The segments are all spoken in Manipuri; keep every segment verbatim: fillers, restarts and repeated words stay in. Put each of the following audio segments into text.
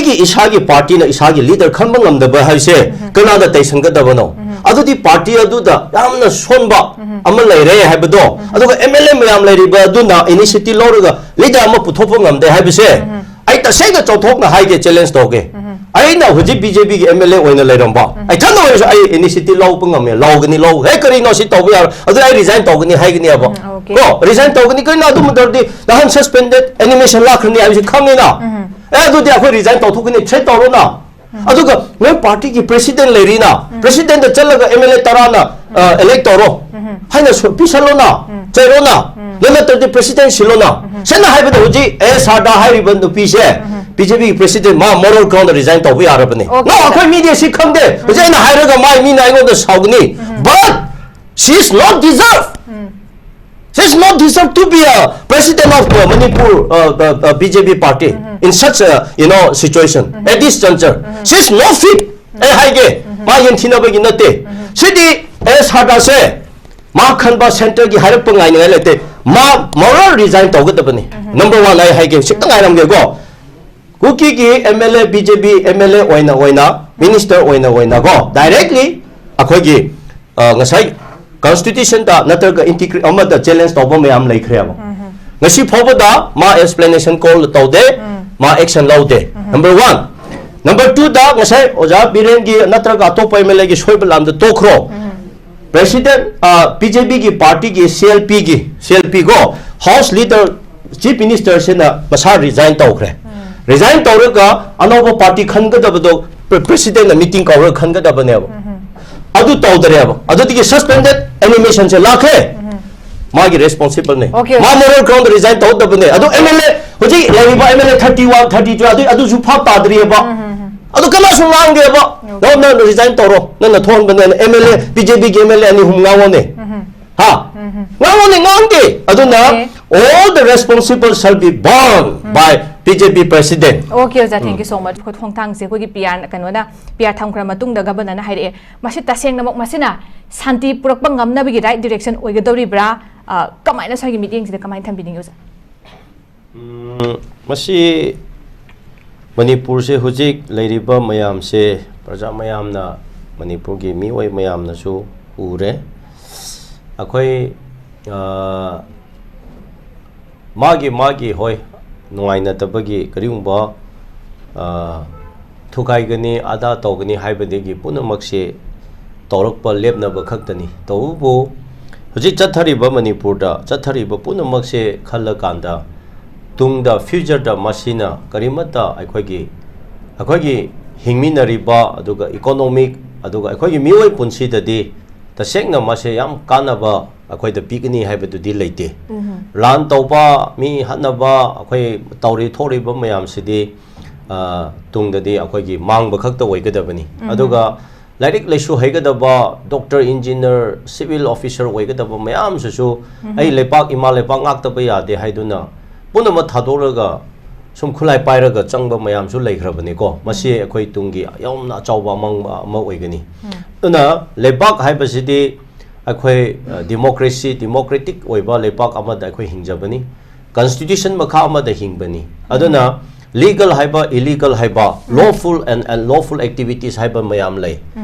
ꯑꯩꯒꯤ ꯏꯁꯥꯒꯤ ꯄꯥꯔꯇꯤꯅ ꯏꯁꯥꯒꯤ ꯂꯤꯗꯔ ꯈꯟꯕ ꯉꯝꯗꯕ ꯍꯥꯏꯁꯦ ꯀꯅꯥꯗ ꯇꯩꯁꯟꯒꯗꯕꯅꯣ? ꯑꯗꯨꯗꯤ ꯄꯥꯔꯇꯤ ꯑꯗꯨꯗ ꯌꯥꯝꯅ ꯁꯣꯟꯕ ꯑꯃ ꯂꯩꯔꯦ ꯍꯥꯏꯕꯗꯣ, ꯑꯗꯨꯒ ꯑꯦꯝ ꯑꯦꯜ ꯑꯦ ꯃꯌꯥꯝ ꯂꯩꯔꯤꯕ ꯑꯗꯨꯅ ꯏꯅꯤꯁꯤꯌꯦꯇꯤꯚ ꯂꯧꯔꯒ ꯂꯤꯗꯔ ꯑꯃ ꯄꯨꯊꯣꯛꯄ ꯉꯝꯗꯦ ꯍꯥꯏꯕꯁꯦ ꯑꯩ ꯇꯁꯦꯡꯅ ꯆꯥꯎꯊꯣꯛꯅ ꯍꯥꯏꯒꯦ, ꯆꯦꯂꯦꯟꯖ ꯇꯧꯒꯦ꯫ ꯑꯩꯅ ꯍꯧꯖꯤꯛ ꯕꯤ ꯖꯦ ꯄꯤꯒꯤ ꯑꯦꯝ ꯑꯦꯜ ꯑꯦ ꯑꯣꯏꯅ ꯂꯩꯔꯝꯕ, ꯑꯩ ꯏꯊꯟꯗ ꯑꯣꯏꯔꯁꯨ ꯑꯩ ꯏꯅꯤꯁꯤꯌꯦꯇꯤꯚ ꯂꯧꯕ ꯉꯝꯃꯦ, ꯂꯧꯒꯅꯤ, ꯂꯧ, ꯍꯦ, ꯀꯔꯤꯅꯣ ꯁꯤ ꯇꯧꯕ ꯌꯥꯔꯣꯏ, ꯑꯗꯨ ꯑꯩ ꯔꯤꯖꯥꯏꯟ ꯇꯧꯒꯅꯤ ꯍꯥꯏꯒꯅꯦꯕ꯫ ꯎꯝ, okay. ꯀꯣ, ꯔꯤꯖꯥꯏꯟ ꯇꯧꯒꯅꯤ, ꯀꯔꯤꯅꯣ ꯑꯗꯨ ꯃꯇꯝꯗꯤ ꯅꯍꯥꯟ ꯁꯁꯄꯦꯟꯗꯦꯗ ꯑꯦꯅꯤꯃꯦꯁꯟ ꯂꯥꯛꯈ꯭ꯔꯅꯤ ꯍꯥꯏꯕꯁꯤ ꯈꯪꯉꯤꯅ꯫ ꯑꯦ, ꯑꯗꯨꯗꯤ ꯑꯩꯈꯣꯏ ꯔꯤꯖꯥꯏꯟ ꯇꯧꯊꯣꯛꯀꯅꯤ, ꯊ꯭ꯔꯦꯠ ꯇꯧꯔꯣꯅ꯫ ꯑꯗꯨꯒ ꯅꯣꯏ ꯄꯥꯔꯇꯤꯒꯤ ꯄ꯭ꯔꯦꯁꯤꯗꯦꯟ ꯂꯩꯔꯤꯅ, ꯄ꯭ꯔꯦꯁꯤꯗꯦꯟꯗ ꯆꯠꯂꯒ ꯑꯦꯝ ꯑꯦꯜ ꯑꯦ ꯇꯔꯥꯅ ꯑꯦꯂꯦꯛ ꯇꯧꯔꯣ ꯍꯥꯏꯅ ꯁꯨ- ꯄꯤꯁꯜꯂꯣꯅ, ꯆꯩꯔꯣꯅ꯫ ꯑꯗꯨ ꯅꯠꯇ꯭ꯔꯗꯤ ꯄ꯭ꯔꯦꯁꯤꯗꯦꯟ ꯁꯤꯜꯂꯣꯅ꯫ ꯁꯦꯡꯅ ꯍꯥꯏꯕꯗ ꯍꯧꯖꯤꯛ ꯑꯦ ꯁꯥꯔꯗꯥ ꯍꯥꯏꯔꯤꯕ ꯅꯨꯄꯤꯁꯦ ꯕꯤ ꯖꯦ ꯄꯤꯒꯤ ꯄ꯭ꯔꯦꯁꯤꯗꯦꯟ, ꯃꯥ ꯃꯣꯔꯦꯜ ꯒ꯭ꯔꯥꯎꯟꯗ ꯔꯤꯖꯥꯏꯟ ꯇꯧꯕ ꯌꯥꯔꯕꯅꯤ꯫ Okay, ꯅꯣ, sir. ꯑꯩꯈꯣꯏ ꯃꯤꯗꯤ ꯁꯤ ꯈꯪꯗꯦ꯫ ꯍꯧꯖꯤꯛ ꯑꯩꯅ ꯍꯥꯏꯔꯒ ꯃꯥꯏ ꯃꯤꯅ ꯑꯩꯉꯣꯟꯗ ꯁꯥꯎꯒꯅꯤ꯫ But she is not deserve. She is not deserve to be a president of the Manipur uh, uh, uh, B J P party in such a, you know, situation at this juncture. She is not fit. ꯑꯩ ꯍꯥꯏꯒꯦ, ꯃꯥ ꯌꯦꯡꯊꯤꯅꯕꯒꯤ ꯅꯠꯇꯦ꯫ ꯁꯤꯗꯤ ꯑꯦ ꯁꯥꯔꯗꯥꯁꯦ ꯃꯥ ꯈꯟꯕ ꯁꯦꯟꯇꯔꯒꯤ ꯍꯥꯏꯔꯛꯄ ꯉꯥꯏꯅꯤꯡꯉꯥꯏ ꯂꯩꯇꯦ꯫ ꯃꯥ ꯃꯣꯔꯦꯜ ꯔꯤꯖꯥꯏꯟ ꯇꯧꯒꯗꯕꯅꯤ꯫ ꯅꯝꯕꯔ ꯋꯥꯟ ꯑꯩ ꯍꯥꯏꯒꯦ, ꯈꯤꯇꯪ ꯉꯥꯏꯔꯝꯒꯦꯀꯣ꯫ ꯀꯨꯀꯤꯒꯤ M L A, B J P M L A ꯑꯣꯏꯅ ꯑꯣꯏꯅ, ꯃꯤꯅꯤꯁꯇꯔ ꯑꯣꯏꯅ ꯑꯣꯏꯅꯀꯣ, ꯗꯥꯏꯔꯦꯛꯂꯤ ꯑꯩꯈꯣꯏꯒꯤ ꯑ, ꯉꯁꯥꯏ ꯀꯟꯁꯇꯤꯇ꯭ꯌꯨꯁꯟꯗ ꯅꯠꯇ꯭ꯔꯒ ꯏꯟꯇꯤꯒ꯭ꯔꯤ ꯑꯃꯗ ꯆꯦꯂꯦꯟꯖ ꯇꯧꯕ ꯃꯌꯥꯝ ꯂꯩꯈ꯭ꯔꯦꯕ꯫ ꯉꯁꯤ ꯐꯥꯎꯕꯗ ꯃꯥ ꯑꯦꯛꯁꯄ꯭ꯂꯦꯅꯦꯁꯟ ꯀꯣꯜ ꯇꯧꯗꯦ, ꯃꯥ ꯑꯦꯛꯁꯟ ꯂꯧꯗꯦ꯫ Number one. ꯅꯝꯕꯔ ꯇꯨꯗ ꯉꯁꯥꯏ ꯑꯣꯖꯥ ꯕꯤꯔꯦꯟꯒꯤ ꯅꯠꯇ꯭ꯔꯒ ꯑꯇꯣꯞꯄ ꯑꯦꯝ ꯑꯦꯜ ꯑꯦꯒꯤ ꯁꯣꯏꯕ ꯂꯥꯟꯗ ꯇꯣꯛꯈ꯭ꯔꯣ꯫ ꯄ꯭ꯔꯦꯁꯤꯗꯦꯟ, ꯑ, ꯕꯤ ꯖꯦ ꯄꯤꯒꯤ ꯄꯥꯔꯇꯤꯒꯤ ꯁꯤ ꯑꯦꯜ ꯄꯤꯒꯤ, ꯁꯤ ꯑꯦꯜ ꯄꯤ ꯀꯣ, ꯍꯥꯎꯁ ꯂꯤꯗꯔ, ꯆꯤꯐ ꯃꯤꯅꯤꯁꯇꯔꯁꯤꯅ ꯃꯁꯥ ꯔꯤꯖꯥꯏꯟ ꯇꯧꯈ꯭ꯔꯦ꯫ ꯔꯤꯖꯥꯏꯟ ꯇꯧꯔꯒ ꯑꯅꯧꯕ ꯄꯥꯔꯇꯤ ꯈꯟꯒꯗꯕꯗꯣ ꯄ꯭ꯔ- ꯄ꯭ꯔꯦꯁꯤꯗꯦꯟꯅ ꯃꯤꯇꯤꯡ ꯀꯧꯔꯒ ꯈꯟꯒꯗꯕꯅꯦꯕ꯫ ꯑꯗꯨ ꯇꯧꯗꯔꯦꯕ꯫ ꯑꯗꯨꯗꯒꯤ ꯁꯁꯄꯦꯟꯗꯦꯗ ꯑꯦꯅꯤꯃꯦꯁꯟꯁꯦ ꯂꯥꯛꯈ꯭ꯔꯦ꯫ ꯃꯥꯒꯤ ꯔꯦꯁꯄꯣꯟꯁꯤꯕꯜꯅꯦ꯫ Okay, ꯃꯥ okay. ꯃꯣꯔꯦꯜ ꯒ꯭ꯔꯥꯎꯟꯗ ꯔꯤꯖꯥꯏꯟ ꯇꯧꯗꯕꯅꯦ꯫ ꯑꯗꯨ ꯑꯦꯝ ꯑꯦꯜ ꯑꯦ ꯍꯧꯖꯤꯛ ꯂꯩꯔꯤꯕ M L A thirty one, thirty two ꯑꯗꯨ ꯑꯗꯨꯁꯨ ꯐꯥꯞ ꯇꯥꯗ꯭ꯔꯤꯑꯕ꯫ ꯑꯗꯨ ꯀꯅꯥꯁꯨ ꯉꯥꯡꯗꯦꯕ꯫ ꯅꯪ, ꯅꯪ ꯔꯤꯖꯥꯏꯟ ꯇꯧꯔꯣ꯫ ꯅꯪꯅ ꯊꯣꯛꯍꯟꯕꯅꯦ꯫ M L A, B J ꯄꯤꯒꯤ ꯑꯦꯝ ꯑꯦꯜ ꯑꯦ ꯑꯅꯤ ꯑꯍꯨꯝ ꯉꯥꯡꯉꯣꯅꯦ꯫ ꯍꯥ? ꯉꯥꯡꯉꯣꯅꯦ, ꯉꯥꯡꯗꯦ꯫ ꯑꯗꯨꯅ Okay. All the responsible shall be borne by B J P president. Okay, ꯑꯣꯖꯥ, thank you so much꯫ ꯈꯣꯡꯊꯥꯡꯁꯦ ꯑꯩꯈꯣꯏꯒꯤ ꯄꯤ ꯑꯥꯔ ꯀꯩꯅꯣꯅ ꯄꯤ ꯑꯥꯔ ꯊꯝꯈ꯭ꯔ ꯃꯇꯨꯡꯗ ꯒꯕꯔꯅꯔꯅ ꯍꯥꯏꯔꯛꯑꯦ꯫ ꯃꯁꯤ ꯇꯁꯦꯡꯅꯃꯛ ꯃꯁꯤꯅ ꯁꯥꯟꯇꯤ ꯄꯨꯔꯛꯄ ꯉꯝꯅꯕꯒꯤ ꯔꯥꯏꯠ ꯗꯤꯔꯦꯛꯁꯟ ꯑꯣꯏꯒꯗꯧꯔꯤꯕ꯭ꯔꯥ? ꯑ, ꯀꯃꯥꯏꯅ ꯁ꯭ꯋꯥꯏꯒꯤ ꯃꯤꯠꯌꯦꯡꯁꯤꯗ ꯀꯃꯥꯏꯅ ꯊꯝꯕꯤꯅꯤꯡꯉꯤ, ꯑꯣꯖꯥ? ꯎꯝ, ꯃꯁꯤ ꯃꯅꯤꯄꯨꯔꯁꯦ ꯍꯧꯖꯤꯛ ꯂꯩꯔꯤꯕ ꯃꯌꯥꯝꯁꯦ, ꯄ꯭ꯔꯖꯥ ꯃꯌꯥꯝꯅ, ꯃꯅꯤꯄꯨꯔꯒꯤ ꯃꯤꯑꯣꯏ ꯃꯌꯥꯝꯅꯁꯨ ꯎꯔꯦ꯫ ꯑꯩꯈꯣꯏ, ꯑ, ꯃꯥꯒꯤ, ꯃꯥꯒꯤ, ꯍꯣꯏ, ꯅꯨꯡꯉꯥꯏꯅꯗꯕꯒꯤ ꯀꯔꯤꯒꯨꯝꯕ, ꯑ, ꯊꯨꯒꯥꯏꯒꯅꯤ, ꯑꯗꯥ ꯇꯧꯒꯅꯤ ꯍꯥꯏꯕꯗꯒꯤ ꯄꯨꯝꯅꯃꯛꯁꯦ ꯇꯧꯔꯛꯄ ꯂꯦꯞꯅꯕ ꯈꯛꯇꯅꯤ꯫ ꯇꯧꯕꯕꯨ ꯍꯧꯖꯤꯛ ꯆꯠꯊꯔꯤꯕ ꯃꯅꯤꯄꯨꯔꯗ ꯆꯠꯊꯔꯤꯕ ꯄꯨꯝꯅꯃꯛꯁꯦ ꯈꯜꯂꯀꯥꯟꯗ ꯇꯨꯡꯗ future ꯗ ꯃꯁꯤꯅ ꯀꯔꯤꯃꯠꯇ ꯑꯩꯈꯣꯏꯒꯤ, ꯑꯩꯈꯣꯏꯒꯤ ꯍꯤꯡꯃꯤꯟꯅꯔꯤꯕ ꯑꯗꯨꯒ economic ꯑꯗꯨꯒ ꯑꯩꯈꯣꯏꯒꯤ ꯃꯤꯑꯣꯏ ꯄꯨꯟꯁꯤꯗꯗꯤ ꯇꯁꯦꯡꯅ ꯃꯁꯦ ꯌꯥꯝ ꯀꯥꯟꯅꯕ ꯑꯩꯈꯣꯏꯗ ꯄꯤꯒꯅꯤ ꯍꯥꯏꯕꯗꯨꯗꯤ ꯂꯩꯇꯦ꯫ ꯂꯥꯟ ꯇꯧꯕ, ꯃꯤ ꯍꯥꯠꯅꯕ, ꯑꯩꯈꯣꯏ ꯇꯧꯔꯤ ꯊꯣꯛꯂꯤꯕ ꯃꯌꯥꯝꯁꯤꯗꯤ, ꯑ, ꯇꯨꯡꯗꯗꯤ ꯑꯩꯈꯣꯏꯒꯤ ꯃꯥꯡꯕ ꯈꯛꯇ ꯑꯣꯏꯒꯗꯕꯅꯤ꯫ ꯑꯗꯨꯒ ꯂꯥꯏꯔꯤꯛ ꯂꯥꯏꯁꯨ ꯍꯩꯒꯗꯕ, doctor, engineer, civil officer ꯑꯣꯏꯒꯗꯕ ꯃꯌꯥꯝꯁꯤꯁꯨ ꯑꯩ ꯂꯩꯄꯥꯛ, ꯏꯃꯥ ꯂꯩꯄꯥꯛ ꯉꯥꯛꯇꯕ ꯌꯥꯗꯦ ꯍꯥꯏꯗꯨꯅ ꯄꯨꯝꯅꯃꯛ ꯊꯥꯗꯣꯛꯂꯒ ꯁꯨꯝ ꯈꯨꯠꯂꯥꯏ ꯄꯥꯏꯔꯒ ꯆꯪꯕ ꯃꯌꯥꯝꯁꯨ ꯂꯩꯈ꯭ꯔꯕꯅꯤꯀꯣ꯫ ꯃꯁꯤ ꯑꯩꯈꯣꯏ ꯇꯨꯡꯒꯤ ꯌꯥꯝꯅ ꯑꯆꯧꯕ ꯑꯃꯥꯡꯕ ꯑꯃ ꯑꯣꯏꯒꯅꯤ꯫ ꯑꯗꯨꯅ ꯂꯩꯕꯥꯛ ꯍꯥꯏꯕꯁꯤꯗꯤ ꯑꯩꯈꯣꯏ, ꯑ, democracy, democratic ꯑꯣꯏꯕ ꯂꯩꯄꯥꯛ ꯑꯃꯗ ꯑꯩꯈꯣꯏ ꯍꯤꯡꯖꯕꯅꯤ꯫ Constitution ꯃꯈꯥ ꯑꯃꯗ ꯍꯤꯡꯕꯅꯤ꯫ ꯑꯗꯨꯅ legal ꯍꯥꯏꯕ, illegal ꯍꯥꯏꯕ, lawful and unlawful activities ꯍꯥꯏꯕ ꯃꯌꯥꯝ ꯂꯩ꯫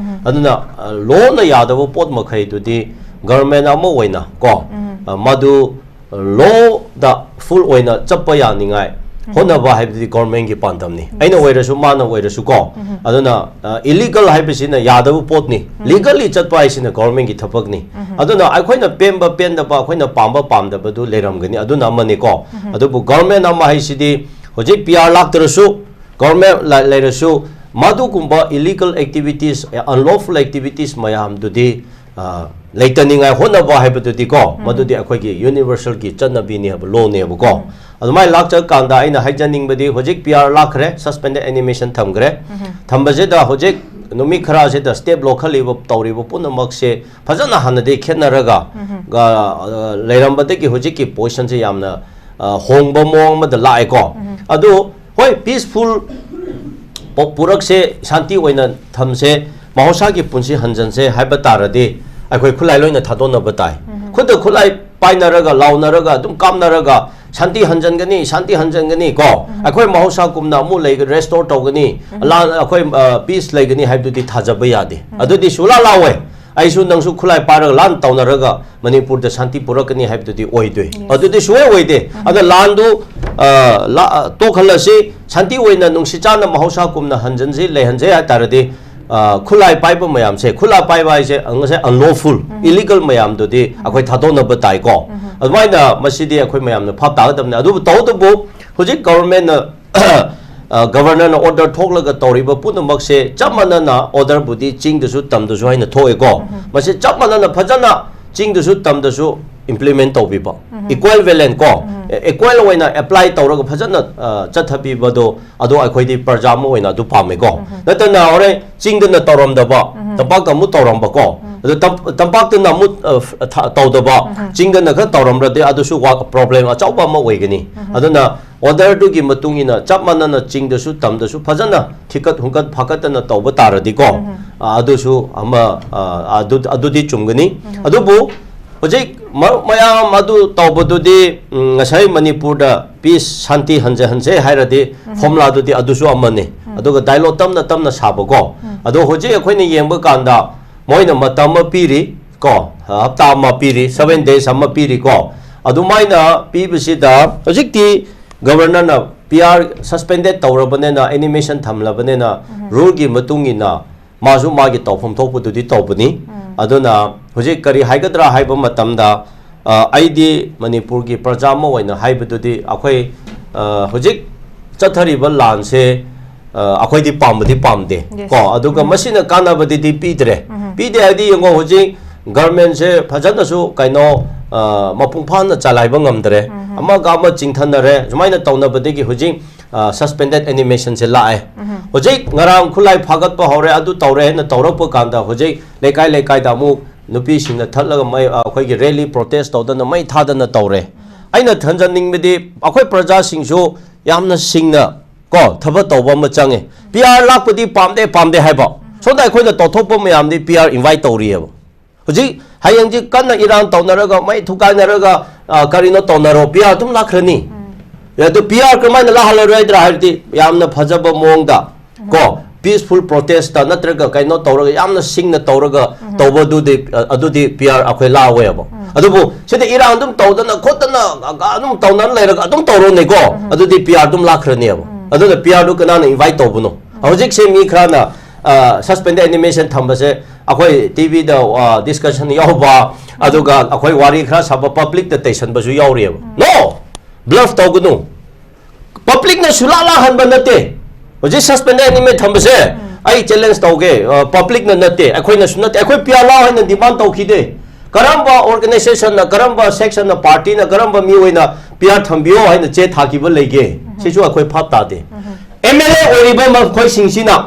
ꯑꯗꯨꯅ, ꯑ, law ꯅ ꯌꯥꯗꯕ ꯄꯣꯠ ꯃꯈꯩꯗꯨꯗꯤ government ꯑꯃ ꯑꯣꯏꯅ ꯀꯣ, ꯑ, ꯃꯗꯨ law ꯗ full ꯑꯣꯏꯅ ꯆꯠꯄ ꯌꯥꯅꯤꯡꯉꯥꯏ ꯍꯣꯠꯅꯕ ꯍꯥꯏꯕꯗꯤ government ꯀꯤ ꯄꯥꯟꯗꯝꯅꯤ꯫ ꯑꯩꯅ ꯑꯣꯏꯔꯁꯨ, ꯃꯥꯅ ꯑꯣꯏꯔꯁꯨ ꯀꯣ꯫ ꯑꯗꯨꯅ, ꯑ, illegal ꯍꯥꯏꯕꯁꯤꯅ ꯌꯥꯗꯕ ꯄꯣꯠꯅꯤ꯫ Legally ꯆꯠꯄ ꯍꯥꯏꯁꯤꯅ government ꯀꯤ ꯊꯕꯛꯅꯤ꯫ ꯑꯗꯨꯅ ꯑꯩꯈꯣꯏꯅ ꯄꯦꯟꯕ ꯄꯦꯟꯗꯕ, ꯑꯩꯈꯣꯏꯅ ꯄꯥꯝꯕ ꯄꯥꯝꯗꯕꯗꯨ ꯂꯩꯔꯝꯒꯅꯤ, ꯑꯗꯨꯅ ꯑꯃꯅꯤꯀꯣ꯫ ꯑꯗꯨꯕꯨ government ꯑꯃ ꯍꯥꯏꯁꯤꯗꯤ ꯍꯧꯖꯤꯛ P R ꯂꯥꯛꯇ꯭ꯔꯁꯨ, government ꯂ-, ꯂꯩꯔꯁꯨ, ꯃꯗꯨꯒꯨꯝꯕ illegal activities, unlawful activities ꯃꯌꯥꯝꯗꯨꯗꯤ, ꯑ, ꯂꯩꯇꯅꯤꯡꯉꯥꯏ ꯍꯣꯠꯅꯕ ꯍꯥꯏꯕꯗꯨꯗꯤꯀꯣ, ꯃꯗꯨꯗꯤ ꯑꯩꯈꯣꯏꯒꯤ universal ꯒꯤ ꯆꯠꯅꯕꯤꯅꯤ ꯍꯥꯏꯕ, law ꯅꯦꯕꯀꯣ꯫ ꯑꯗꯨꯃꯥꯏꯅ ꯂꯥꯛꯆꯔꯀꯥꯟꯗ ꯑꯩꯅ ꯍꯥꯏꯖꯅꯤꯡꯕꯗꯤ ꯍꯧꯖꯤꯛ P R ꯂꯥꯛꯈ꯭ꯔꯦ, suspended animation ꯊꯝꯈ꯭ꯔꯦ꯫ ꯊꯝꯕꯁꯤꯗ ꯍꯧꯖꯤꯛ ꯅꯨꯃꯤꯠ ꯈꯔꯁꯤꯗ step ꯂꯧꯈꯠꯂꯤꯕ ꯇꯧꯔꯤꯕ ꯄꯨꯝꯅꯃꯛꯁꯦ ꯐꯖꯅ ꯍꯥꯟꯅꯗꯤ ꯈꯦꯠꯅꯔꯒ, ꯒ-, ꯑ, ꯂꯩꯔꯝꯕꯗꯒꯤ ꯍꯧꯖꯤꯛꯀꯤ position ꯁꯦ ꯌꯥꯝꯅ, ꯑ, ꯍꯣꯡꯕ ꯃꯑꯣꯡ ꯑꯃꯗ ꯂꯥꯛꯑꯦꯀꯣ꯫ ꯑꯗꯨ ꯍꯣꯏ, peaceful ꯄꯨ-, ꯄꯨꯔꯛꯁꯦ, ꯁꯥꯟꯇꯤ ꯑꯣꯏꯅ ꯊꯝꯁꯦ, ꯃꯍꯧꯁꯥꯒꯤ ꯄꯨꯟꯁꯤ ꯍꯟꯖꯟꯁꯦ ꯍꯥꯏꯕ ꯇꯥꯔꯗꯤ ꯑꯩꯈꯣꯏ ꯈꯨꯠꯂꯥꯏ ꯂꯣꯏꯅ ꯊꯥꯗꯣꯛꯅꯕ ꯇꯥꯏ꯫ ꯈꯨꯠꯇ ꯈꯨꯠꯂꯥꯏ ꯄꯥꯏꯅꯔꯒ, ꯂꯥꯎꯅꯔꯒ, ꯑꯗꯨꯝ ꯀꯥꯞꯅꯔꯒ ꯁꯥꯟꯇꯤ ꯍꯟꯖꯟꯒꯅꯤ, ꯁꯥꯟꯇꯤ ꯍꯟꯖꯟꯒꯅꯤ ꯀꯣ, ꯑꯩꯈꯣꯏ ꯃꯍꯧꯁꯥꯒꯨꯝꯅ ꯑꯃꯨꯛ ꯂꯩ, ꯔꯦꯁꯇꯣꯔ ꯇꯧꯒꯅꯤ, ꯂꯥꯟ, ꯑꯩꯈꯣꯏ ꯄꯤꯁ ꯂꯩꯒꯅꯤ ꯍꯥꯏꯕꯗꯨꯗꯤ ꯊꯥꯖꯕ ꯌꯥꯗꯦ꯫ ꯑꯗꯨꯗꯤ ꯁꯨꯂꯥ ꯂꯥꯎꯋꯦ꯫ ꯑꯩꯁꯨ ꯅꯪꯁꯨ ꯈꯨꯠꯂꯥꯏ ꯄꯥꯏꯔꯒ ꯂꯥꯟ ꯇꯧꯅꯔꯒ ꯃꯅꯤꯄꯨꯔꯗ ꯁꯥꯟꯇꯤ ꯄꯨꯔꯛꯀꯅꯤ ꯍꯥꯏꯕꯗꯨꯗꯤ ꯑꯣꯏꯗꯣꯏ꯫ ꯑꯗꯨꯗꯤ ꯁꯨꯡꯑꯣꯏ ꯑꯣꯏꯗꯦ꯫ ꯑꯗ ꯂꯥꯟꯗꯨ, ꯑ, ꯂꯥ-, ꯑ, ꯇꯣꯛꯍꯜꯂꯁꯤ, ꯁꯥꯟꯇꯤ ꯑꯣꯏꯅ ꯅꯨꯡꯁꯤ ꯆꯥꯟꯅ ꯃꯍꯧꯁꯥꯒꯨꯝꯅ ꯍꯟꯖꯟꯁꯤ, ꯂꯩꯍꯟꯁꯦ ꯍꯥꯏ ꯇꯥꯔꯗꯤ, ꯑ, ꯈꯨꯠꯂꯥꯏ ꯄꯥꯏꯕ ꯃꯌꯥꯝꯁꯦ, ꯈꯨꯠꯂꯥꯏ ꯄꯥꯏꯕ ꯍꯥꯏꯁꯦ ꯉꯁꯥꯏ unlawful, illegal ꯃꯌꯥꯝꯗꯨꯗꯤ ꯑꯩꯈꯣꯏ ꯊꯥꯗꯣꯛꯅꯕ ꯇꯥꯏꯀꯣ꯫ ꯑꯗꯨꯃꯥꯏꯅ ꯃꯁꯤꯗꯤ ꯑꯩꯈꯣꯏ ꯃꯌꯥꯝꯅ ꯚꯥꯞ ꯇꯥꯒꯗꯕꯅꯤ꯫ ꯑꯗꯨꯕꯨ ꯇꯧꯕꯇꯕꯨ ꯍꯧꯖꯤꯛ ꯒꯚꯔꯟꯃꯦꯟꯠꯅ ꯑ, ꯒꯚꯔꯅꯔꯅ ꯑꯣꯔꯗꯔ ꯊꯣꯛꯂꯒ ꯇꯧꯔꯤꯕ ꯄꯨꯝꯅꯃꯛꯁꯦ ꯆꯞ ꯃꯥꯟꯅꯅ ꯑꯣꯔꯗꯔꯕꯨꯗꯤ ꯆꯤꯡꯗꯁꯨ ꯇꯝꯗꯁꯨ ꯍꯥꯏꯅ ꯊꯣꯛꯑꯦꯀꯣ꯫ ꯃꯁꯤ ꯆꯞ ꯃꯥꯟꯅꯅ ꯐꯖꯅ ꯆꯤꯡꯗꯁꯨ ꯇꯝꯗꯁꯨ implement ꯇꯧꯕꯤꯕ, equivalent ꯀꯣ, equal ꯑꯣꯏꯅ apply ꯇꯧꯔꯒ ꯐꯖꯅ, ꯑ, ꯆꯠꯊꯕꯤꯕꯗꯣ, ꯑꯗꯣ ꯑꯩꯈꯣꯏꯗꯤ ꯄ꯭ꯔꯖꯥ ꯑꯃ ꯑꯣꯏꯅ ꯑꯗꯨ ꯄꯥꯝꯃꯦꯀꯣ꯫ ꯅꯠꯇꯅ ꯍꯣꯔꯦꯟ ꯆꯤꯡꯗꯅ ꯇꯧꯔꯝꯗꯕ, ꯇꯝꯄꯥꯛꯇ ꯑꯃꯨꯛ ꯇꯧꯔꯝꯕꯀꯣ, ꯑꯗꯣ ꯇꯝ-, ꯇꯝꯄꯥꯛꯇꯅ ꯑꯃꯨꯛ, ꯑ, ꯊ-, ꯇꯧꯗꯕ, ꯆꯤꯡꯗꯅ ꯈꯔ ꯇꯧꯔꯝꯕꯗꯤ ꯑꯗꯨꯁꯨ ꯋꯥ-, problem ꯑꯆꯧꯕ ꯑꯃ ꯑꯣꯏꯒꯅꯤ꯫ ꯑꯗꯨꯅ ꯑꯣꯔꯗꯔꯗꯨꯒꯤ ꯃꯇꯨꯡ ꯏꯟꯅ ꯆꯞ ꯃꯥꯟꯅꯅ ꯆꯤꯡꯗꯁꯨ ꯇꯝꯗꯁꯨ ꯐꯖꯅ ꯊꯤꯀꯠ ꯍꯨꯝꯀꯠ ꯐꯥꯀꯠꯇꯅ ꯇꯧꯕ ꯇꯥꯔꯗꯤꯀꯣ, ꯑ, ꯑꯗꯨꯁꯨ ꯑꯃ, ꯑ, ꯑꯗꯨ-, ꯑꯗꯨꯗꯤ ꯆꯨꯝꯒꯅꯤ꯫ ꯑꯗꯨꯕꯨ ꯍꯧꯖꯤꯛ ꯃꯔꯨꯞ ꯃꯌꯥꯝ ꯑꯗꯨ ꯇꯧꯕꯗꯨꯗꯤ, ꯎꯝ, ꯉꯁꯥꯏ ꯃꯅꯤꯄꯨꯔꯗ ꯄꯤꯁ ꯁꯥꯟꯇꯤ ꯍꯟꯖꯍꯟꯁꯦ ꯍꯥꯏꯔꯗꯤ ꯐꯣꯝꯂꯥꯗꯨꯗꯤ ꯑꯗꯨꯁꯨ ꯑꯃꯅꯤ꯫ ꯑꯗꯨꯒ ꯗꯥꯏꯂꯣꯛ ꯇꯞꯅ ꯇꯞꯅ ꯁꯥꯕꯀꯣ꯫ ꯑꯗꯣ ꯍꯧꯖꯤꯛ ꯑꯩꯈꯣꯏꯅ ꯌꯦꯡꯕ ꯀꯥꯟꯗ ꯃꯣꯏꯅ ꯃꯇꯝ ꯑꯃ ꯄꯤꯔꯤ ꯀꯣ, ꯍꯞꯇꯥ ꯑꯃ ꯄꯤꯔꯤ, seven days ꯑꯃ ꯄꯤꯔꯤꯀꯣ꯫ ꯑꯗꯨꯃꯥꯏꯅ ꯄꯤꯕꯁꯤꯗ ꯍꯧꯖꯤꯛꯇꯤ ꯒꯕꯔꯅꯔꯅ ꯄꯤ ꯑꯥꯔ suspended ꯇꯧꯔꯕꯅꯤꯅ, animation ꯊꯝꯂꯕꯅꯤꯅ, ꯔꯨꯜꯒꯤ ꯃꯇꯨꯡ ꯏꯟꯅ ꯃꯥꯁꯨ ꯃꯥꯒꯤ ꯇꯧꯐꯝ ꯊꯣꯛꯄꯗꯨꯗꯤ ꯇꯧꯕꯅꯤ꯫ ꯑꯗꯨꯅ ꯍꯧꯖꯤꯛ ꯀꯔꯤ ꯍꯥꯏꯒꯗ꯭ꯔꯥ ꯍꯥꯏꯕ ꯃꯇꯝꯗ, ꯑ, ꯑꯩꯗꯤ ꯃꯅꯤꯄꯨꯔꯒꯤ ꯄ꯭ꯔꯖꯥ ꯑꯃ ꯑꯣꯏꯅ ꯍꯥꯏꯕꯗꯨꯗꯤ ꯑꯩꯈꯣꯏ, ꯑ, ꯍꯧꯖꯤꯛ ꯆꯠꯊꯔꯤꯕ ꯂꯥꯟꯁꯦ, ꯑ, ꯑꯩꯈꯣꯏꯗꯤ ꯄꯥꯝꯕꯗꯤ ꯄꯥꯝꯗꯦ꯫ Yes. ꯀꯣ, ꯑꯗꯨꯒ ꯃꯁꯤꯅ ꯀꯥꯟꯅꯕꯗꯤꯗꯤ ꯄꯤꯗ꯭ꯔꯦ꯫ ꯄꯤꯗꯦ ꯍꯥꯏꯗꯤ ꯌꯦꯡꯉꯣ, ꯍꯧꯖꯤꯛ ꯒꯔꯃꯦꯟꯁꯦ ꯐꯖꯅꯁꯨ ꯀꯩꯅꯣ, ꯑ, ꯃꯄꯨꯡ ꯐꯥꯅ ꯆꯂꯥꯏꯕ ꯉꯝꯗ꯭ꯔꯦ꯫ ꯑꯃꯒ ꯑꯃ ꯆꯤꯡꯊꯅꯔꯦ꯫ ꯁꯨꯃꯥꯏꯅ ꯇꯧꯅꯕꯗꯒꯤ ꯍꯧꯖꯤꯛ, ꯑ, suspended animationꯁꯦ ꯂꯥꯛꯑꯦ꯫ ꯍꯧꯖꯤꯛ ꯉꯔꯥꯡ ꯈꯨꯠꯂꯥꯏ ꯐꯥꯒꯠꯄ ꯍꯧꯔꯦ, ꯑꯗꯨ ꯇꯧꯔꯦ ꯍꯥꯏꯅ ꯇꯧꯔꯛꯄ ꯀꯥꯟꯗ ꯍꯧꯖꯤꯛ ꯂꯩꯀꯥꯏ ꯂꯩꯀꯥꯏꯗ ꯑꯃꯨꯛ ꯅꯨꯄꯤꯁꯤꯡꯅ ꯊꯠꯂꯒ ꯃꯩ, ꯑ, ꯑꯩꯈꯣꯏꯒꯤ rally protest ꯇꯧꯗꯅ ꯃꯩ ꯊꯥꯗꯅ ꯇꯧꯔꯦ꯫ ꯑꯩꯅ ꯊꯝꯖꯅꯤꯡꯕꯗꯤ ꯑꯩꯈꯣꯏ ꯄ꯭ꯔꯖꯥꯁꯤꯡꯁꯨ ꯌꯥꯝꯅ ꯁꯤꯡꯅ ꯀꯣ, ꯊꯕꯛ ꯇꯧꯕ ꯑꯃ ꯆꯪꯉꯦ꯫ ꯄꯤ ꯑꯥꯔ ꯂꯥꯛꯄꯗꯤ ꯄꯥꯝꯗꯦ, ꯄꯥꯝꯗꯦ ꯍꯥꯏꯕ꯫ ꯁꯣꯝꯗ ꯑꯩꯈꯣꯏꯅ ꯇꯧꯊꯣꯛꯄ ꯃꯌꯥꯝꯗꯤ ꯄꯤ ꯑꯥꯔ invite ꯇꯧꯔꯤꯑꯕ꯫ ꯍꯧꯖꯤꯛ ꯍꯌꯦꯡꯁꯤ ꯀꯟꯅ ꯏꯔꯥꯡ ꯇꯧꯅꯔꯒ, ꯃꯩ ꯊꯨꯒꯥꯏꯅꯔꯒ, ꯑ, ꯀꯔꯤꯅꯣ ꯇꯧꯅꯔꯣ, ꯄꯤ ꯑꯥꯔ ꯑꯗꯨꯝ ꯂꯥꯛꯈ꯭ꯔꯅꯤ꯫ ꯑꯗꯨ ꯄꯤ ꯑꯥꯔ ꯀꯃꯥꯏꯅ ꯂꯥꯛꯍꯜꯂꯔꯣꯏꯗ꯭ꯔꯥ ꯍꯥꯏꯔꯗꯤ, ꯌꯥꯝꯅ ꯐꯖꯕ ꯃꯑꯣꯡꯗ ꯀꯣ, ꯄꯤꯁꯐꯨꯜ ꯄ꯭ꯔꯣꯇꯦꯁꯇ ꯅꯠꯇ꯭ꯔꯒ ꯀꯩꯅꯣ ꯇꯧꯔꯒ, ꯌꯥꯝꯅ ꯁꯤꯡꯅ ꯇꯧꯔꯒ ꯇꯧꯕꯗꯨꯗꯤ, ꯑ, ꯑꯗꯨꯗꯤ ꯄꯤ ꯑꯥꯔ ꯑꯩꯈꯣꯏ ꯂꯥꯛꯑꯣꯏꯕ꯫ ꯑꯗꯨꯕꯨ ꯁꯤꯗ ꯏꯔꯥꯡ ꯑꯗꯨꯝ ꯇꯧꯗꯅ ꯈꯣꯠꯇꯅ, ꯑ, ꯑꯗꯨꯝ ꯇꯧꯅ ꯂꯩꯔꯒ ꯑꯗꯨꯝ ꯇꯧꯔꯣꯅꯦꯀꯣ, ꯑꯗꯨꯗꯤ ꯄꯤ ꯑꯥꯔ ꯑꯗꯨꯝ ꯂꯥꯛꯈ꯭ꯔꯅꯦꯕ꯫ ꯑꯗꯨꯅ ꯄꯤ ꯑꯥꯔꯗꯨ ꯀꯅꯥꯅ ꯏꯟꯚꯥꯏꯠ ꯇꯧꯕꯅꯣ? ꯍꯧꯖꯤꯛꯁꯦ ꯃꯤ ꯈꯔꯅ, ꯑ, ꯁꯁꯄꯦꯟꯗꯦꯗ ꯑꯦꯅꯤꯃꯦꯁꯟ ꯊꯝꯕꯁꯦ, ꯑꯩꯈꯣꯏ ꯇꯤ ꯚꯤꯗ, ꯑ, ꯗꯤꯁꯀꯁꯟ ꯌꯥꯎꯕ, ꯑꯗꯨꯒ ꯑꯩꯈꯣꯏ ꯋꯥꯔꯤ ꯈꯔ ꯁꯥꯕ, ꯄꯕ꯭ꯂꯤꯛꯇ ꯇꯩꯁꯟꯕꯁꯨ ꯌꯥꯎꯔꯤꯑꯕ꯫ ꯅꯣ! ꯕ꯭ꯂꯐ ꯇꯧꯒꯅꯨ꯫ ꯄꯕ꯭ꯂꯤꯛꯅ ꯁꯨꯂꯥꯛ ꯂꯥꯛꯍꯟꯕ ꯅꯠꯇꯦ꯫ ꯍꯧꯖꯤꯛ ꯁꯁꯄꯦꯟꯗꯦꯗ ꯑꯦꯅꯤꯃꯦꯁꯟ ꯊꯝꯕꯁꯦ ꯑꯩ ꯆꯦꯂꯦꯟꯖ ꯇꯧꯒꯦ꯫ ꯑ, ꯄꯕ꯭ꯂꯤꯛꯅ ꯅꯠꯇꯦ, ꯑꯩꯈꯣꯏꯅꯁꯨ ꯅꯠꯇꯦ꯫ ꯑꯩꯈꯣꯏ ꯄꯤ ꯑꯥꯔ ꯂꯥꯎ ꯍꯥꯏꯅ ꯗꯤꯃꯥꯟ ꯇꯧꯈꯤꯗꯦ꯫ ꯀꯔꯝꯕ ꯑꯣꯔꯒꯅꯥꯏꯖꯦꯁꯟꯅ, ꯀꯔꯝꯕ ꯁꯦꯛꯁꯟꯅ, ꯄꯥꯔꯇꯤꯅ, ꯀꯔꯝꯕ ꯃꯤꯑꯣꯏꯅ ꯄꯤ ꯑꯥꯔ ꯊꯝꯕꯤꯌꯣ ꯍꯥꯏꯅ ꯆꯦ ꯊꯥꯈꯤꯕ ꯂꯩꯒꯦ? ꯁꯤꯁꯨ ꯑꯩꯈꯣꯏ ꯚꯥꯞ ꯇꯥꯗꯦ꯫ ꯑꯦꯝ ꯑꯦꯜ ꯑꯦ ꯑꯣꯏꯔꯤꯕ ꯃꯈꯣꯏꯁꯤꯡꯁꯤꯅ,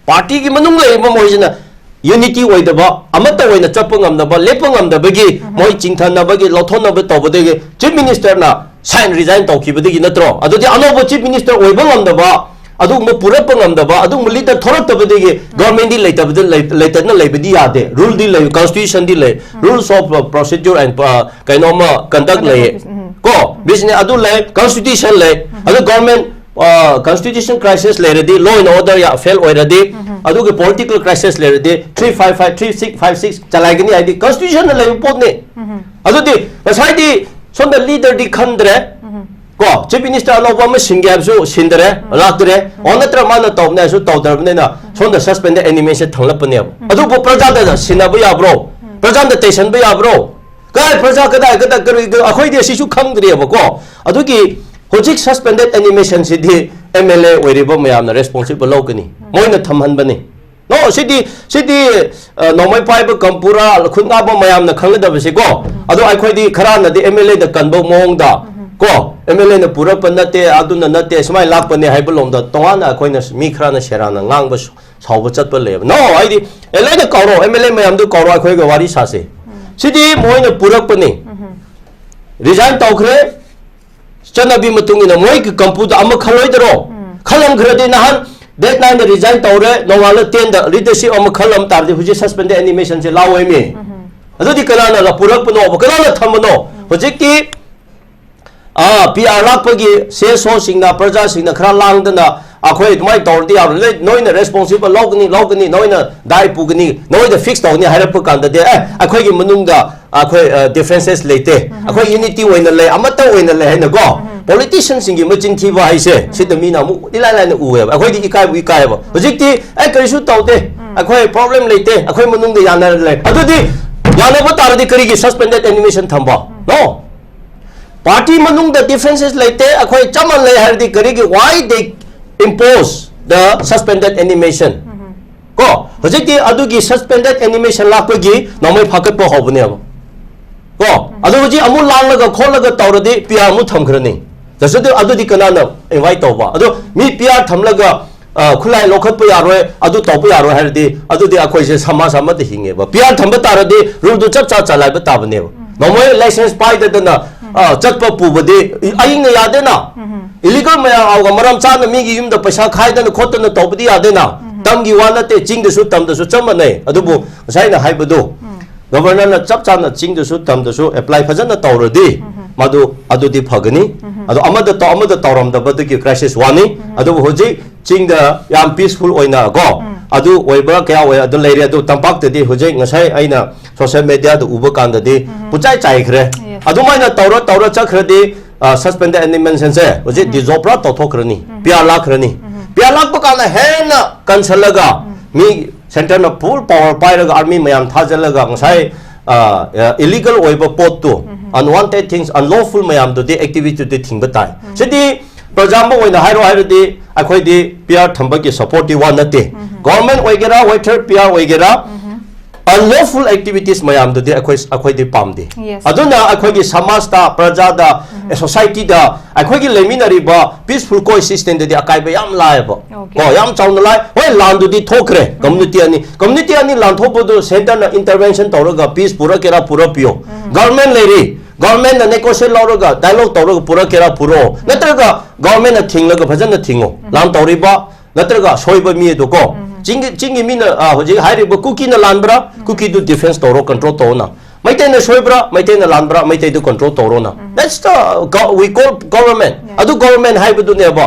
ꯄꯥꯔꯇꯤꯒꯤ ꯃꯅꯨꯡ ꯂꯩꯔꯤꯕ ꯃꯈꯣꯏꯁꯤꯅ ꯌꯨꯅꯤꯇꯤ ꯑꯣꯏꯗꯕ, ꯑꯃꯠꯇ ꯑꯣꯏꯅ ꯆꯠꯄ ꯉꯝꯗꯕ, ꯂꯦꯞꯄ ꯉꯝꯗꯕꯒꯤ, ꯃꯣꯏ ꯆꯤꯡꯊꯅꯕꯒꯤ, ꯂꯧꯊꯣꯛꯅꯕ ꯇꯧꯕꯗꯒꯤ ꯆꯤꯐ ꯃꯤꯅꯤꯁꯇꯔꯅ ꯁꯥꯏꯟ ꯔꯤꯖꯥꯏꯟ ꯇꯧꯈꯤꯕꯗꯒꯤ ꯅꯠꯇ꯭ꯔꯣ? ꯑꯗꯨꯗꯤ ꯑꯅꯧꯕ ꯆꯤꯐ ꯃꯤꯅꯤꯁꯇꯔ ꯑꯣꯏꯕ ꯉꯝꯗꯕ, ꯑꯗꯨꯒꯨꯝꯕ ꯄꯨꯔꯛꯄ ꯉꯝꯗꯕ, ꯑꯗꯨꯒꯨꯝꯕ ꯂꯤꯗꯔ ꯊꯣꯔꯛꯇꯕꯗꯒꯤ ꯒꯚꯔꯟꯃꯦꯟꯗꯤ ꯂꯩꯇꯕꯗ ꯂꯩ-, ꯂꯩꯇꯅ ꯂꯩꯕꯗꯤ ꯌꯥꯗꯦ꯫ ꯔꯨꯜꯗꯤ ꯂꯩ, ꯀꯟꯁꯇꯤꯇ꯭ꯌꯨꯁꯟꯗꯤ ꯂꯩ, ꯔꯨꯜꯁ ꯑꯣꯐ ꯄ꯭ꯔꯣꯁꯤꯗ꯭ꯌꯨꯔ ꯑꯦꯟ, ꯑ, ꯀꯩꯅꯣꯝꯃ ꯀꯟꯗꯛ ꯂꯩ, ꯀꯣ, ꯕꯤꯖꯤꯅꯦꯁ ꯑꯗꯨ ꯂꯩ, ꯀꯟꯁꯇꯤꯇ꯭ꯌꯨꯁꯟ ꯂꯩ꯫ ꯑꯗꯨ ꯒꯚꯔꯟꯃꯦꯟ, ꯑ, ꯀꯟꯁꯇꯤꯇ꯭ꯌꯨꯁꯟ ꯀ꯭ꯔꯥꯏꯁꯤꯁ ꯂꯩꯔꯗꯤ, ꯂꯣ ꯑꯦꯟ ꯑꯣꯔꯗꯔ ꯐꯦꯜ ꯑꯣꯏꯔꯗꯤ, ꯑꯗꯨꯒ ꯄꯣꯂꯤꯇꯤꯀꯦꯜ ꯀ꯭ꯔꯥꯏꯁꯤꯁ ꯂꯩꯔꯗꯤ, three five five, three six five six ꯆꯂꯥꯏꯒꯅꯤ ꯍꯥꯏꯗꯤ ꯀꯟꯁꯇꯤꯇ꯭ꯌꯨꯁꯟꯗ ꯂꯩꯕ ꯄꯣꯠꯅꯤ꯫ ꯑꯗꯨꯗꯤ ꯉꯁꯥꯏꯗꯤ ꯁꯣꯝꯗ ꯂꯤꯗꯔꯗꯤ ꯈꯟꯗ꯭ꯔꯦ, ꯀꯣ, ꯆꯤꯐ ꯃꯤꯅꯤꯁꯇꯔ ꯑꯅꯧꯕ ꯑꯃ ꯁꯤꯟꯒꯦ ꯍꯥꯏꯕꯁꯨ ꯁꯤꯟꯗꯔꯦ, ꯂꯥꯛꯇ꯭ꯔꯦ, ꯑꯣ, ꯅꯠꯇ꯭ꯔ ꯃꯥꯅ ꯇꯧꯕꯅꯦ ꯍꯥꯏꯁꯨ ꯇꯧꯗ꯭ꯔꯕꯅꯤꯅ ꯁꯣꯝꯗ ꯁꯁꯄꯦꯟꯗꯦꯗ ꯑꯦꯅꯤꯃꯦꯁꯟ ꯊꯝꯂꯛꯄꯅꯦꯕ꯫ ꯑꯗꯨꯕꯨ ꯄ꯭ꯔꯖꯥꯗ ꯁꯤꯟꯅꯕ ꯌꯥꯕ꯭ꯔꯣ? ꯄ꯭ꯔꯖꯥꯗ ꯇꯩꯁꯟꯕ ꯌꯥꯕ꯭ꯔꯣ? ꯀꯥꯏ ꯄ꯭ꯔꯖꯥ ꯀꯗꯥꯏ, ꯀꯗꯥꯏ, ꯀꯔꯤ, ꯀꯔꯤ, ꯑꯩꯈꯣꯏꯗꯤ ꯑꯁꯤꯁꯨ ꯈꯪꯗ꯭ꯔꯤꯑꯕꯀꯣ꯫ ꯑꯗꯨꯒꯤ ꯍꯧꯖꯤꯛ ꯁꯁꯄꯦꯟꯗꯦꯗ ꯑꯦꯅꯤꯃꯦꯁꯟꯁꯤꯗꯤ ꯑꯦꯝ ꯑꯦꯜ ꯑꯦ ꯑꯣꯏꯔꯤꯕ ꯃꯌꯥꯝꯅ ꯔꯦꯁꯄꯣꯟꯁꯤꯕꯜ ꯂꯧꯒꯅꯤ, ꯃꯣꯏꯅ ꯊꯝꯍꯟꯕꯅꯤ꯫ ꯅꯣ, ꯁꯤꯗꯤ, ꯁꯤꯗꯤ, ꯑ, ꯅꯣꯡꯃꯩ ꯄꯥꯏꯕ ꯀꯝꯄꯨꯔꯥ ꯈꯨꯠ ꯉꯥꯕ ꯃꯌꯥꯝꯅ ꯈꯪꯒꯗꯕꯁꯤꯀꯣ꯫ ꯑꯗꯣ ꯑꯩꯈꯣꯏꯗꯤ ꯈꯔꯅꯗꯤ ꯑꯦꯝ ꯑꯦꯜ ꯑꯦꯗ ꯀꯟꯕ ꯃꯑꯣꯡꯗ, ꯀꯣ, ꯑꯦꯝ ꯑꯦꯜ ꯑꯦꯅ ꯄꯨꯔꯛꯄ ꯅꯠꯇꯦ, ꯑꯗꯨꯅ ꯅꯠꯇꯦ, ꯁꯨꯃꯥꯏꯅ ꯂꯥꯛꯄꯅꯦ ꯍꯥꯏꯕ ꯂꯣꯝꯗ ꯇꯣꯉꯥꯟꯅ ꯑꯩꯈꯣꯏꯅ ꯃꯤ ꯈꯔꯅ ꯁꯦꯔꯥꯟꯅ ꯉꯥꯡꯕ ꯁꯥꯎꯕ ꯆꯠꯄ ꯂꯩꯌꯦꯕ꯫ ꯅꯣ, ꯑꯩꯗꯤ ꯑꯦ, ꯂꯣꯏꯅ ꯀꯧꯔꯣ, ꯑꯦꯝ ꯑꯦꯜ ꯑꯦ ꯃꯌꯥꯝꯗꯨ ꯀꯧꯔꯣ, ꯑꯩꯈꯣꯏꯒ ꯋꯥꯔꯤ ꯁꯥꯁꯦ꯫ ꯁꯤꯗꯤ ꯃꯣꯏꯅ ꯄꯨꯔꯛꯄꯅꯤ꯫ ꯔꯤꯖꯥꯏꯟ ꯇꯧꯈ꯭ꯔꯦ꯫ ꯆꯠꯅꯕꯤ ꯃꯇꯨꯡ ꯏꯟꯅ ꯃꯣꯏꯒꯤ ꯀꯝꯄꯨꯗ ꯑꯃ ꯈꯜꯂꯣꯏꯗꯔꯣ? ꯈꯜꯂꯝꯈ꯭ꯔꯗꯤ ꯅꯍꯥꯟ ꯗꯦꯠ ꯅꯥꯏꯟꯗ ꯔꯤꯖꯥꯏꯟ ꯇꯧꯔꯦ, ꯅꯣꯡꯉꯥꯜꯂ ꯇꯦꯟꯗ ꯂꯤꯗꯔꯁꯤꯞ ꯑꯃ ꯈꯜꯂꯝ ꯇꯥꯔꯗꯤ ꯍꯧꯖꯤꯛ ꯁꯁꯄꯦꯟꯗꯦꯗ ꯑꯦꯅꯤꯃꯦꯁꯟꯁꯦ ꯂꯥꯎꯑꯣꯏꯃꯤ꯫ ꯑꯗꯨꯗꯤ ꯀꯅꯥꯅ ꯄꯨꯔꯛꯄꯅꯣꯕ? ꯀꯅꯥꯅ ꯊꯝꯕꯅꯣ? ꯍꯧꯖꯤꯛꯇꯤ ꯄꯤ ꯑꯥꯔ ꯂꯥꯛꯄꯒꯤ ꯁꯤ ꯑꯦꯁ ꯑꯣꯁꯤꯡꯅ, ꯄ꯭ꯔꯖꯥꯁꯤꯡꯅ ꯈꯔ ꯂꯥꯡꯗꯅ, "ꯑꯩꯈꯣꯏ ꯑꯗꯨꯃꯥꯏꯅ ꯇꯧꯔꯗꯤ ꯌꯥꯔꯣꯏ, ꯅꯣꯏ- ꯅꯣꯏꯅ ꯔꯦꯁꯄꯣꯟꯁꯤꯕꯜ ꯂꯧꯒꯅꯤ, ꯂꯧꯒꯅꯤ, ꯅꯣꯏꯅ ꯗꯥꯏ ꯄꯨꯒꯅꯤ, ꯅꯣꯏꯅ ꯐꯤꯛꯁ ꯇꯧꯒꯅꯤ" ꯍꯥꯏꯔꯛꯄ ꯀꯥꯟꯗꯗꯤ, "ꯑꯦ, ꯑꯩꯈꯣꯏꯒꯤ ꯃꯅꯨꯡꯗ ꯑꯩꯈꯣꯏ ꯗꯤꯐ꯭ꯔꯦꯟꯁꯦꯁ ꯂꯩꯇꯦ, ꯑꯩꯈꯣꯏ ꯌꯨꯅꯤꯇꯤ ꯑꯣꯏꯅ ꯂꯩ, ꯑꯃꯠꯇ ꯑꯣꯏꯅ ꯂꯩ" ꯍꯥꯏꯅꯀꯣ, ꯄꯣꯂꯤꯇꯤꯁꯤꯌꯟꯁꯤꯡꯒꯤ ꯃꯆꯤꯟ ꯊꯤꯕ ꯍꯥꯏꯁꯦ ꯁꯤꯗ ꯃꯤꯅ ꯑꯃꯨꯛ ꯏꯂꯥꯏ ꯂꯥꯏꯅ ꯎꯑꯦꯕ꯫ ꯑꯩꯈꯣꯏꯗꯤ ꯏꯀꯥꯏꯕꯨ ꯏꯀꯥꯏꯕ꯫ ꯍꯧꯖꯤꯛꯇꯤ, "ꯑꯦ, ꯀꯔꯤꯁꯨ ꯇꯧꯗꯦ, ꯑꯩꯈꯣꯏ ꯄ꯭ꯔꯣꯕ꯭ꯂꯦꯝ ꯂꯩꯇꯦ, ꯑꯩꯈꯣꯏ ꯃꯅꯨꯡꯗ ꯌꯥꯅꯔ ꯂꯩ"꯫ ꯑꯗꯨꯗꯤ ꯌꯥꯅꯕ ꯇꯥꯔꯗꯤ ꯀꯔꯤꯒꯤ ꯁꯁꯄꯦꯟꯗꯦꯗ ꯑꯦꯅꯤꯃꯦꯁꯟ ꯊꯝꯕ? No. ꯄꯥꯔꯇꯤ ꯃꯅꯨꯡꯗ ꯗꯤꯐ꯭ꯔꯦꯟꯁꯦꯁ ꯂꯩꯇꯦ, ꯑꯩꯈꯣꯏ ꯆꯞ ꯃꯥꯟꯅꯩ ꯍꯥꯏꯔꯗꯤ ꯀꯔꯤꯒꯤ, why they impose the suspended animation? ꯀꯣ, ꯍꯧꯖꯤꯛꯇꯤ ꯑꯗꯨꯒꯤ ꯁꯁꯄꯦꯟꯗꯦꯗ ꯑꯦꯅꯤꯃꯦꯁꯟ ꯂꯥꯛꯄꯒꯤ ꯅꯣꯡꯃꯩ ꯐꯥꯀꯠꯄ ꯍꯧꯕꯅꯦꯕ꯫ ꯀꯣ, ꯑꯗꯨ ꯍꯧꯖꯤꯛ ꯑꯃꯨꯛ ꯂꯥꯡꯂꯒ ꯈꯣꯠꯂꯒ ꯇꯧꯔꯗꯤ ꯄꯤ ꯑꯥꯔ ꯑꯃꯨꯛ ꯊꯝꯈ꯭ꯔꯅꯤ꯫ ꯖꯁ ꯑꯗꯨ, ꯑꯗꯨꯗꯤ ꯀꯅꯥꯅ ꯏꯟꯚꯥꯏꯠ ꯇꯧꯕ? ꯑꯗꯣ ꯃꯤ ꯄꯤ ꯑꯥꯔ ꯊꯝꯂꯒ, ꯑ, ꯈꯨꯠꯂꯥꯏ ꯂꯧꯈꯠꯄ ꯌꯥꯔꯣꯏ, ꯑꯗꯨ ꯇꯧꯕ ꯌꯥꯔꯣꯏ ꯍꯥꯏꯔꯗꯤ, ꯑꯗꯨꯗꯤ ꯑꯩꯈꯣꯏꯁꯦ ꯁꯃꯥꯖ ꯑꯃꯗ ꯍꯤꯡꯉꯦꯕ꯫ ꯄꯤ ꯑꯥꯔ ꯊꯝꯕ ꯇꯥꯔꯗꯤ ꯔꯨꯜꯗꯨ ꯆꯞ ꯆꯥ ꯆꯂꯥꯏꯕ ꯇꯥꯕꯅꯦꯕ꯫ ꯅꯣꯡꯃꯩ ꯂꯥꯏꯁꯦꯟꯁ ꯄꯥꯏꯗꯗꯅ, ꯑ, ꯆꯠꯄ ꯄꯨꯕꯗꯤ ꯑꯏꯪꯅ ꯌꯥꯗꯦꯅ꯫ ꯏꯂꯤꯒꯜ ꯃꯌꯥꯝ ꯃꯔꯝ ꯆꯥꯅ ꯃꯤꯒꯤ ꯌꯨꯝꯗ ꯄꯩꯁꯥ ꯈꯥꯏꯗꯅ ꯈꯣꯠꯇꯅ ꯇꯧꯕꯗꯤ ꯌꯥꯗꯦꯅ꯫ ꯇꯝꯒꯤ ꯋꯥ ꯅꯠꯇꯦ, ꯆꯤꯡꯗꯁꯨ ꯇꯝꯗꯁꯨ ꯆꯞ ꯃꯥꯟꯅꯩ꯫ ꯑꯗꯨꯕꯨ ꯉꯁꯥꯏ ꯑꯩꯅ ꯍꯥꯏꯕꯗꯣ, ꯒꯕꯔꯅꯔꯅ ꯆꯞ ꯆꯥꯅ ꯆꯤꯡꯗꯁꯨ ꯇꯝꯗꯁꯨ ꯑꯦꯄ꯭ꯂꯥꯏ ꯐꯖꯅ ꯇꯧꯔꯗꯤ, ꯃꯗꯨ, ꯑꯗꯨꯗꯤ ꯐꯒꯅꯤ꯫ ꯑꯗꯣ ꯑꯃꯗ ꯇꯧ-, ꯑꯃꯗ ꯇꯧꯔꯝꯗꯕꯗꯒꯤ ꯀ꯭ꯔꯥꯏꯁꯤꯁ ꯋꯥꯅꯤ꯫ ꯑꯗꯨꯕꯨ ꯍꯧꯖꯤꯛ ꯆꯤꯡꯗ ꯌꯥꯝ ꯄꯤꯁꯐꯨꯜ ꯑꯣꯏꯅ ꯀꯣ, ꯑꯗꯨ ꯑꯣꯏꯕ꯭ꯔꯥ ꯀꯌꯥ ꯑꯣꯏ ꯑꯗꯨ ꯂꯩꯔꯦ꯫ ꯑꯗꯨ ꯇꯝꯄꯥꯛꯇꯗꯤ ꯍꯧꯖꯤꯛ ꯉꯁꯥꯏ ꯑꯩꯅ ꯁꯣꯁꯤꯌꯦꯜ ꯃꯦꯗꯤꯌꯥꯗ ꯎꯕ ꯀꯥꯟꯗꯗꯤ ꯄꯨꯆꯥꯏ ꯆꯥꯏꯈ꯭ꯔꯦ꯫ ꯑꯗꯨꯃꯥꯏꯅ ꯇꯧꯔ ꯇꯧꯔ ꯆꯠꯈ꯭ꯔꯗꯤ, ꯑ, ꯁꯁꯄꯦꯟꯗꯦꯗ ꯑꯦꯅꯤꯃꯦꯁꯟꯁꯦ ꯍꯧꯖꯤꯛ ꯗꯤꯖꯣꯜꯕ ꯄꯨꯔꯥ ꯇꯧꯊꯣꯛꯈ꯭ꯔꯅꯤ꯫ P R ꯂꯥꯛꯈ꯭ꯔꯅꯤ꯫ ꯄꯤ ꯑꯥꯔ ꯂꯥꯛꯄ ꯀꯥꯟꯗ ꯍꯦꯟꯅ ꯀꯟꯁꯜꯂꯒ ꯃꯤ ꯁꯦꯟꯇꯔꯅ ꯐꯨꯜ ꯄꯥꯋꯔ ꯄꯥꯏꯔꯒ ꯑꯥꯔꯃꯤ ꯃꯌꯥꯝ ꯊꯥꯖꯤꯜꯂꯒ ꯉꯁꯥꯏ, ꯑ, ꯑ, ꯏꯂꯤꯒꯜ ꯑꯣꯏꯕ ꯄꯣꯠꯇꯨ, ꯑꯟꯋꯥꯟꯇꯦꯗ ꯊꯤꯡꯁ, ꯑꯟꯂꯣꯐꯨꯜ ꯃꯌꯥꯝꯗꯨꯗꯤ ꯑꯦꯛꯇꯤꯚꯤꯇꯤꯗꯤ ꯊꯤꯡꯕ ꯇꯥꯏ꯫ ꯁꯤꯗꯤ ꯄ꯭ꯔꯖꯥ ꯑꯃ ꯑꯣꯏꯅ ꯍꯥꯏꯔꯣ ꯍꯥꯏꯔꯗꯤ ꯑꯩꯈꯣꯏꯗꯤ ꯄꯤ ꯑꯥꯔ ꯊꯝꯕꯒꯤ ꯁꯄꯣꯔꯠꯇꯤ ꯋꯥ ꯅꯠꯇꯦ꯫ ꯒꯣꯔꯃꯦꯟ ꯑꯣꯏꯒꯦꯔꯥ, ꯋꯦꯊꯔ ꯄꯤ ꯑꯥꯔ ꯑꯣꯏꯒꯦꯔꯥ, ꯑꯟꯂꯣꯐꯨꯜ ꯑꯦꯛꯇꯤꯚꯤꯇꯤꯁ ꯃꯌꯥꯝꯗꯨꯗꯤ ꯑꯩꯈꯣꯏ, ꯑꯩꯈꯣꯏꯗꯤ ꯄꯥꯝꯗꯦ꯫ ꯑꯗꯨꯅ ꯑꯩꯈꯣꯏꯒꯤ ꯁꯃꯥꯖꯇ, ꯄ꯭ꯔꯖꯥꯗ, ꯁꯣꯁꯥꯏꯇꯤꯗ ꯑꯩꯈꯣꯏꯒꯤ ꯂꯩꯃꯤꯟꯅꯔꯤꯕ ꯄꯤꯁꯐꯨꯜ ꯀꯣ ꯑꯦꯛꯁꯤꯁꯇꯦꯟꯁꯇꯗꯤ ꯑꯀꯥꯏꯕ ꯌꯥꯝ ꯂꯥꯛꯑꯦꯕ꯫ ꯀꯣ, ꯌꯥꯝ ꯆꯥꯎꯅ ꯂꯥꯛꯑꯦ꯫ ꯍꯣꯏ, ꯂꯥꯟꯗꯨꯗꯤ ꯊꯣꯛꯈ꯭ꯔꯦ꯫ ꯀꯝꯃꯨꯅꯤꯇꯤ ꯑꯅꯤ, ꯀꯝꯃꯨꯅꯤꯇꯤ ꯑꯅꯤ ꯂꯥꯟꯊꯣꯛꯄꯗꯨ ꯁꯦꯟꯇꯔꯅ ꯏꯟꯇꯔꯚꯦꯟꯁꯟ ꯇꯧꯔꯒ ꯄꯤꯁ ꯄꯨꯔꯛꯀꯦꯔꯥ ꯄꯨꯔꯛꯄꯤꯌꯣ꯫ ꯒꯣꯔꯃꯦꯟ ꯂꯩꯔꯤ, ꯒꯣꯔꯃꯦꯟꯅ ꯅꯦꯒꯣꯁꯤꯌꯦꯠ ꯂꯧꯔꯒ ꯗꯥꯏꯂꯣꯒ ꯇꯧꯔꯒ ꯄꯨꯔꯛꯀꯦꯔꯥ ꯄꯨꯔꯛꯑꯣ, ꯅꯠꯇ꯭ꯔꯒ ꯒꯣꯔꯃꯦꯟꯅ ꯊꯤꯡꯂꯒ ꯐꯖꯅ ꯊꯤꯡꯉꯣ꯫ ꯂꯥꯟ ꯇꯧꯔꯤꯕ ꯅꯠꯇ꯭ꯔꯒ ꯑꯁꯣꯏꯕ ꯃꯤ ꯑꯗꯨ ꯀꯣ, ꯆꯤꯡꯒꯤ, ꯆꯤꯡꯒꯤ ꯃꯤꯅ, ꯑ, ꯍꯧꯖꯤꯛ ꯍꯥꯏꯔꯤꯕ ꯀꯨꯀꯤꯅ ꯂꯥꯟꯕ꯭ꯔꯥ? ꯀꯨꯀꯤꯗꯨ ꯗꯤꯐꯦꯟꯁ ꯇꯧꯔꯣ, ꯀꯟꯇ꯭ꯔꯣꯜ ꯇꯧꯑꯣꯅ꯫ ꯃꯩꯇꯩꯅ ꯁꯣꯏꯕ꯭ꯔꯥ, ꯃꯩꯇꯩꯅ ꯂꯥꯟꯕ꯭ꯔꯥ, ꯃꯩꯇꯩꯗꯨ control ꯇꯧꯔꯣꯅ꯫ That's the go- we call government. ꯑꯗꯨ government ꯍꯥꯏꯕꯗꯨꯅꯦꯕ꯫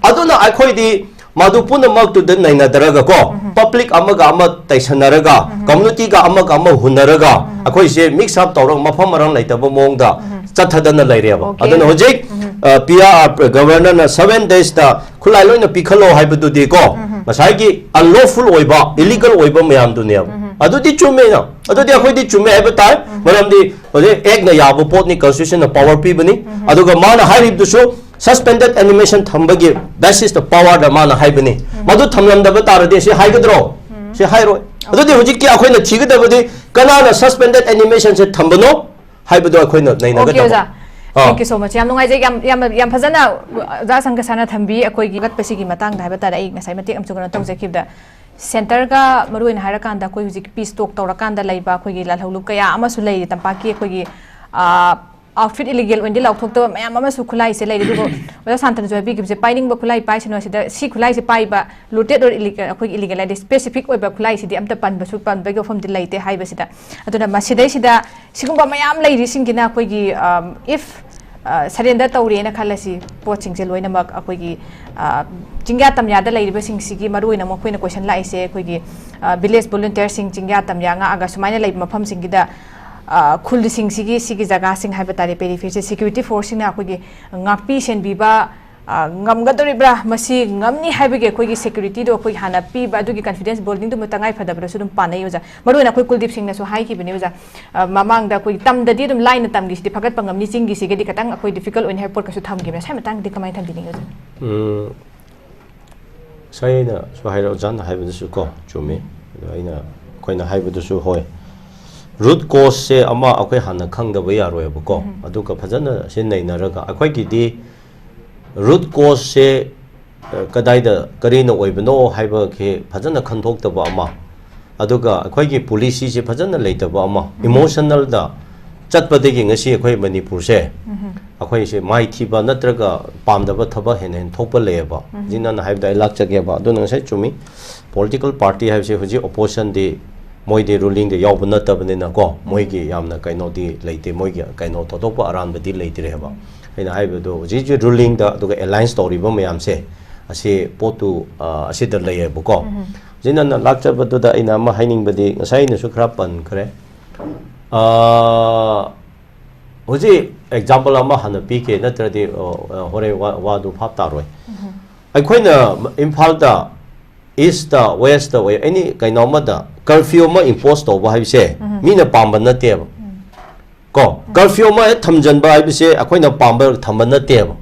ꯑꯗꯨꯅ ꯑꯩꯈꯣꯏꯗꯤ ꯃꯗꯨ ꯄꯨꯝꯅꯃꯛꯇꯨꯗ ꯅꯩꯅꯗꯔꯒ ꯀꯣ, public ꯑꯃꯒ ꯑꯃ ꯇꯩꯁꯟꯅꯔꯒ, community ꯒ ꯑꯃꯒ ꯑꯃ ꯍꯨꯟꯅꯔꯒ, ꯑꯩꯈꯣꯏꯁꯦ mix up ꯇꯧꯔꯒ ꯃꯐꯝ ꯃꯔꯥꯡ ꯂꯩꯇꯕ ꯃꯑꯣꯡꯗ ꯆꯠꯊꯗꯅ ꯂꯩꯔꯦꯕ꯫ Okay. ꯑꯗꯨꯅ ꯍꯧꯖꯤꯛ, ꯑ, P R Governor ꯅ seven days ꯇ ꯈꯨꯠꯂꯥꯏ ꯂꯣꯏꯅ ꯄꯤꯈꯠꯂꯣ ꯍꯥꯏꯕꯗꯨꯗꯤ ꯀꯣ, ꯉꯁꯥꯏꯒꯤ unlawful ꯑꯣꯏꯕ, illegal ꯑꯣꯏꯕ ꯃꯌꯥꯝꯗꯨꯅꯦꯕ꯫ ꯑꯗꯨꯗꯤ ꯆꯨꯝꯃꯦꯅ꯫ ꯑꯗꯨꯗꯤ ꯑꯩꯈꯣꯏꯗꯤ ꯆꯨꯝꯃꯦ ꯍꯥꯏꯕ ꯇꯥꯏ꯫ ꯃꯔꯝꯗꯤ ꯍꯧꯖꯤꯛ act ꯅ ꯌꯥꯕ ꯄꯣꯠꯅꯤ, constitution ꯅ power ꯄꯤꯕꯅꯤ꯫ ꯑꯗꯨꯒ ꯃꯥꯅ ꯍꯥꯏꯔꯤꯕꯗꯨꯁꯨ suspended animation ꯊꯝꯕꯒꯤ basis ꯇ power ꯗ ꯃꯥꯅ ꯍꯥꯏꯕꯅꯤ꯫ ꯃꯗꯨ ꯊꯝꯂꯝꯗꯕ ꯇꯥꯔꯗꯤ ꯁꯤ ꯍꯥꯏꯒꯗ꯭ꯔꯣ? ꯁꯤ ꯍꯥꯏꯔꯣꯏ꯫ ꯑꯗꯨꯗꯤ ꯍꯧꯖꯤꯛꯀꯤ ꯑꯩꯈꯣꯏꯅ ꯊꯤꯒꯗꯕꯗꯤ ꯀꯅꯥꯅ suspended animation ꯁꯦ ꯊꯝꯕꯅꯣ ꯍꯥꯏꯕꯗꯣ ꯑꯩꯈꯣꯏꯅ Okay, ꯅꯩꯅꯒꯗꯕ꯫ ꯑꯣꯖꯥ꯫ ꯑꯥ꯫ Thank you so much. ꯌꯥꯝ ꯅꯨꯡꯉꯥꯏꯖꯩ꯫ ꯌꯥꯝ, ꯌꯥꯝ, ꯌꯥꯝ ꯐꯖꯅ ꯑꯣꯖꯥ ꯁꯪꯒ ꯁꯥꯟꯅ ꯊꯝꯕꯤ꯫ ꯑꯩꯈꯣꯏꯒꯤ ꯍꯧꯒꯠꯄꯁꯤꯒꯤ ꯃꯇꯥꯡꯗ ꯍꯥꯏꯕ ꯇꯥꯔꯦ, ꯑꯩ ꯉꯁꯥꯏ ꯃꯇꯦꯛ ꯑꯃꯁꯨ ꯀꯩꯅꯣ ꯇꯧꯖꯈꯤꯕꯗ, center ꯒ ꯃꯔꯨꯑꯣꯏꯅ ꯍꯥꯏꯔꯀꯥꯟꯗ ꯑꯩꯈꯣꯏ ꯍꯧꯖꯤꯛ peace talk ꯇꯧꯔꯀꯥꯟꯗ ꯂꯩꯕ ꯑꯩꯈꯣꯏꯒꯤ ꯂꯥꯜꯍꯧꯂꯨꯞ ꯀꯌꯥ ꯑꯃꯁꯨ ꯂꯩꯔꯤ ꯇꯝꯄꯥꯛꯀꯤ ꯑꯩꯈꯣꯏꯒꯤ, ꯑꯥ, outfit illegal ꯑꯣꯏꯅꯗꯤ ꯂꯥꯎꯊꯣꯛꯇꯕ ꯃꯌꯥꯝ ꯑꯃꯁꯨ ꯈꯨꯠꯂꯥꯏꯁꯦ ꯂꯩꯔꯤ꯫ ꯑꯗꯨꯕꯨ ꯑꯣꯖꯥ ꯁꯥꯟꯇꯅꯁꯨ ꯍꯥꯏꯕꯤꯈꯤꯕꯁꯦ, ꯄꯥꯏꯅꯤꯡꯕ ꯈꯨꯠꯂꯥꯏ ꯄꯥꯏꯁꯅꯨ, ꯁꯤꯗ ꯁꯤ ꯈꯨꯠꯂꯥꯏꯁꯦ ꯄꯥꯏꯕ looted or illegal, ꯑꯩꯈꯣꯏꯒꯤ illegal ꯍꯥꯏꯗꯤ specific ꯑꯣꯏꯕ ꯈꯨꯠꯂꯥꯏꯁꯤꯗꯤ ꯑꯝꯇ ꯄꯟꯕꯁꯨ, ꯄꯟꯕꯒꯤ ꯋꯥꯐꯝꯗꯤ ꯂꯩꯇꯦ ꯍꯥꯏꯕꯁꯤꯗ꯫ ꯑꯗꯨꯅ ꯃꯁꯤꯗꯩꯁꯤꯗ ꯁꯤꯒꯨꯝꯕ ꯃꯌꯥꯝ ꯂꯩꯔꯤꯁꯤꯡꯒꯤꯅ ꯑꯩꯈꯣꯏꯒꯤ, ꯑꯝ, if, ꯑ, surrender ꯇꯧꯔꯦꯅ ꯈꯜꯂꯁꯤ, ꯄꯣꯠꯁꯤꯡꯁꯦ ꯂꯣꯏꯅꯃꯛ ꯑꯩꯈꯣꯏꯒꯤ, ꯑ, ꯆꯤꯡꯌꯥ ꯇꯝꯌꯥꯗ ꯂꯩꯔꯤꯕꯁꯤꯡꯁꯤꯒꯤ ꯃꯔꯨꯑꯣꯏꯅ ꯃꯈꯣꯏꯅ question ꯂꯥꯛꯏꯁꯦ ꯑꯩꯈꯣꯏꯒꯤ, ꯑ, village volunteer ꯁꯤꯡ ꯆꯤꯡꯌꯥ ꯇꯝꯌꯥ ꯉꯥꯛꯑꯒ ꯁꯨꯃꯥꯏꯅ ꯂꯩꯕ ꯃꯐꯝꯁꯤꯡꯒꯤꯗ, ꯑ, ꯈꯨꯜꯁꯤꯡꯁꯤꯒꯤ ꯁꯤꯒꯤ ꯖꯒꯥꯁꯤꯡ ꯍꯥꯏꯕ ꯇꯥꯔꯦ, periphery ꯁꯦ security force ꯁꯤꯡꯅ ꯑꯩꯈꯣꯏꯒꯤ ꯉꯥꯛꯄꯤ ꯁꯦꯟꯕꯤꯕ, ꯑ, ꯉꯝꯒꯗꯧꯔꯤꯕ꯭ꯔꯥ? ꯃꯁꯤ ꯉꯝꯅꯤ ꯍꯥꯏꯕꯒꯤ ꯑꯩꯈꯣꯏꯒꯤ security ꯗꯣ ꯑꯩꯈꯣꯏ ꯍꯥꯟꯅ ꯄꯤꯕ ꯑꯗꯨꯒꯤ confidence building ꯗꯨꯃ ꯇꯉꯥꯏ ꯐꯗꯕꯗꯁꯨ ꯑꯗꯨꯝ ꯄꯥꯅꯩ ꯑꯣꯖꯥ꯫ ꯃꯔꯨꯑꯣꯏꯅ ꯑꯩꯈꯣꯏ ꯀꯨꯜꯗꯤꯞ ꯁꯤꯡꯅꯁꯨ ꯍꯥꯏꯈꯤꯕꯅꯤ ꯑꯣꯖꯥ, ꯑ, ꯃꯃꯥꯡꯗ ꯑꯩꯈꯣꯏꯒꯤ ꯇꯝꯗꯗꯤ ꯑꯗꯨꯝ ꯂꯥꯏꯅ ꯇꯝꯈꯤꯁꯤꯗꯤ ꯐꯒꯠꯄ ꯉꯝꯅꯤ, ꯆꯤꯡꯒꯤꯁꯤꯒꯗꯤ ꯈꯤꯇꯪ ꯑꯩꯈꯣꯏ difficult ꯑꯣꯏꯅꯤ ꯍꯥꯏꯕ ꯄꯣꯠꯀꯁꯨ ꯊꯝꯈꯤꯕꯅꯤ꯫ ꯁ꯭ꯋꯥꯏ ꯃꯇꯥꯡꯗꯗꯤ ꯀꯃꯥꯏꯅ ꯊꯝꯕꯤꯅꯤꯡꯉꯤ ꯑꯣꯖꯥ? ꯎꯝ, ꯉꯁꯥꯏ ꯑꯩꯅꯁꯨ ꯍꯥꯏꯔ-, ꯑꯣꯖꯥꯅ ꯍꯥꯏꯕꯗꯨꯁꯨ ꯀꯣ, ꯆꯨꯝꯃꯤ꯫ ꯑꯗꯣ ꯑꯩꯅ, ꯑꯩꯈꯣꯏꯅ ꯍꯥꯏꯕꯗꯨꯁꯨ ꯍꯣꯏ꯫ Root cause ꯁꯦ ꯑꯃ ꯑꯩꯈꯣꯏ ꯍꯥꯟꯅ ꯈꯪꯗꯕ ꯌꯥꯔꯣꯏꯕꯀꯣ꯫ ꯎꯝ꯫ ꯑꯗꯨꯒ ꯐꯖꯅ ꯁꯤ ꯅꯩꯅꯔꯒ ꯑꯩꯈꯣꯏꯒꯤꯗꯤ root cause ꯁꯦ, ꯑ, ꯀꯗꯥꯏꯗ ꯀꯔꯤꯅ ꯑꯣꯏꯕꯅꯣ ꯍꯥꯏꯕꯁꯦ ꯐꯖꯅ ꯈꯟꯗꯣꯛꯇꯕ ꯑꯃ, ꯑꯗꯨꯒ ꯑꯩꯈꯣꯏꯒꯤ policy ꯁꯦ ꯐꯖꯅ ꯂꯩꯇꯕ ꯑꯃ, ꯎꯝ꯫ Emotional ꯗ ꯆꯠꯄꯗꯒꯤ ꯉꯁꯤ ꯑꯩꯈꯣꯏ ꯃꯅꯤꯄꯨꯔꯁꯦ, ꯎꯝ꯫ ꯑꯩꯈꯣꯏꯁꯦ ꯃꯥꯏꯊꯤꯕ ꯅꯠꯇ꯭ꯔꯒ ꯄꯥꯝꯗꯕ ꯊꯕꯛ ꯍꯦꯟꯅ ꯍꯦꯟꯅ ꯊꯣꯛꯄ ꯂꯩꯌꯦꯕ꯫ ꯎꯝ꯫ ꯍꯧꯖꯤꯛ ꯅꯪꯅ ꯍꯥꯏꯕꯗ ꯑꯩ ꯂꯥꯛꯆꯒꯦꯕ꯫ ꯑꯗꯨꯅ ꯉꯁꯥꯏ ꯆꯨꯝꯃꯤ, political party ꯍꯥꯏꯕꯁꯦ ꯍꯧꯖꯤꯛ opposition ꯗꯤ ꯃꯣꯏꯗꯤ ꯔꯨꯂꯤꯡꯗ ꯌꯥꯎꯕ ꯅꯠꯇꯕꯅꯤꯅꯀꯣ, ꯃꯣꯏꯒꯤ ꯌꯥꯝꯅ ꯀꯩꯅꯣꯗꯤ ꯂꯩꯇꯦ, ꯃꯣꯏꯒꯤ ꯀꯩꯅꯣ ꯊꯣꯏꯗꯣꯛꯄ ꯑꯔꯥꯟꯕꯗꯤ ꯂꯩꯇ꯭ꯔꯦꯕ꯫ ꯑꯩꯅ ꯍꯥꯏꯕꯗꯣ ꯍꯧꯖꯤꯛ ꯍꯧꯖꯤꯛ ꯔꯨꯂꯤꯡꯗ ꯑꯗꯨꯒ ꯑꯦꯂꯥꯏꯟꯁ ꯇꯧꯔꯤꯕ ꯃꯌꯥꯝꯁꯦ, ꯑꯁꯤ ꯄꯣꯠꯇꯨ ꯑ, ꯑꯁꯤꯗ ꯂꯩꯌꯦꯕꯀꯣ꯫ ꯍꯧꯖꯤꯛ ꯅꯪꯅ ꯂꯥꯛꯆꯕꯗꯨꯗ ꯑꯩꯅ ꯑꯃ ꯍꯥꯏꯅꯤꯡꯕꯗꯤ, ꯉꯁꯥꯏ ꯑꯩꯅꯁꯨ ꯈꯔ ꯄꯟꯈ꯭ꯔꯦ꯫ ꯑ, ꯍꯧꯖꯤꯛ ꯑꯦꯛꯖꯥꯝꯄꯜ ꯑꯃ ꯍꯥꯟꯅ ꯄꯤꯒꯦ, ꯅꯠꯇ꯭ꯔꯗꯤ ꯑ, ꯑ, ꯍꯣꯔꯦꯟ ꯋꯥ- ꯋꯥꯗꯨ ꯚꯥꯞ ꯇꯥꯔꯣꯏ꯫ ꯑꯩꯈꯣꯏꯅ ꯏꯝꯐꯥꯜꯗ, ꯏꯁꯇ, ꯋꯦꯁꯇ ꯑꯣꯏ, ꯑꯦꯅꯤ ꯀꯩꯅꯣ ꯑꯃꯗ ꯀꯔꯐ꯭ꯌꯨ ꯑꯃ ꯏꯝꯄꯣꯁ ꯇꯧꯕ ꯍꯥꯏꯕꯁꯦ ꯃꯤꯅ ꯄꯥꯝꯕ ꯅꯠꯇꯦꯕ꯫ ꯀꯣ, ꯀꯔꯐ꯭ꯌꯨ ꯑꯃ ꯍꯦꯛ ꯊꯝꯖꯤꯟꯕ ꯍꯥꯏꯕꯁꯦ ꯑꯩꯈꯣꯏꯅ ꯄꯥꯝꯕ ꯊꯝꯕ ꯅꯠꯇꯦꯕ꯫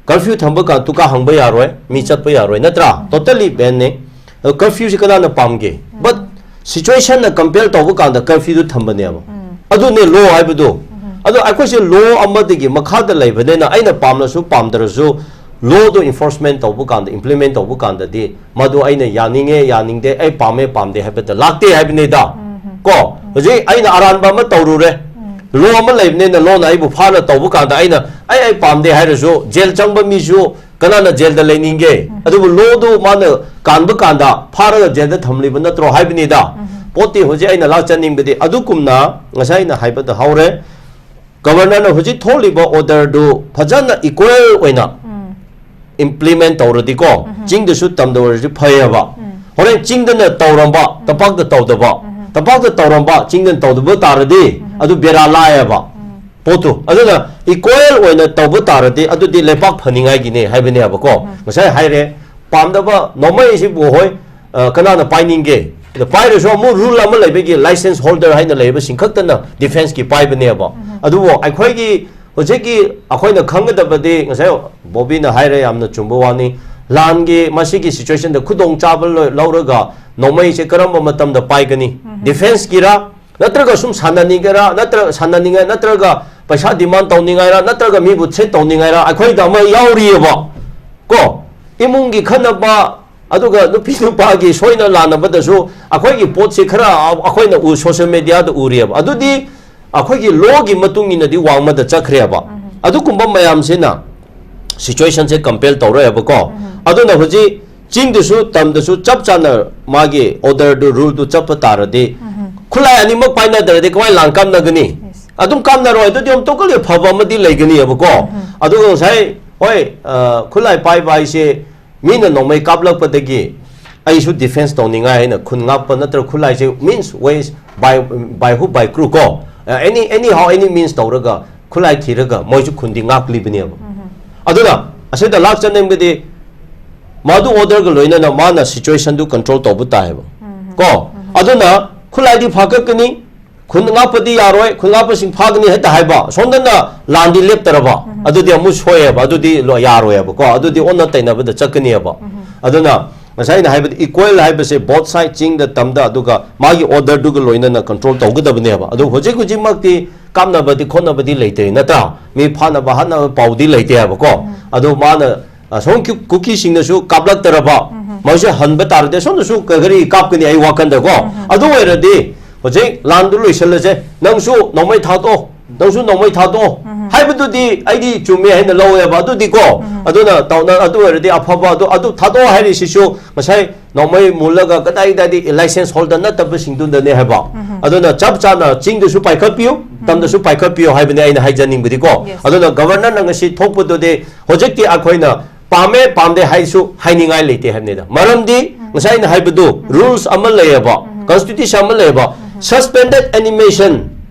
ꯀꯔꯐ꯭ꯌꯨ ꯊꯝꯕ ꯀꯥꯟ ꯇꯨꯀꯥ ꯍꯪꯕ ꯌꯥꯔꯣꯏ, ꯃꯤ ꯆꯠꯄ ꯌꯥꯔꯣꯏ, ꯅꯠꯇ꯭ꯔꯥ? ꯇꯣꯇꯦꯂꯤ ꯕꯦꯟꯅꯦ꯫ ꯑꯗꯣ ꯀꯔꯐ꯭ꯌꯨꯁꯤ ꯀꯅꯥꯅ ꯄꯥꯝꯒꯦ? ꯕꯠ ꯁꯤꯆꯨꯋꯦꯁꯟꯅ ꯀꯝꯄꯦꯜ ꯇꯧꯕ ꯀꯥꯟꯗ ꯀꯔꯐ꯭ꯌꯨꯗꯨ ꯊꯝꯕꯅꯦꯕ꯫ ꯑꯗꯨꯅꯦ ꯂꯣ ꯍꯥꯏꯕꯗꯨ꯫ ꯑꯗꯣ ꯑꯩꯈꯣꯏꯁꯦ ꯂꯣ ꯑꯃꯗꯒꯤ ꯃꯈꯥꯗ ꯂꯩꯕꯅꯤꯅ, ꯑꯩꯅ ꯄꯥꯝꯂꯁꯨ ꯄꯥꯝꯗ꯭ꯔꯁꯨ, ꯂꯣꯗꯣ ꯏꯟꯐꯣꯔꯁꯃꯦꯟ ꯇꯧꯕ ꯀꯥꯟꯗ, ꯏꯝꯄ꯭ꯂꯤꯃꯦꯟ ꯇꯧꯕ ꯀꯥꯟꯗꯗꯤ, ꯃꯗꯨ ꯑꯩꯅ ꯌꯥꯅꯤꯡꯉꯦ, ꯌꯥꯅꯤꯡꯗꯦ, ꯑꯩ ꯄꯥꯝꯃꯦ, ꯄꯥꯝꯗꯦ ꯍꯥꯏꯕꯗ ꯂꯥꯛꯇꯦ ꯍꯥꯏꯕꯅꯤꯗ꯫ ꯀꯣ, ꯍꯧꯖꯤꯛ ꯑꯩꯅ ꯑꯔꯥꯟꯕ ꯑꯃ ꯇꯧꯔꯨꯔꯦ, ꯂꯣ ꯑꯃ ꯂꯩꯕꯅꯤꯅ, ꯂꯣꯅ ꯑꯩꯕꯨ ꯐꯥꯅ ꯇꯧꯕ ꯀꯥꯟꯗ, ꯑꯩꯅ, ꯑꯩ ꯑꯩ ꯄꯥꯝꯗꯦ ꯍꯥꯏꯔꯁꯨ, ꯖꯦꯜ ꯆꯪꯕ ꯃꯤꯁꯨ ꯀꯅꯥꯅ ꯖꯦꯜꯗ ꯂꯩꯅꯤꯡꯒꯦ? ꯑꯗꯨꯕꯨ ꯂꯣꯗꯨ ꯃꯥꯅ ꯀꯥꯟꯕ ꯀꯥꯟꯗ ꯐꯥꯔꯒ ꯖꯦꯜꯗ ꯊꯝꯂꯤꯕ ꯅꯠꯇ꯭ꯔꯣ ꯍꯥꯏꯕꯅꯤꯗ꯫ ꯄꯣꯠꯇꯤ ꯍꯧꯖꯤꯛ ꯑꯩꯅ ꯂꯥꯛꯆꯅꯤꯡꯕꯗꯤ, ꯑꯗꯨꯒꯨꯝꯅ ꯉꯁꯥꯏ ꯑꯩꯅ ꯍꯥꯏꯕꯗ ꯍꯧꯔꯦ, ꯒꯕꯔꯅꯔꯅ ꯍꯧꯖꯤꯛ ꯊꯣꯛꯂꯤꯕ ꯑꯣꯔꯗꯔꯗꯨ ꯐꯖꯅ ꯏꯀ꯭ꯋꯦꯜ ꯑꯣꯏꯅ ꯏꯝꯄ꯭ꯂꯤꯃꯦꯟ ꯇꯧꯔꯗꯤꯀꯣ, ꯆꯤꯡꯗꯁꯨ ꯇꯝꯗ ꯑꯣꯏꯔꯁꯨ ꯐꯩꯌꯦꯕ꯫ ꯍꯣꯔꯦꯟ ꯆꯤꯡꯗꯅ ꯇꯧꯔꯝꯕ, ꯇꯝꯄꯥꯛꯇ ꯇꯧꯗꯕ, ꯇꯝꯄꯥꯛꯇ ꯇꯧꯔꯝꯕ, ꯆꯤꯡꯗꯅ ꯇꯧꯗꯕ ꯇꯥꯔꯗꯤ, ꯑꯗꯨ ꯕꯦꯔꯥ ꯂꯥꯛꯑꯦꯕ ꯄꯣꯠꯇꯨ꯫ ꯑꯗꯨꯅ ꯏꯀ꯭ꯋꯦꯜ ꯑꯣꯏꯅ ꯇꯧꯕ ꯇꯥꯔꯗꯤ, ꯑꯗꯨꯗꯤ ꯂꯩꯄꯥꯛ ꯐꯅꯤꯡꯉꯥꯏꯒꯤꯅꯦ ꯍꯥꯏꯕꯅꯦꯕꯀꯣ꯫ ꯉꯁꯥꯏ ꯍꯥꯏꯔꯦ, ꯄꯥꯝꯗꯕ ꯅꯣꯡꯃꯩꯁꯤꯕꯨ, ꯍꯣꯏ, ꯑ, ꯀꯅꯥꯅ ꯄꯥꯏꯅꯤꯡꯒꯦ? ꯑꯗ ꯄꯥꯏꯔꯁꯨ ꯑꯃꯨꯛ ꯔꯨꯜ ꯑꯃ ꯂꯩꯕꯒꯤ, ꯂꯥꯏꯁꯦꯟꯁ ꯍꯣꯜꯗꯔ ꯍꯥꯏꯅ ꯂꯩꯕꯁꯤꯡ ꯈꯛꯇꯅ ꯗꯤꯐꯦꯟꯁꯀꯤ ꯄꯥꯏꯕꯅꯦꯕ꯫ ꯑꯗꯨꯕꯨ ꯑꯩꯈꯣꯏꯒꯤ ꯍꯧꯖꯤꯛꯀꯤ ꯑꯩꯈꯣꯏꯅ ꯈꯪꯒꯗꯕꯗꯤ, ꯉꯁꯥꯏ ꯕꯣꯕꯤꯅ ꯍꯥꯏꯔꯦ, ꯌꯥꯝꯅ ꯆꯨꯝꯕ ꯋꯥꯅꯤ, ꯂꯥꯟꯒꯤ ꯃꯁꯤꯒꯤ ꯁꯤꯆꯨꯋꯦꯁꯟꯗ ꯈꯨꯗꯣꯡꯆꯥꯕ ꯂꯧ- ꯂꯧꯔꯒ ꯅꯣꯡꯃꯩꯁꯦ ꯀꯔꯝꯕ ꯃꯇꯝꯗ ꯄꯥꯏꯒꯅꯤ? ꯗꯤꯐꯦꯟꯁꯀꯤꯔꯥ, ꯅꯠꯇ꯭ꯔꯒ ꯁꯨꯝ ꯁꯥꯟꯅꯅꯤꯡꯒꯦꯔꯥ, ꯅꯠꯇ꯭ꯔꯒ ꯁꯥꯟꯅꯅꯤꯡꯉꯥꯏ, ꯅꯠꯇ꯭ꯔꯒ ꯄꯩꯁꯥ ꯗꯤꯃꯥꯟ ꯇꯧꯅꯤꯡꯉꯥꯏꯔꯥ, ꯅꯠꯇ꯭ꯔꯒ ꯃꯤꯕꯨ ꯊ꯭ꯔꯦꯠ ꯇꯧꯅꯤꯡꯉꯥꯏꯔꯥ, ꯑꯩꯈꯣꯏꯗ ꯑꯃ ꯌꯥꯎꯔꯤꯑꯕ꯫ ꯀꯣ, ꯏꯃꯨꯡꯒꯤ ꯈꯠꯅꯕ, ꯑꯗꯨꯒ ꯅꯨꯄꯤ ꯅꯨꯄꯥꯒꯤ ꯁꯣꯏꯅ ꯂꯥꯟꯅꯕꯗꯁꯨ ꯑꯩꯈꯣꯏꯒꯤ ꯄꯣꯠꯁꯤ ꯈꯔ ꯑꯩꯈꯣꯏꯅ ꯎ- ꯁꯣꯁꯤꯌꯦꯜ ꯃꯦꯗꯤꯌꯥꯗ ꯎꯔꯤꯑꯕ꯫ ꯑꯗꯨꯗꯤ ꯑꯩꯈꯣꯏꯒꯤ ꯂꯣꯒꯤ ꯃꯇꯨꯡ ꯏꯟꯅꯗꯤ ꯋꯥꯡꯃꯗ ꯆꯠꯈ꯭ꯔꯦꯕ꯫ ꯑꯗꯨꯒꯨꯝꯕ ꯃꯌꯥꯝꯁꯤꯅ ꯁꯤꯆꯨꯋꯦꯁꯟꯁꯦ ꯀꯝꯄꯦꯜ ꯇꯧꯔꯛꯑꯦꯕꯀꯣ꯫ ꯑꯗꯨꯅ ꯍꯧꯖꯤꯛ ꯆꯤꯡꯗꯁꯨ ꯇꯝꯗꯁꯨ ꯆꯞ ꯆꯥꯅ ꯃꯥꯒꯤ order ꯗꯨ, rule ꯗꯨ ꯆꯠꯄ ꯇꯥꯔꯗꯤ, ꯎꯝ꯫ ꯈꯨꯠꯂꯥꯏ ꯑꯅꯤꯃꯛ ꯄꯥꯏꯅꯗ꯭ꯔꯗꯤ ꯀꯃꯥꯏꯅ ꯂꯥꯟ ꯀꯥꯞꯅꯒꯅꯤ? Yes. ꯑꯗꯨꯝ ꯀꯥꯞꯅꯔꯣꯏ꯫ ꯑꯗꯨꯗꯤ ꯑꯃꯨꯛ totally ꯐꯕ ꯑꯃꯗꯤ ꯂꯩꯒꯅꯤꯕꯀꯣ꯫ ꯎꯝ꯫ ꯑꯗꯨꯒ ꯉꯁꯥꯏ, ꯍꯣꯏ, ꯑ, ꯈꯨꯠꯂꯥꯏ ꯄꯥꯏꯕ ꯍꯥꯏꯁꯦ ꯃꯤꯅ ꯅꯣꯡꯃꯩ ꯀꯥꯞꯂꯛꯄꯗꯒꯤ ꯑꯩꯁꯨ defense ꯇꯧꯅꯤꯡꯉꯥꯏ ꯍꯥꯏꯅ ꯈꯨꯟ ꯉꯥꯛꯄ ꯅꯠꯇ꯭ꯔꯒ ꯈꯨꯠꯂꯥꯏꯁꯦ means ways by, by hook by crook ꯀꯣ, ꯑ, any, anyhow, any means ꯇꯧꯔꯒ ꯈꯨꯠꯂꯥꯏ ꯊꯤꯔꯒ ꯃꯣꯏꯁꯨ ꯈꯨꯟꯗꯤ ꯉꯥꯛꯂꯤꯕꯅꯦꯕ꯫ ꯎꯝ꯫ ꯑꯗꯨꯅ ꯑꯁꯤꯗ ꯂꯥꯛ ꯆꯟꯅꯤꯡꯕꯗꯤ ꯃꯗꯨ order ꯒ ꯂꯣꯏꯅꯅ ꯃꯥꯅ situation ꯗꯨ control ꯇꯧꯕ ꯇꯥꯏꯌꯦꯕ꯫ ꯎꯝ꯫ ꯀꯣ? ꯎꯝ꯫ ꯑꯗꯨꯅ ꯈꯨꯠꯂꯥꯏꯗꯤ ꯐꯥꯀꯠꯀꯅꯤ, ꯈꯨꯟ ꯉꯥꯛꯄꯗꯤ ꯌꯥꯔꯣꯏ, ꯈꯨꯟ ꯉꯥꯛꯄꯁꯤꯡ ꯐꯥꯒꯅꯤ ꯍꯦꯛꯇ ꯍꯥꯏꯕ, ꯁꯣꯝꯗꯅ ꯂꯥꯟꯗꯤ ꯂꯦꯞꯇꯔꯕ, ꯎꯝ꯫ ꯑꯗꯨꯗꯤ ꯑꯃꯨꯛ ꯁꯣꯏꯑꯦꯕ, ꯑꯗꯨꯗꯤ ꯂꯣ-, ꯌꯥꯔꯣꯏꯑꯕꯀꯣ, ꯑꯗꯨꯗꯤ ꯑꯣꯟꯅ ꯇꯩꯅꯕꯗ ꯆꯠꯀꯅꯤꯑꯕ꯫ ꯎꯝ꯫ ꯑꯗꯨꯅ ꯉꯁꯥꯏ ꯑꯩꯅ ꯍꯥꯏꯕꯗꯤ equal ꯍꯥꯏꯕꯁꯦ both side, ꯆꯤꯡꯗ ꯇꯝꯗ, ꯑꯗꯨꯒ ꯃꯥꯒꯤ order ꯗꯨꯒ ꯂꯣꯏꯅꯅ control ꯇꯧꯒꯗꯕꯅꯦꯕ꯫ ꯑꯗꯨ ꯍꯧꯖꯤꯛ ꯍꯧꯖꯤꯛꯃꯛꯇꯤ ꯀꯥꯞꯅꯕꯗꯤ ꯈꯣꯠꯅꯕꯗꯤ ꯂꯩꯇꯦ, ꯅꯠꯇ꯭ꯔꯥ? ꯃꯤ ꯐꯥꯅꯕ ꯍꯥꯠꯅꯕ ꯄꯥꯎꯗꯤ ꯂꯩꯇꯦ ꯍꯥꯏꯕꯀꯣ꯫ ꯎꯝ꯫ ꯑꯗꯨ ꯃꯥꯅ, ꯑ, ꯁꯣꯝ ꯀꯨ-, ꯀꯨꯀꯤꯁꯤꯡꯅꯁꯨ ꯀꯥꯞꯂꯛꯇꯔꯕ, ꯎꯝ꯫ ꯃꯣꯏꯁꯦ ꯍꯟꯕ ꯇꯥꯔꯗꯤ ꯁꯣꯝꯗꯁꯨ ꯀ-, ꯀꯔꯤ ꯀꯥꯞꯀꯅꯤ ꯑꯩ ꯋꯥꯈꯟꯗꯀꯣ꯫ ꯎꯝ꯫ ꯑꯗꯨ ꯑꯣꯏꯔꯗꯤ ꯍꯧꯖꯤꯛ ꯂꯥꯟꯗꯨ ꯂꯣꯏꯁꯤꯜꯂꯁꯦ, ꯅꯪꯁꯨ ꯅꯣꯡꯃꯩ ꯊꯥꯗꯣꯛꯑꯣ, ꯅꯪꯁꯨ ꯅꯣꯡꯃꯩ ꯊꯥꯗꯣꯛꯑꯣ ꯎꯝ꯫ ꯍꯥꯏꯕꯗꯨꯗꯤ ꯑꯩꯗꯤ ꯆꯨꯝꯃꯦ ꯍꯥꯏꯅ ꯂꯧꯋꯦꯕ꯫ ꯑꯗꯨꯗꯤꯀꯣ, ꯎꯝ꯫ ꯑꯗꯨꯅ ꯇꯧꯅ-, ꯑꯗꯨ ꯑꯣꯏꯔꯗꯤ ꯑꯐꯕ, ꯑꯗꯨ, ꯑꯗꯨ ꯊꯥꯗꯣꯛꯑꯣ ꯍꯥꯏꯔꯤꯁꯤꯁꯨ ꯉꯁꯥꯏ ꯅꯣꯡꯃꯩ ꯃꯨꯜꯂꯒ ꯀꯗꯥꯏ ꯀꯗꯥꯏꯗꯤ license holder ꯅꯠꯇꯕꯁꯤꯡꯗꯨꯅꯅꯦ ꯍꯥꯏꯕ꯫ ꯎꯝ꯫ ꯑꯗꯨꯅ ꯆꯞ ꯆꯥꯅ ꯆꯤꯡꯗꯁꯨ ꯄꯥꯏꯈꯠꯄꯤꯌꯨ, ꯎꯝ꯫ ꯇꯝꯗꯁꯨ ꯄꯥꯏꯈꯠꯄꯤꯌꯨ ꯍꯥꯏꯕꯅꯤ ꯑꯩꯅ ꯍꯥꯏꯖꯅꯤꯡꯕꯗꯤꯀꯣ꯫ Yes. ꯑꯗꯨꯅ Governor ꯅ ꯉꯁꯤ ꯊꯣꯛꯄꯗꯨꯗꯤ ꯍꯧꯖꯤꯛꯇꯤ ꯑꯩꯈꯣꯏꯅ ꯄꯥꯝꯃꯦ ꯄꯥꯝꯗꯦ ꯍꯥꯏꯁꯨ ꯍꯥꯏꯅꯤꯡꯉꯥꯏ ꯂꯩꯇꯦ ꯍꯥꯏꯕꯅꯤꯗ꯫ ꯃꯔꯝꯗꯤ ꯎꯝ꯫ ꯉꯁꯥꯏ ꯑꯩꯅ ꯍꯥꯏꯕꯗꯨ, ꯎꯝ꯫ Rules ꯑꯃ ꯂꯩꯌꯦꯕ, ꯎꯝ꯫ Constitution ꯑꯃ ꯂꯩꯌꯦꯕ, ꯎꯝ꯫ Suspended animation,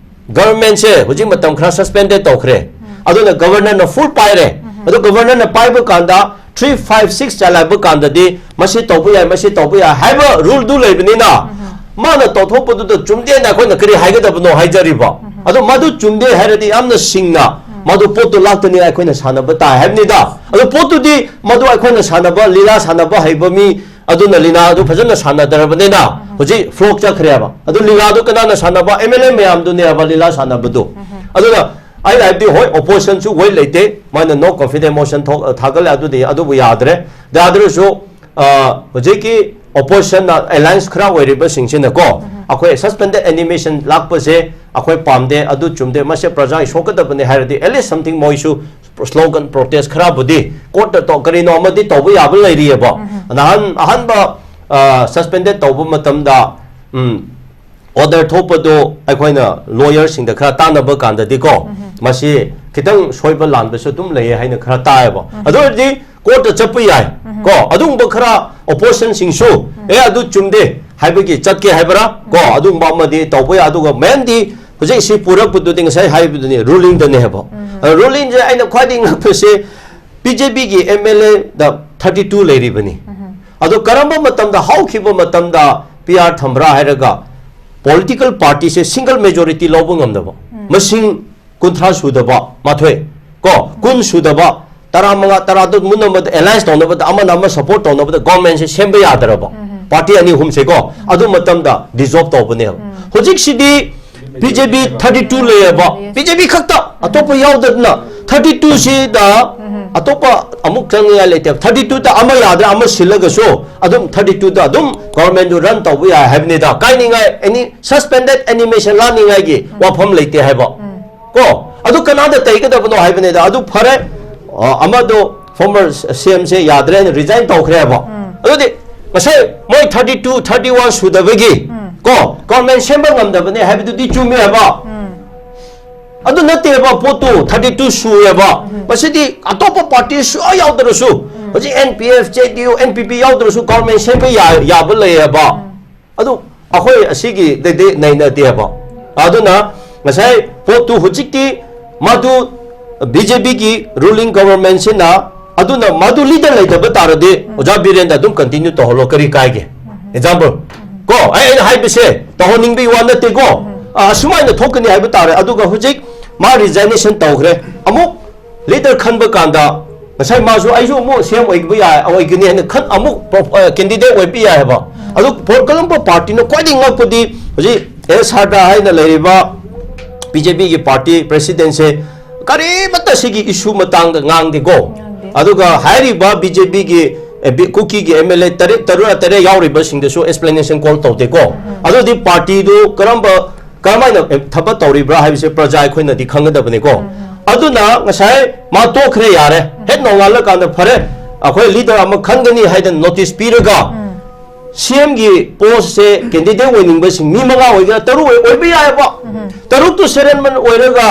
government ꯁꯦ ꯍꯧꯖꯤꯛ ꯃꯇꯝ ꯈꯔ suspended ꯇꯧꯈ꯭ꯔꯦ꯫ ꯎꯝ꯫ ꯑꯗꯨꯅ Governor ꯅ full ꯄꯥꯏꯔꯦ꯫ ꯎꯝ꯫ ꯑꯗꯨ Governor ꯅ ꯄꯥꯏꯕ ꯀꯥꯟꯗ three five six ꯆꯂꯥꯏꯕ ꯀꯥꯟꯗꯗꯤ ꯃꯁꯤ ꯇꯧꯕ ꯌꯥꯏ, ꯃꯁꯤ ꯇꯧꯕ ꯌꯥꯏ ꯍꯥꯏꯕ rule ꯗꯨ ꯂꯩꯕꯅꯤꯅ, ꯎꯝ꯫ ꯃꯥꯅ ꯇꯧꯊꯣꯛꯄꯗꯨꯗ ꯆꯨꯝꯗꯦꯅ ꯑꯩꯈꯣꯏꯅ ꯀꯔꯤ ꯍꯥꯏꯒꯗꯕꯅꯣ ꯍꯥꯏꯖꯔꯤꯕ꯫ ꯎꯝ꯫ ꯑꯗꯣ ꯃꯗꯨ ꯆꯨꯝꯗꯦ ꯍꯥꯏꯔꯗꯤ ꯌꯥꯝꯅ ꯁꯤꯡꯅ ꯎꯝ꯫ ꯃꯗꯨ ꯄꯣꯠꯇꯨ ꯂꯥꯛꯇꯅꯤ ꯑꯩꯈꯣꯏꯅ ꯁꯥꯟꯅꯕ ꯇꯥꯏ ꯍꯥꯏꯕꯅꯤꯗ꯫ ꯑꯗꯨ ꯄꯣꯠꯇꯨꯗꯤ ꯃꯗꯨ ꯑꯩꯈꯣꯏꯅ ꯁꯥꯟꯅꯕ, ꯂꯤꯂꯥ ꯁꯥꯟꯅꯕ ꯍꯩꯕ ꯃꯤ ꯑꯗꯨꯅ ꯂꯤꯂꯥ ꯑꯗꯨ ꯐꯖꯅ ꯁꯥꯟꯅꯗ꯭ꯔꯕꯅꯤꯅ ꯎꯝ꯫ ꯍꯧꯖꯤꯛ flop ꯆꯠꯈ꯭ꯔꯦꯕ꯫ ꯑꯗꯨ ꯂꯤꯂꯥꯗꯨ ꯀꯅꯥꯅ ꯁꯥꯟꯅꯕ? M L A ꯃꯌꯥꯝꯗꯨꯅꯦꯕ ꯂꯤꯂꯥ ꯁꯥꯟꯅꯕꯗꯨ꯫ ꯎꯝ꯫ ꯑꯗꯨꯅ ꯑꯩꯅ ꯍꯥꯏꯕꯗꯤ, ꯍꯣꯏ, opposition ꯁꯨ weight ꯂꯩꯇꯦ, ꯃꯥꯅ no confidence motion ꯊꯣꯛ-, ꯊꯥꯒꯠꯂꯦ, ꯑꯗꯨꯗꯤ ꯑꯗꯨꯕꯨ ꯌꯥꯗ꯭ꯔꯦ꯫ ꯌꯥꯗ꯭ꯔꯁꯨ, ꯑ, ꯍꯧꯖꯤꯛꯀꯤ opposition ꯅ alliance ꯈꯔ ꯑꯣꯏꯔꯤꯕꯁꯤꯡꯁꯤꯅꯀꯣ, ꯎꯝ꯫ ꯑꯩꯈꯣꯏ suspended animation ꯂꯥꯛꯄꯁꯦ ꯑꯩꯈꯣꯏ ꯄꯥꯝꯗꯦ, ꯑꯗꯨ ꯆꯨꯝꯗꯦ, ꯃꯁꯦ ꯄ꯭ꯔꯖꯥꯒꯤ ꯁꯣꯛꯀꯗꯕꯅꯤ ꯍꯥꯏꯔꯗꯤ, at least something ꯃꯣꯏꯁꯨ slogan protest ꯈꯔꯕꯨꯗꯤ courtꯇ ꯇꯧ-, ꯀꯔꯤꯅꯣ ꯑꯃꯗꯤ ꯇꯧꯕ ꯌꯥꯕ ꯂꯩꯔꯤꯑꯕ꯫ ꯅꯍꯥꯟ ꯑꯍꯥꯟꯕ, ꯑ, suspended ꯇꯧꯕ ꯃꯇꯝꯗ, ꯎꯝ, order ꯊꯣꯛꯄꯗꯣ ꯑꯩꯈꯣꯏꯅ lawyerꯁꯤꯡꯗ ꯈꯔ ꯇꯥꯟꯅꯕ ꯀꯥꯟꯗꯗꯤꯀꯣ, ꯃꯁꯤ ꯈꯤꯇꯪ ꯁꯣꯏꯕ ꯂꯥꯟꯕꯁꯨ ꯑꯗꯨꯝ ꯂꯩꯌꯦ ꯍꯥꯏꯅ ꯈꯔ ꯇꯥꯏꯌꯦꯕ꯫ ꯑꯗꯨ ꯑꯣꯏꯔꯗꯤ courtꯇ ꯆꯠꯄ ꯌꯥꯏ ꯀꯣ꯫ ꯑꯗꯨꯒꯨꯝꯕ ꯈꯔ oppositionꯁꯤꯡꯁꯨ, "ꯑꯦ, ꯑꯗꯨ ꯆꯨꯝꯗꯦ" ꯍꯥꯏꯕꯒꯤ ꯆꯠꯀꯦ ꯍꯥꯏꯕ꯭ꯔꯥ ꯀꯣ, ꯑꯗꯨꯒꯨꯝꯕ ꯑꯃꯗꯤ ꯇꯧꯕ ꯌꯥꯏ꯫ ꯑꯗꯨꯒ mainꯗꯤ ꯍꯧꯖꯤꯛ ꯁꯤ ꯄꯨꯔꯛꯄꯗꯨꯗꯤ ꯉꯁꯥꯏ ꯍꯥꯏꯕꯗꯨꯅꯤ, rulingꯗꯅꯦ ꯍꯥꯏꯕ꯫ ꯑ, rulingꯁꯦ ꯑꯩꯅ ꯈ꯭ꯋꯥꯏꯗꯒꯤ ꯉꯛꯄꯁꯦ, BJPꯒꯤ MLAꯗ thirty two ꯂꯩꯔꯤꯕꯅꯤ꯫ ꯑꯗꯣ ꯀꯔꯝꯕ ꯃꯇꯝꯗ, ꯍꯧꯈꯤꯕ ꯃꯇꯝꯗ PR ꯊꯝꯕ꯭ꯔꯥ ꯍꯥꯏꯔꯒ, political partyꯁꯦ single majority ꯂꯧꯕ ꯉꯝꯗꯕ, ꯃꯁꯤꯡ ꯀꯨꯟꯊ꯭ꯔꯥ ꯁꯨꯗꯕ, ꯃꯥꯊꯣꯏ ꯀꯣ, ꯀꯨꯟ ꯁꯨꯗꯕ, ꯇꯔꯥꯃꯉꯥ, ꯇꯔꯥ ꯑꯗꯨ ꯃꯨꯟꯅꯕꯗ, alliance ꯇꯧꯅꯕꯗ, ꯑꯃꯅ ꯑꯃ support ꯇꯧꯅꯕꯗ governmentꯁꯦ ꯁꯦꯝꯕ ꯌꯥꯗ꯭ꯔꯕ, party ꯑꯅꯤ ꯑꯍꯨꯝꯁꯦ ꯀꯣ, ꯑꯗꯨ ꯃꯇꯝꯗ dissolve ꯇꯧꯕꯅꯦꯕ꯫ ꯍꯧꯖꯤꯛꯁꯤꯗꯤ BJP thirty two ꯂꯩꯌꯦꯕ, BJP ꯈꯛꯇ, ꯑꯇꯣꯞꯄ ꯌꯥꯎꯗꯗꯅ꯫ Thirty twoꯁꯤꯗ ꯑꯇꯣꯞꯄ ꯑꯃꯨꯛ ꯆꯪꯅꯤꯡꯉꯥꯏ ꯂꯩꯇꯦꯕ꯫ Thirty twoꯗ ꯑꯃ ꯌꯥꯗ꯭ꯔꯦ, ꯑꯃ ꯁꯤꯜꯂꯒꯁꯨ ꯑꯗꯨꯝ thirty twoꯗ ꯑꯗꯨꯝ governmentꯗꯨ run ꯇꯧꯕ ꯌꯥꯏ ꯍꯥꯏꯕꯅꯤꯗ꯫ ꯀꯥꯏꯅꯤꯡꯉꯥꯏ, any suspended animation ꯂꯥꯛꯅꯤꯡꯉꯥꯏꯒꯤ ꯋꯥꯐꯝ ꯂꯩꯇꯦ ꯍꯥꯏꯕ꯫ ꯀꯣ, ꯑꯗꯨ ꯀꯅꯥꯗ ꯇꯩꯒꯗꯕꯅꯣ ꯍꯥꯏꯕꯅꯤꯗ꯫ ꯑꯗꯨ ꯐꯔꯦ, ꯑ, ꯑꯃꯗꯣ former CMꯁꯦ ꯌꯥꯗ꯭ꯔꯦ ꯍꯥꯏꯅ resign ꯇꯧꯈ꯭ꯔꯦꯕ꯫ ꯑꯗꯨꯗꯤ ꯉꯁꯥꯏ ꯃꯣꯏ thirty two, thirty one ꯁꯨꯗꯕꯒꯤ ꯀꯣ, government ꯁꯦꯝꯕ ꯉꯝꯗꯕꯅꯦ ꯍꯥꯏꯕꯗꯨꯗꯤ ꯆꯨꯝꯃꯦꯕ꯫ ꯑꯗꯨ ꯅꯠꯇꯦꯕ, ꯄꯣꯠꯇꯨ thirty two ꯁꯨꯑꯦꯕ꯫ ꯃꯁꯤꯗꯤ ꯑꯇꯣꯞꯄ party ꯁꯨꯡꯌꯥꯎ ꯌꯥꯎꯗ꯭ꯔꯁꯨ, ꯍꯧꯖꯤꯛ NPF, JDU, NPP ꯌꯥꯎꯗ꯭ꯔꯁꯨ government ꯁꯦꯝꯕ ꯌꯥ-, ꯌꯥꯕ ꯂꯩꯌꯦꯕ꯫ ꯑꯗꯨ ꯑꯩꯈꯣꯏ ꯑꯁꯤꯒꯤꯗꯗꯤ ꯅꯩꯅꯗꯦꯕ꯫ ꯑꯗꯨꯅ ꯉꯁꯥꯏ ꯄꯣꯠꯇꯨ ꯍꯧꯖꯤꯛꯇꯤ ꯃꯗꯨ BJPꯒꯤ ruling governmentꯁꯤꯅ, ꯑꯗꯨꯅ ꯃꯗꯨ leader ꯂꯩꯇꯕ ꯇꯥꯔꯗꯤ ꯑꯣꯖꯥ ꯕꯤꯔꯦꯟꯗ ꯑꯗꯨꯝ continue ꯇꯧꯍꯜꯂꯣ, ꯀꯔꯤ ꯀꯥꯏꯒꯦ? Example ꯀꯣ, ꯑꯩ, ꯑꯩꯅ ꯍꯥꯏꯕꯁꯦ ꯇꯧꯍꯟꯅꯤꯡꯕꯒꯤ ꯋꯥ ꯅꯠꯇꯦꯀꯣ꯫ ꯑ, ꯑꯁꯨꯃꯥꯏꯅ ꯊꯣꯛꯀꯅꯤ ꯍꯥꯏꯕ ꯇꯥꯔꯦ꯫ ꯑꯗꯨꯒ ꯍꯧꯖꯤꯛ ꯃꯥ resignation ꯇꯧꯈ꯭ꯔꯦ, ꯑꯃꯨꯛ leader ꯈꯟꯕ ꯀꯥꯟꯗ ꯉꯁꯥꯏ ꯃꯥꯁꯨ, "ꯑꯩꯁꯨ ꯑꯃꯨꯛ CM ꯑꯣꯏꯕ ꯌꯥꯏ, ꯑꯣꯏꯒꯅꯤ" ꯍꯥꯏꯅ ꯈꯟ-, ꯑꯃꯨꯛ pro-, ꯑ, candidate ꯑꯣꯏꯕ ꯌꯥꯏ ꯍꯥꯏꯕ꯫ ꯑꯗꯨ ꯄꯣꯠ ꯀꯔꯝꯕ partyꯅꯣ? ꯈ꯭ꯋꯥꯏꯗꯒꯤ ꯉꯛꯄꯗꯤ ꯍꯧꯖꯤꯛ ꯑꯦꯁ ꯁꯥꯔꯗꯥ ꯍꯥꯏꯅ ꯂꯩꯔꯤꯕ BJPꯒꯤ party presidentꯁꯦ ꯀꯔꯤꯃꯠꯇ ꯁꯤꯒꯤ issue ꯃꯇꯥꯡꯗ ꯉꯥꯡꯗꯦꯀꯣ꯫ ꯉꯥꯡꯗꯦ꯫ ꯑꯗꯨꯒ ꯍꯥꯏꯔꯤꯕ BJPꯒꯤ ꯑꯦ, ꯕꯤ-, ꯀꯨꯀꯤꯒꯤ ꯑꯦꯝ ꯑꯦꯜ ꯑꯦ ꯇꯔꯦꯠ, ꯇꯔꯨꯛ, ꯇꯔꯦꯠ ꯌꯥꯎꯔꯤꯕꯁꯤꯡꯗꯁꯨ explanation call ꯇꯧꯗꯦꯀꯣ꯫ ꯑꯗꯨꯗꯤ ꯄꯥꯔꯇꯤꯗꯨ ꯀꯔꯝꯕ, ꯀꯔꯝꯍꯥꯏꯅ, ꯑꯦ, ꯊꯕꯛ ꯇꯧꯔꯤꯕ꯭ꯔꯥ ꯍꯥꯏꯕꯁꯦ ꯄ꯭ꯔꯖꯥ ꯑꯩꯈꯣꯏꯅꯗꯤ ꯈꯪꯒꯗꯕꯅꯤꯀꯣ꯫ ꯑꯗꯨꯅ ꯉꯁꯥꯏ ꯃꯥ ꯇꯣꯛꯈ꯭ꯔꯦ, ꯌꯥꯔꯦ꯫ ꯍꯦꯛ ꯅꯣꯡꯉꯥꯜꯂꯀꯥꯟꯗ ꯐꯔꯦ, ꯑꯩꯈꯣꯏ ꯂꯤꯗꯔ ꯑꯃ ꯈꯟꯒꯅꯤ ꯍꯥꯏꯗꯅ ꯅꯣꯇꯤꯁ ꯄꯤꯔꯒ ꯁꯤ ꯑꯦꯝꯒꯤ ꯄꯣꯁꯁꯦ ꯀꯦꯟꯗꯤꯗꯦꯠ ꯑꯣꯏꯅꯤꯡꯕꯁꯤꯡ ꯃꯤ ꯃꯉꯥ ꯑꯣꯏꯒꯦꯔꯥ, ꯇꯔꯨꯛ ꯑꯣꯏ-, ꯑꯣꯏꯕ ꯌꯥꯏꯑꯕ꯫ ꯇꯔꯨꯛꯇꯨ ꯁꯦꯔꯦꯟꯃꯟ ꯑꯣꯏꯔꯒ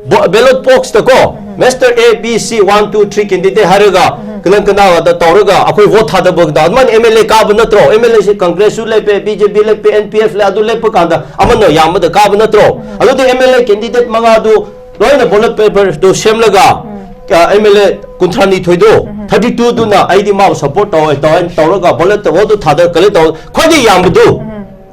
ꯕꯣ-, ꯕꯦꯂꯣꯠ ꯕꯣꯛꯁꯇꯀꯣ, ꯃꯤꯁꯇꯔ ꯑꯦ, ꯕꯤ, ꯁꯤ, ꯋꯥꯟ, ꯇꯨ, ꯊ꯭ꯔꯤ ꯀꯦꯟꯗꯤꯗꯦꯠ ꯍꯥꯏꯔꯒ, ꯀꯅꯥ ꯀꯅꯥꯗ ꯇꯧꯔꯒ ꯑꯩꯈꯣꯏ ꯚꯣꯠ ꯊꯥꯗꯕꯗ ꯑꯗꯨꯃꯥꯏꯅ ꯑꯦꯝ ꯑꯦꯜ ꯑꯦ ꯀꯥꯕ ꯅꯠꯇ꯭ꯔꯣ? ꯑꯦꯝ ꯑꯦꯜ ꯑꯦꯁꯤ ꯀꯪꯒ꯭ꯔꯦꯁꯁꯨ ꯂꯦꯞꯄꯦ, ꯕꯤ ꯖꯦ ꯄꯤ ꯂꯦꯞꯄꯦ, ꯑꯦꯟ ꯄꯤ ꯑꯦꯐ ꯂꯦꯞꯄꯦ, ꯑꯗꯨ ꯂꯦꯞꯄ ꯀꯥꯟꯗ ꯑꯃꯅ ꯌꯥꯝꯕꯗ ꯀꯥꯕ ꯅꯠꯇ꯭ꯔꯣ? ꯑꯗꯨꯗꯤ ꯑꯦꯝ ꯑꯦꯜ ꯑꯦ ꯀꯦꯟꯗꯤꯗꯦꯠ ꯃꯉꯥꯗꯨ ꯂꯣꯏꯅ ꯕꯦꯂꯣꯠ ꯄꯦꯄꯔꯗꯨ ꯁꯦꯝꯂꯒ, ꯑꯦꯝ ꯑꯦꯜ ꯑꯦ ꯀꯨꯟꯊ꯭ꯔꯥ ꯅꯤꯊꯣꯏꯗꯨ, ꯊꯥꯔꯇꯤ ꯇꯨꯗꯨꯅ ꯑꯩꯗꯤ ꯃꯥꯕꯨ ꯁꯄꯣꯔꯠ ꯇꯧꯋꯦ, ꯇꯧꯋꯦ ꯇꯧꯔꯒ ꯕꯦꯂꯣꯠꯇ ꯚꯣꯠꯇꯨ ꯊꯥꯗꯔ ꯀꯂꯦꯛ ꯇꯧ, ꯈ꯭ꯋꯥꯏꯗꯒꯤ ꯌꯥꯝꯕꯗꯨ,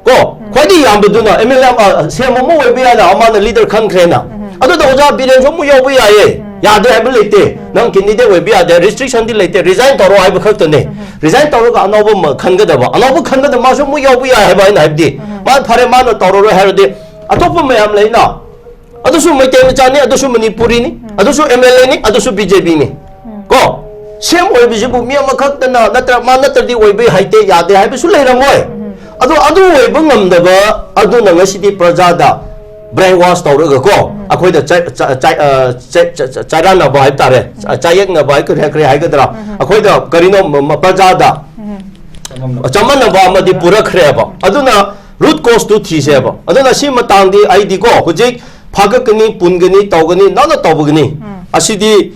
ꯀꯣ, ꯈ꯭ꯋꯥꯏꯗꯒꯤ ꯌꯥꯝꯕꯗꯨꯅ ꯑꯦꯝ ꯑꯦꯜ ꯑꯦ, ꯑ, ꯁꯤ ꯑꯦꯝ ꯑꯃ ꯑꯣꯏꯕ ꯌꯥꯏꯅ, ꯑꯃꯅ ꯂꯤꯗꯔ ꯈꯟꯈ꯭ꯔꯦꯅ꯫ ꯑꯗꯨꯗ ꯑꯣꯖꯥ ꯕꯤꯔꯦꯟꯁꯨ ꯑꯃꯨꯛ ꯌꯥꯎꯕ ꯌꯥꯏꯌꯦ꯫ ꯌꯥꯗꯦ ꯍꯥꯏꯕ ꯂꯩꯇꯦ꯫ ꯅꯪ ꯀꯦꯟꯗꯤꯗꯦꯠ ꯑꯣꯏꯕ ꯌꯥꯗꯦ, ꯔꯤꯁꯇ꯭ꯔꯤꯛꯁꯟꯗꯤ ꯂꯩꯇꯦ, ꯔꯤꯖꯥꯏꯟ ꯇꯧꯔꯣ ꯍꯥꯏꯕ ꯈꯛꯇꯅꯦ꯫ ꯔꯤꯖꯥꯏꯟ ꯇꯧꯔꯒ ꯑꯅꯧꯕ ꯑꯃ ꯈꯟꯒꯗꯕ, ꯑꯅꯧꯕ ꯈꯟꯕꯗ ꯃꯥꯁꯨ ꯑꯃꯨꯛ ꯌꯥꯎꯕ ꯌꯥꯏ ꯍꯥꯏꯕ ꯑꯩꯅ ꯍꯥꯏꯕꯗꯤ꯫ ꯃꯥ ꯐꯔꯦ, ꯃꯥꯅ ꯇꯧꯔꯔꯣꯏ ꯍꯥꯏꯔꯗꯤ ꯑꯇꯣꯞꯄ ꯃꯌꯥꯝ ꯂꯩꯅ꯫ ꯑꯗꯨꯁꯨ ꯃꯩꯇꯩ ꯃꯆꯥꯅꯤ, ꯑꯗꯨꯁꯨ ꯃꯅꯤꯄꯨꯔꯤꯅꯤ, ꯑꯗꯨꯁꯨ ꯑꯦꯝ ꯑꯦꯜ ꯑꯦꯅꯤ, ꯑꯗꯨꯁꯨ ꯕꯤ ꯖꯦ ꯄꯤꯅꯤ꯫ ꯀꯣ? ꯁꯤ ꯑꯦꯝ ꯑꯣꯏꯕꯁꯤꯕꯨ ꯃꯤ ꯑꯃꯈꯛꯇꯅ ꯅꯠꯇ꯭ꯔ ꯃꯥ ꯅꯠꯇ꯭ꯔꯗꯤ ꯑꯣꯏꯕ ꯍꯩꯇꯦ, ꯌꯥꯗꯦ ꯍꯥꯏꯕꯁꯨ ꯂꯩꯔꯝꯃꯣꯏ꯫ ꯑꯗꯣ ꯑꯗꯨ ꯑꯣꯏꯕ ꯉꯝꯗꯕ ꯑꯗꯨꯅ ꯉꯁꯤꯗꯤ ꯄ꯭ꯔꯖꯥꯗ ꯕ꯭ꯔꯦꯟ ꯋꯥꯁ ꯇꯧꯔꯒ ꯀꯣ, ꯑꯩꯈꯣꯏꯗ ꯆ-, ꯆ-, ꯆ-, ꯑ, ꯆ-, ꯆ-, ꯆ-, ꯆꯥꯏꯔꯥꯟꯅꯕ ꯍꯥꯏꯕ ꯇꯥꯔꯦ, ꯆ-, ꯆꯥꯌꯦꯛꯅꯕ ꯍꯥꯏ, ꯀꯔꯤ, ꯀꯔꯤ ꯍꯥꯏꯒꯗ꯭ꯔꯥ, ꯑꯩꯈꯣꯏꯗ ꯀꯔꯤꯅꯣ ꯃ-, ꯃ-, ꯄ꯭ꯔꯖꯥꯗ ꯆꯃꯝꯅꯕ ꯑꯃꯗꯤ ꯄꯨꯔꯛꯈ꯭ꯔꯦꯕ꯫ ꯑꯗꯨꯅ ꯔꯨꯠ ꯀꯣꯁꯇꯨ ꯊꯤꯁꯦꯕ꯫ ꯑꯗꯨꯅ ꯁꯤ ꯃꯇꯥꯡꯗꯤ ꯑꯩꯗꯤꯀꯣ ꯍꯧꯖꯤꯛ ꯐꯥꯒꯠꯀꯅꯤ, ꯄꯨꯟꯒꯅꯤ, ꯇꯧꯒꯅꯤ, ꯅꯪꯅ ꯇꯧꯕꯒꯅꯤ꯫ ꯑꯁꯤꯗꯤ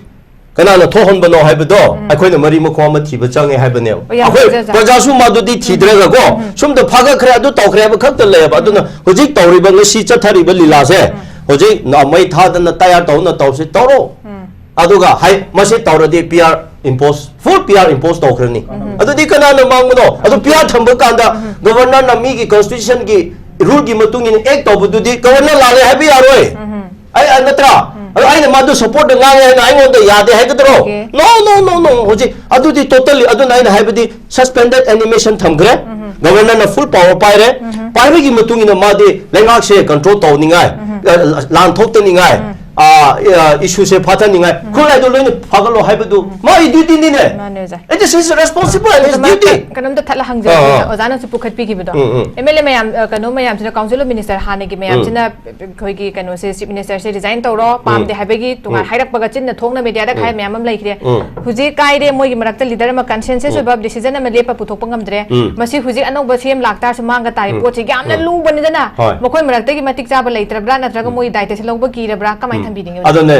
ꯀꯅꯥꯅ ꯊꯣꯛꯍꯟꯕꯅꯣ ꯍꯥꯏꯕꯗꯣ ꯑꯩꯈꯣꯏꯅ ꯃꯔꯤ ꯃꯈꯣꯡ ꯑꯃ ꯊꯤꯕ ꯆꯪꯉꯦ ꯍꯥꯏꯕꯅꯦꯕ꯫ ꯑꯣ, ꯌꯥꯝ ꯑꯩꯈꯣꯏ ꯐꯖꯖꯥꯠ꯫ ꯄ꯭ꯔꯖꯥꯁꯨ ꯃꯗꯨꯗꯤ ꯊꯤꯗ꯭ꯔꯒꯀꯣ, ꯁꯣꯝꯗ ꯐꯥꯒꯠꯈ꯭ꯔꯦ, ꯑꯗꯨ ꯇꯧꯈ꯭ꯔꯦ ꯍꯥꯏꯕ ꯈꯛꯇ ꯂꯩꯌꯦꯕ꯫ ꯑꯗꯨꯅ ꯍꯧꯖꯤꯛ ꯇꯧꯔꯤꯕ, ꯉꯁꯤ ꯆꯠꯊꯔꯤꯕ ꯂꯤꯂꯥꯁꯦ, ꯍꯧꯖꯤꯛ ꯅ-, ꯃꯩ ꯊꯥꯗꯅ ꯇꯌꯥꯔ ꯇꯧꯅ ꯇꯧꯁꯤ, ꯇꯧꯔꯣ꯫ ꯑꯗꯨꯒ ꯍꯥꯏ, ꯃꯁꯤ ꯇꯧꯔꯗꯤ P R impose, full P R impose ꯇꯧꯈ꯭ꯔꯅꯤ꯫ ꯑꯗꯨꯗꯤ ꯀꯅꯥꯅ ꯃꯥꯡꯕꯅꯣ? ꯑꯗꯨ ꯄꯤ ꯑꯥꯔ ꯊꯝꯕ ꯀꯥꯟꯗ ꯒꯕꯔꯅꯔꯅ ꯃꯤꯒꯤ constitutionꯒꯤ ruleꯒꯤ ꯃꯇꯨꯡ ꯏꯟꯅ act ꯇꯧꯕꯗꯨꯗꯤ ꯒꯕꯔꯅꯔ ꯂꯥꯜꯂꯦ ꯍꯥꯏꯕ ꯌꯥꯔꯣꯏ꯫ ꯑꯩ, ꯑ, ꯅꯠꯇ꯭ꯔꯥ? ꯑꯗꯣ ꯑꯩꯅ ꯃꯥꯗꯨ supportꯇ ꯉꯥꯡꯉꯦ ꯍꯥꯏꯅ ꯑꯩꯉꯣꯟꯗ ꯌꯥꯗꯦ ꯍꯥꯏꯒꯗ꯭ꯔꯣ? Okay. No, no, no, no. ꯍꯧꯖꯤꯛ ꯑꯗꯨꯗꯤ totally, ꯑꯗꯨꯅ ꯑꯩꯅ ꯍꯥꯏꯕꯗꯤ suspended animation ꯊꯝꯈ꯭ꯔꯦ꯫ ꯒꯕꯔꯅꯔꯅ full power ꯄꯥꯏꯔꯦ꯫ ꯄꯥꯏꯕꯒꯤ ꯃꯇꯨꯡ ꯏꯟꯅ ꯃꯥꯗꯤ ꯂꯩꯉꯥꯛꯁꯦ control ꯇꯧꯅꯤꯡꯉꯥꯏ, ꯑ, ꯂꯥꯟ ꯊꯣꯛꯇꯅꯤꯡꯉꯥꯏ, ꯏꯁꯨꯁꯦ ꯐꯥꯊꯅꯤꯡꯉꯥꯏ ꯈꯨꯠꯂꯥꯏꯗꯣ ꯂꯣꯏꯅ ꯐꯥꯒꯠꯂꯣ ꯍꯥꯏꯕꯗꯨ ꯃꯥꯒꯤ ꯗ꯭ꯌꯨꯇꯤꯅꯤꯅꯦ꯫ ꯃꯥꯅꯦ ꯑꯣꯖꯥ꯫ It is his responsible and his duty. ꯀꯩꯅꯣꯝꯇ ꯊꯠꯂ ꯑꯥ, ꯍꯪꯖꯔꯛꯀꯦ ꯑꯥ. ꯑꯣꯖꯥꯅꯁꯨ ꯄꯨꯈꯠꯄꯤꯈꯤꯕꯗꯣ꯫ ꯎꯝ, ꯎꯝ. ꯑꯦꯝ ꯑꯦꯜ ꯑꯦ ꯃꯌꯥꯝ ꯑ, ꯀꯩꯅꯣ ꯃꯌꯥꯝꯁꯤꯅ ꯀꯥꯎꯟꯁꯤꯜ ꯑꯣꯐ ꯃꯤꯅꯤꯁꯇꯔ ꯍꯥꯟꯅꯒꯤ ꯃꯌꯥꯝꯁꯤꯅ ꯑꯩꯈꯣꯏꯒꯤ ꯀꯩꯅꯣꯁꯦ ꯆꯤꯐ ꯃꯤꯅꯤꯁꯇꯔꯁꯦ ꯔꯤꯖꯥꯏꯟ ꯇꯧꯔꯣ ꯄꯥꯝꯗꯦ ꯍꯥꯏꯕꯒꯤ ꯇꯣꯉꯥꯟ ꯍꯥꯏꯔꯛꯄꯒ ꯆꯤꯟꯅ ꯊꯣꯛꯅ ꯃꯦꯗꯤꯌꯥꯗ ꯈꯥꯏ ꯃꯌꯥꯝ ꯑꯃ ꯂꯩꯈ꯭ꯔꯦ꯫ ꯎꯝ. ꯍꯧꯖꯤꯛ ꯀꯥꯏꯔꯦ ꯃꯣꯏꯒꯤ ꯃꯔꯛꯇ ꯂꯤꯗꯔ ꯑꯃ ꯀꯟꯁꯦꯟꯁꯁ ꯑꯣꯏꯕ ꯗꯤꯁꯤꯖꯟ ꯑꯃ ꯂꯦꯞꯄ ꯄꯨꯊꯣꯛꯄ ꯉꯝꯗ꯭ꯔꯦ꯫ ꯎꯝ. ꯃꯁꯤ ꯍꯧꯖꯤꯛ ꯑꯅꯧꯕ ꯁꯤ ꯑꯦꯝ ꯂꯥꯛꯇꯥꯔꯁꯨ ꯃꯥꯡꯒ ꯇꯥꯔꯦ꯫ ꯄꯣꯠꯁꯦ ꯌꯥꯝꯅ ꯂꯨꯕꯅꯤꯗꯅ ꯍꯣꯏ. ꯃꯈꯣꯏ ꯃꯔꯛꯇꯒꯤ ꯃꯇꯤꯛ ꯆꯥꯕ ꯂꯩꯇ꯭ꯔꯕ꯭ꯔꯥ ꯅꯠꯇ꯭ꯔꯒ ꯃꯣꯏ ꯗꯥꯏꯇꯁꯦ ꯂꯧꯕ ꯀꯤꯔꯕ꯭ꯔꯥ ꯀꯃꯥꯏꯅ ꯊꯝꯕꯤꯅꯤꯡꯉꯤ ꯑꯣꯖꯥ? ꯑꯗꯨꯅꯦ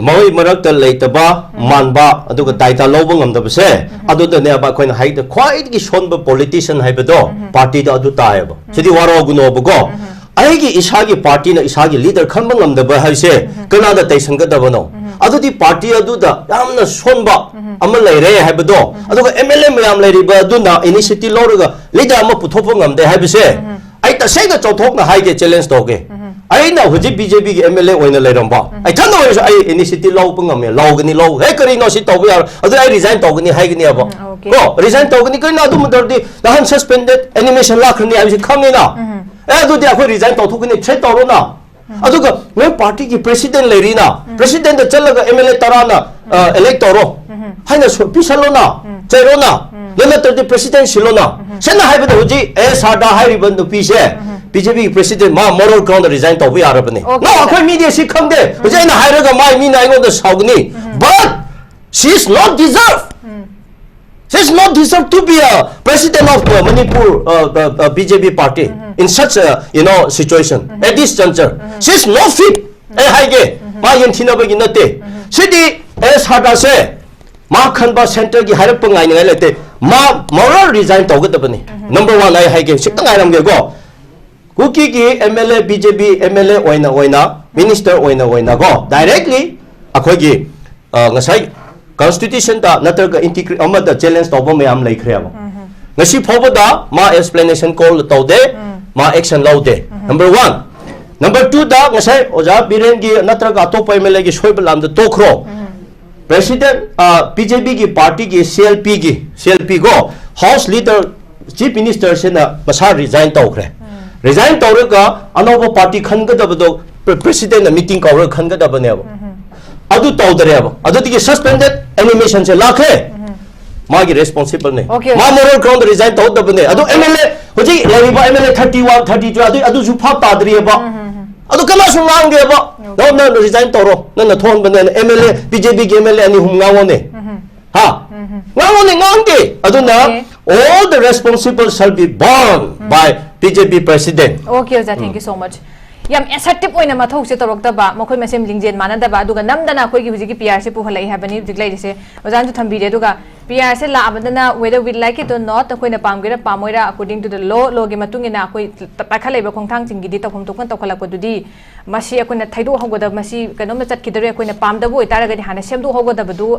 ꯃꯣꯏ ꯃꯔꯛꯇ ꯂꯩꯇꯕ ꯃꯥꯟꯕ ꯑꯗꯨꯒ ꯗꯥꯏꯇꯥ ꯂꯧꯕ ꯉꯝꯗꯕꯁꯦ ꯑꯗꯨꯗꯅꯦꯕ ꯑꯩꯈꯣꯏꯅ ꯍꯥꯏꯗ ꯈ꯭ꯋꯥꯏꯗꯒꯤ ꯁꯣꯟꯕ ꯄꯣꯂꯤꯇꯤꯁꯤꯌꯟ ꯍꯥꯏꯕꯗꯣ ꯄꯥꯔꯇꯤꯗ ꯑꯗꯨ ꯇꯥꯏꯌꯦꯕ꯫ ꯁꯤꯗꯤ ꯋꯥꯔꯧꯒꯅꯣꯕꯀꯣ꯫ ꯑꯩꯒꯤ ꯏꯁꯥꯒꯤ ꯄꯥꯔꯇꯤꯅ ꯏꯁꯥꯒꯤ ꯂꯤꯗꯔ ꯈꯟꯕ ꯉꯝꯗꯕ ꯍꯥꯏꯁꯦ ꯀꯅꯥꯗ ꯇꯩꯁꯟꯒꯗꯕꯅꯣ? ꯑꯗꯨꯗꯤ ꯄꯥꯔꯇꯤ ꯑꯗꯨꯗ ꯌꯥꯝꯅ ꯁꯣꯟꯕ ꯑꯃ ꯂꯩꯔꯦ ꯍꯥꯏꯕꯗꯣ, ꯑꯗꯨꯒ ꯑꯦꯝ ꯑꯦꯜ ꯑꯦ ꯃꯌꯥꯝ ꯂꯩꯔꯤꯕ ꯑꯗꯨꯅ ꯏꯅꯤꯁꯤꯌꯦꯇꯤꯚ ꯂꯧꯔꯒ ꯂꯤꯗꯔ ꯑꯃ ꯄꯨꯊꯣꯛꯄ ꯉꯝꯗꯦ ꯍꯥꯏꯕꯁꯦ ꯑꯩ ꯇꯁꯦꯡꯅ ꯆꯥꯎꯊꯣꯛꯅ ꯍꯥꯏꯒꯦ, ꯆꯦꯂꯦꯟꯖ ꯇꯧꯒꯦ꯫ ꯑꯩꯅ ꯍꯧꯖꯤꯛ ꯕꯤ ꯖꯦ ꯄꯤꯒꯤ ꯑꯦꯝ ꯑꯦꯜ ꯑꯦ ꯑꯣꯏꯅ ꯂꯩꯔꯝꯕ ꯑꯩ ꯊꯟꯗ ꯑꯣꯏꯔꯁꯨ ꯑꯩ ꯏꯅꯤꯁꯤꯌꯦꯇꯤꯚ ꯂꯧꯕ ꯉꯝꯃꯦ, ꯂꯧꯒꯅꯤ, ꯂꯧ, ꯍꯦ, ꯀꯔꯤꯅꯣ ꯁꯤ ꯇꯧꯕ ꯌꯥꯔꯣꯏ, ꯑꯗꯨ ꯑꯩ ꯔꯤꯖꯥꯏꯟ ꯇꯧꯒꯅꯤ ꯍꯥꯏꯒꯅꯤꯕ꯫ ꯎꯝ, okay. ꯀꯣ, ꯔꯤꯖꯥꯏꯟ ꯇꯧꯒꯅꯤ, ꯀꯔꯤꯅꯣ ꯑꯗꯨ ꯃꯇꯝꯗꯤ ꯅꯍꯥꯟ ꯁꯁꯄꯦꯟꯗꯦꯗ ꯑꯦꯅꯤꯃꯦꯁꯟ ꯂꯥꯛꯈ꯭ꯔꯅꯤ ꯍꯥꯏꯕꯁꯤ ꯈꯪꯉꯤꯅ꯫ ꯑꯦ, ꯑꯗꯨꯗꯤ ꯑꯩꯈꯣꯏ ꯔꯤꯖꯥꯏꯟ ꯇꯧꯊꯣꯛꯀꯅꯤ, ꯊ꯭ꯔꯦꯠ ꯇꯧꯔꯣꯅ꯫ ꯑꯗꯨꯒ ꯅꯣꯏ ꯄꯥꯔꯇꯤꯒꯤ ꯄ꯭ꯔꯦꯁꯤꯗꯦꯟ ꯂꯩꯔꯤꯅ, ꯄ꯭ꯔꯦꯁꯤꯗꯦꯟꯗ ꯆꯠꯂꯒ ꯑꯦꯝ ꯑꯦꯜ ꯑꯦ ꯇꯔꯥꯅ ꯑꯦꯂꯦꯛ ꯇꯧꯔꯣ ꯍꯥꯏꯅ ꯁꯨ- ꯄꯤꯁꯜꯂꯣꯅ, ꯆꯩꯔꯣꯅ, ꯑꯗꯨ ꯅꯠꯇ꯭ꯔꯗꯤ ꯄ꯭ꯔꯦꯁꯤꯗꯦꯟ ꯁꯤꯜꯂꯣꯅ꯫ ꯁꯦꯡꯅ ꯍꯥꯏꯕꯗ ꯍꯧꯖꯤꯛ ꯑꯦ ꯁꯥꯔꯗꯥ ꯍꯥꯏꯔꯤꯕ ꯅꯨꯄꯤꯁꯦ ꯕꯤ ꯖꯦ ꯄꯤꯒꯤ ꯄ꯭ꯔꯦꯁꯤꯗꯦꯟ ꯃꯥ ꯃꯣꯔꯦꯜ ꯒ꯭ꯔꯥꯎꯟꯗ ꯔꯤꯖꯥꯏꯟ ꯇꯧꯕ ꯌꯥꯔꯕꯅꯤ꯫ Okay, ꯅꯣ, sir. ꯑꯩꯈꯣꯏ ꯃꯤꯗꯤ ꯁꯤ ꯈꯪꯗꯦ꯫ ꯍꯧꯖꯤꯛ ꯑꯩꯅ ꯍꯥꯏꯔꯒ ꯃꯥꯏ ꯃꯤꯅ ꯑꯩꯉꯣꯟꯗ ꯁꯥꯎꯒꯅꯤ꯫ But she is not deserve. She is not deserve to be a president of the Manipur uh, uh, uh, B J P party in such a, you know, situation at this juncture. She is not fit. ꯑꯩ ꯍꯥꯏꯒꯦ, ꯃꯥ ꯌꯦꯡꯊꯤꯅꯕꯒꯤ ꯅꯠꯇꯦ꯫ ꯁꯤꯗꯤ ꯑꯦ ꯁꯥꯔꯗꯥꯁꯦ ꯃꯥ ꯈꯟꯕ ꯁꯦꯟꯇꯔꯒꯤ ꯍꯥꯏꯔꯛꯄ ꯉꯥꯏꯅꯤꯡꯉꯥꯏ ꯂꯩꯇꯦ꯫ ꯃꯥ ꯃꯣꯔꯦꯜ ꯔꯤꯖꯥꯏꯟ ꯇꯧꯒꯗꯕꯅꯤ꯫ ꯅꯝꯕꯔ ꯋꯥꯟ ꯑꯩ ꯍꯥꯏꯒꯦ, ꯈꯤꯇꯪ ꯉꯥꯏꯔꯝꯒꯦꯀꯣ꯫ ꯀꯨꯀꯤꯒꯤ M L A, B J P M L A ꯑꯣꯏꯅ ꯑꯣꯏꯅ, ꯃꯤꯅꯤꯁꯇꯔ ꯑꯣꯏꯅ ꯑꯣꯏꯅꯀꯣ, ꯗꯥꯏꯔꯦꯛꯂꯤ ꯑꯩꯈꯣꯏꯒꯤ ꯑ, ꯉꯁꯥꯏ ꯀꯟꯁꯇꯤꯇ꯭ꯌꯨꯁꯟꯗ ꯅꯠꯇ꯭ꯔꯒ ꯏꯟꯇꯤꯒ꯭ꯔꯤ ꯑꯃꯗ ꯆꯦꯂꯦꯟꯖ ꯇꯧꯕ ꯃꯌꯥꯝ ꯂꯩꯈ꯭ꯔꯦꯕ꯫ ꯉꯁꯤ ꯐꯥꯎꯕꯗ ꯃꯥ ꯑꯦꯛꯁꯄ꯭ꯂꯦꯅꯦꯁꯟ ꯀꯣꯜ ꯇꯧꯗꯦ, ꯃꯥ ꯑꯦꯛꯁꯟ ꯂꯧꯗꯦ꯫ Number one. ꯅꯝꯕꯔ ꯇꯨꯗ ꯉꯁꯥꯏ ꯑꯣꯖꯥ ꯕꯤꯔꯦꯟꯒꯤ ꯅꯠꯇ꯭ꯔꯒ ꯑꯇꯣꯞꯄ ꯑꯦꯝ ꯑꯦꯜ ꯑꯦꯒꯤ ꯁꯣꯏꯕ ꯂꯥꯟꯗ ꯇꯣꯛꯈ꯭ꯔꯣ꯫ ꯄ꯭ꯔꯦꯁꯤꯗꯦꯟ, ꯑ, ꯕꯤ ꯖꯦ ꯄꯤꯒꯤ ꯄꯥꯔꯇꯤꯒꯤ ꯁꯤ ꯑꯦꯜ ꯄꯤꯒꯤ, ꯁꯤ ꯑꯦꯜ ꯄꯤ ꯀꯣ, ꯍꯥꯎꯁ ꯂꯤꯗꯔ, ꯆꯤꯐ ꯃꯤꯅꯤꯁꯇꯔꯁꯤꯅ ꯃꯁꯥ ꯔꯤꯖꯥꯏꯟ ꯇꯧꯈ꯭ꯔꯦ꯫ ꯔꯤꯖꯥꯏꯟ ꯇꯧꯔꯒ ꯑꯅꯧꯕ ꯄꯥꯔꯇꯤ ꯈꯟꯒꯗꯕꯗꯣ ꯄ꯭ꯔ- ꯄ꯭ꯔꯦꯁꯤꯗꯦꯟꯠꯅ ꯃꯤꯇꯤꯡ ꯀꯧꯔꯒ ꯈꯟꯒꯗꯕꯅꯦꯕ꯫ ꯑꯗꯨ ꯇꯧꯗ꯭ꯔꯦꯕ꯫ ꯑꯗꯨꯗꯒꯤ suspended animationꯁꯦ ꯂꯥꯛꯈ꯭ꯔꯦ꯫ ꯃꯥꯒꯤ responsible ꯅꯦ꯫ Okay, ꯃꯥ okay. Moral groundꯗ resign ꯇꯧꯒꯗꯕꯅꯦ꯫ ꯑꯗꯨ MLA ꯍꯧꯖꯤꯛ ꯂꯩꯔꯤꯕ MLA thirty one, thirty two ꯑꯗꯨ ꯑꯗꯨꯁꯨ ꯐꯥꯞ ꯇꯥꯗ꯭ꯔꯤꯑꯕ꯫ ꯑꯗꯨ ꯀꯅꯥꯁꯨ ꯉꯥꯡꯗꯦꯕ꯫ ꯅꯪ ꯅꯪ resign ꯇꯧꯔꯣ꯫ ꯅꯪꯅ ꯊꯣꯛꯍꯟꯕꯅꯦ꯫ MLA, BJPꯒꯤ MLA ꯑꯅꯤ ꯑꯍꯨꯝ ꯉꯥꯡꯉꯣꯅꯦ꯫ ꯍꯥ? ꯉꯥꯡꯉꯣꯅꯦ, ꯉꯥꯡꯗꯦ꯫ ꯑꯗꯨꯅ Okay. All the responsible shall be borne by BJP president. Okay, ꯑꯣꯖꯥ, thank you so much. ꯌꯥꯝ assertive ꯑꯣꯏꯅ ꯃꯊꯧꯁꯦ ꯇꯧꯔꯛꯇꯕ, ꯃꯈꯣꯏ ꯃꯁꯦꯟ ꯂꯤꯡꯖꯦꯜ ꯃꯥꯟꯅꯗꯕ, ꯑꯗꯨꯒ ꯅꯝꯗꯅ ꯑꯩꯈꯣꯏꯒꯤ ꯍꯧꯖꯤꯛꯀꯤ PRꯁꯦ ꯄꯨꯈꯠꯂꯛꯏ ꯍꯥꯏꯕꯅꯤ ꯍꯧꯖꯤꯛ ꯂꯩꯔꯤꯁꯦ꯫ ꯑꯣꯖꯥꯅꯁꯨ ꯊꯝꯕꯤꯔꯦ꯫ ꯑꯗꯨꯒ PRꯁꯦ ꯂꯥꯛꯑꯕꯗꯅ whether we like it or not, ꯑꯩꯈꯣꯏꯅ ꯄꯥꯝꯒꯦꯔꯥ ꯄꯥꯝꯃꯣꯏꯔꯥ, according to the law, lawꯒꯤ ꯃꯇꯨꯡ ꯏꯟꯅ ꯑꯩꯈꯣꯏ ꯄꯥꯏꯈꯠꯂꯛꯏꯕ ꯈꯣꯡꯊꯥꯡꯁꯤꯡꯒꯤꯗꯤ ꯇꯧꯐꯝ ꯊꯣꯛꯄ ꯇꯧꯈꯠꯂꯛꯄꯗꯨꯗꯤ ꯃꯁꯤ ꯑꯩꯈꯣꯏꯅ ꯊꯩꯗꯣꯛꯍꯧꯒꯗꯕ, ꯃꯁꯤ ꯀꯩꯅꯣꯝꯃ ꯆꯠꯈꯤꯗꯧꯔꯦ, ꯑꯩꯈꯣꯏꯅ ꯄꯥꯝꯗꯕ ꯑꯣꯏꯇꯥꯔꯒꯗꯤ ꯍꯥꯟꯅ ꯁꯦꯝꯗꯣꯛꯍꯧꯒꯗꯕꯗꯨ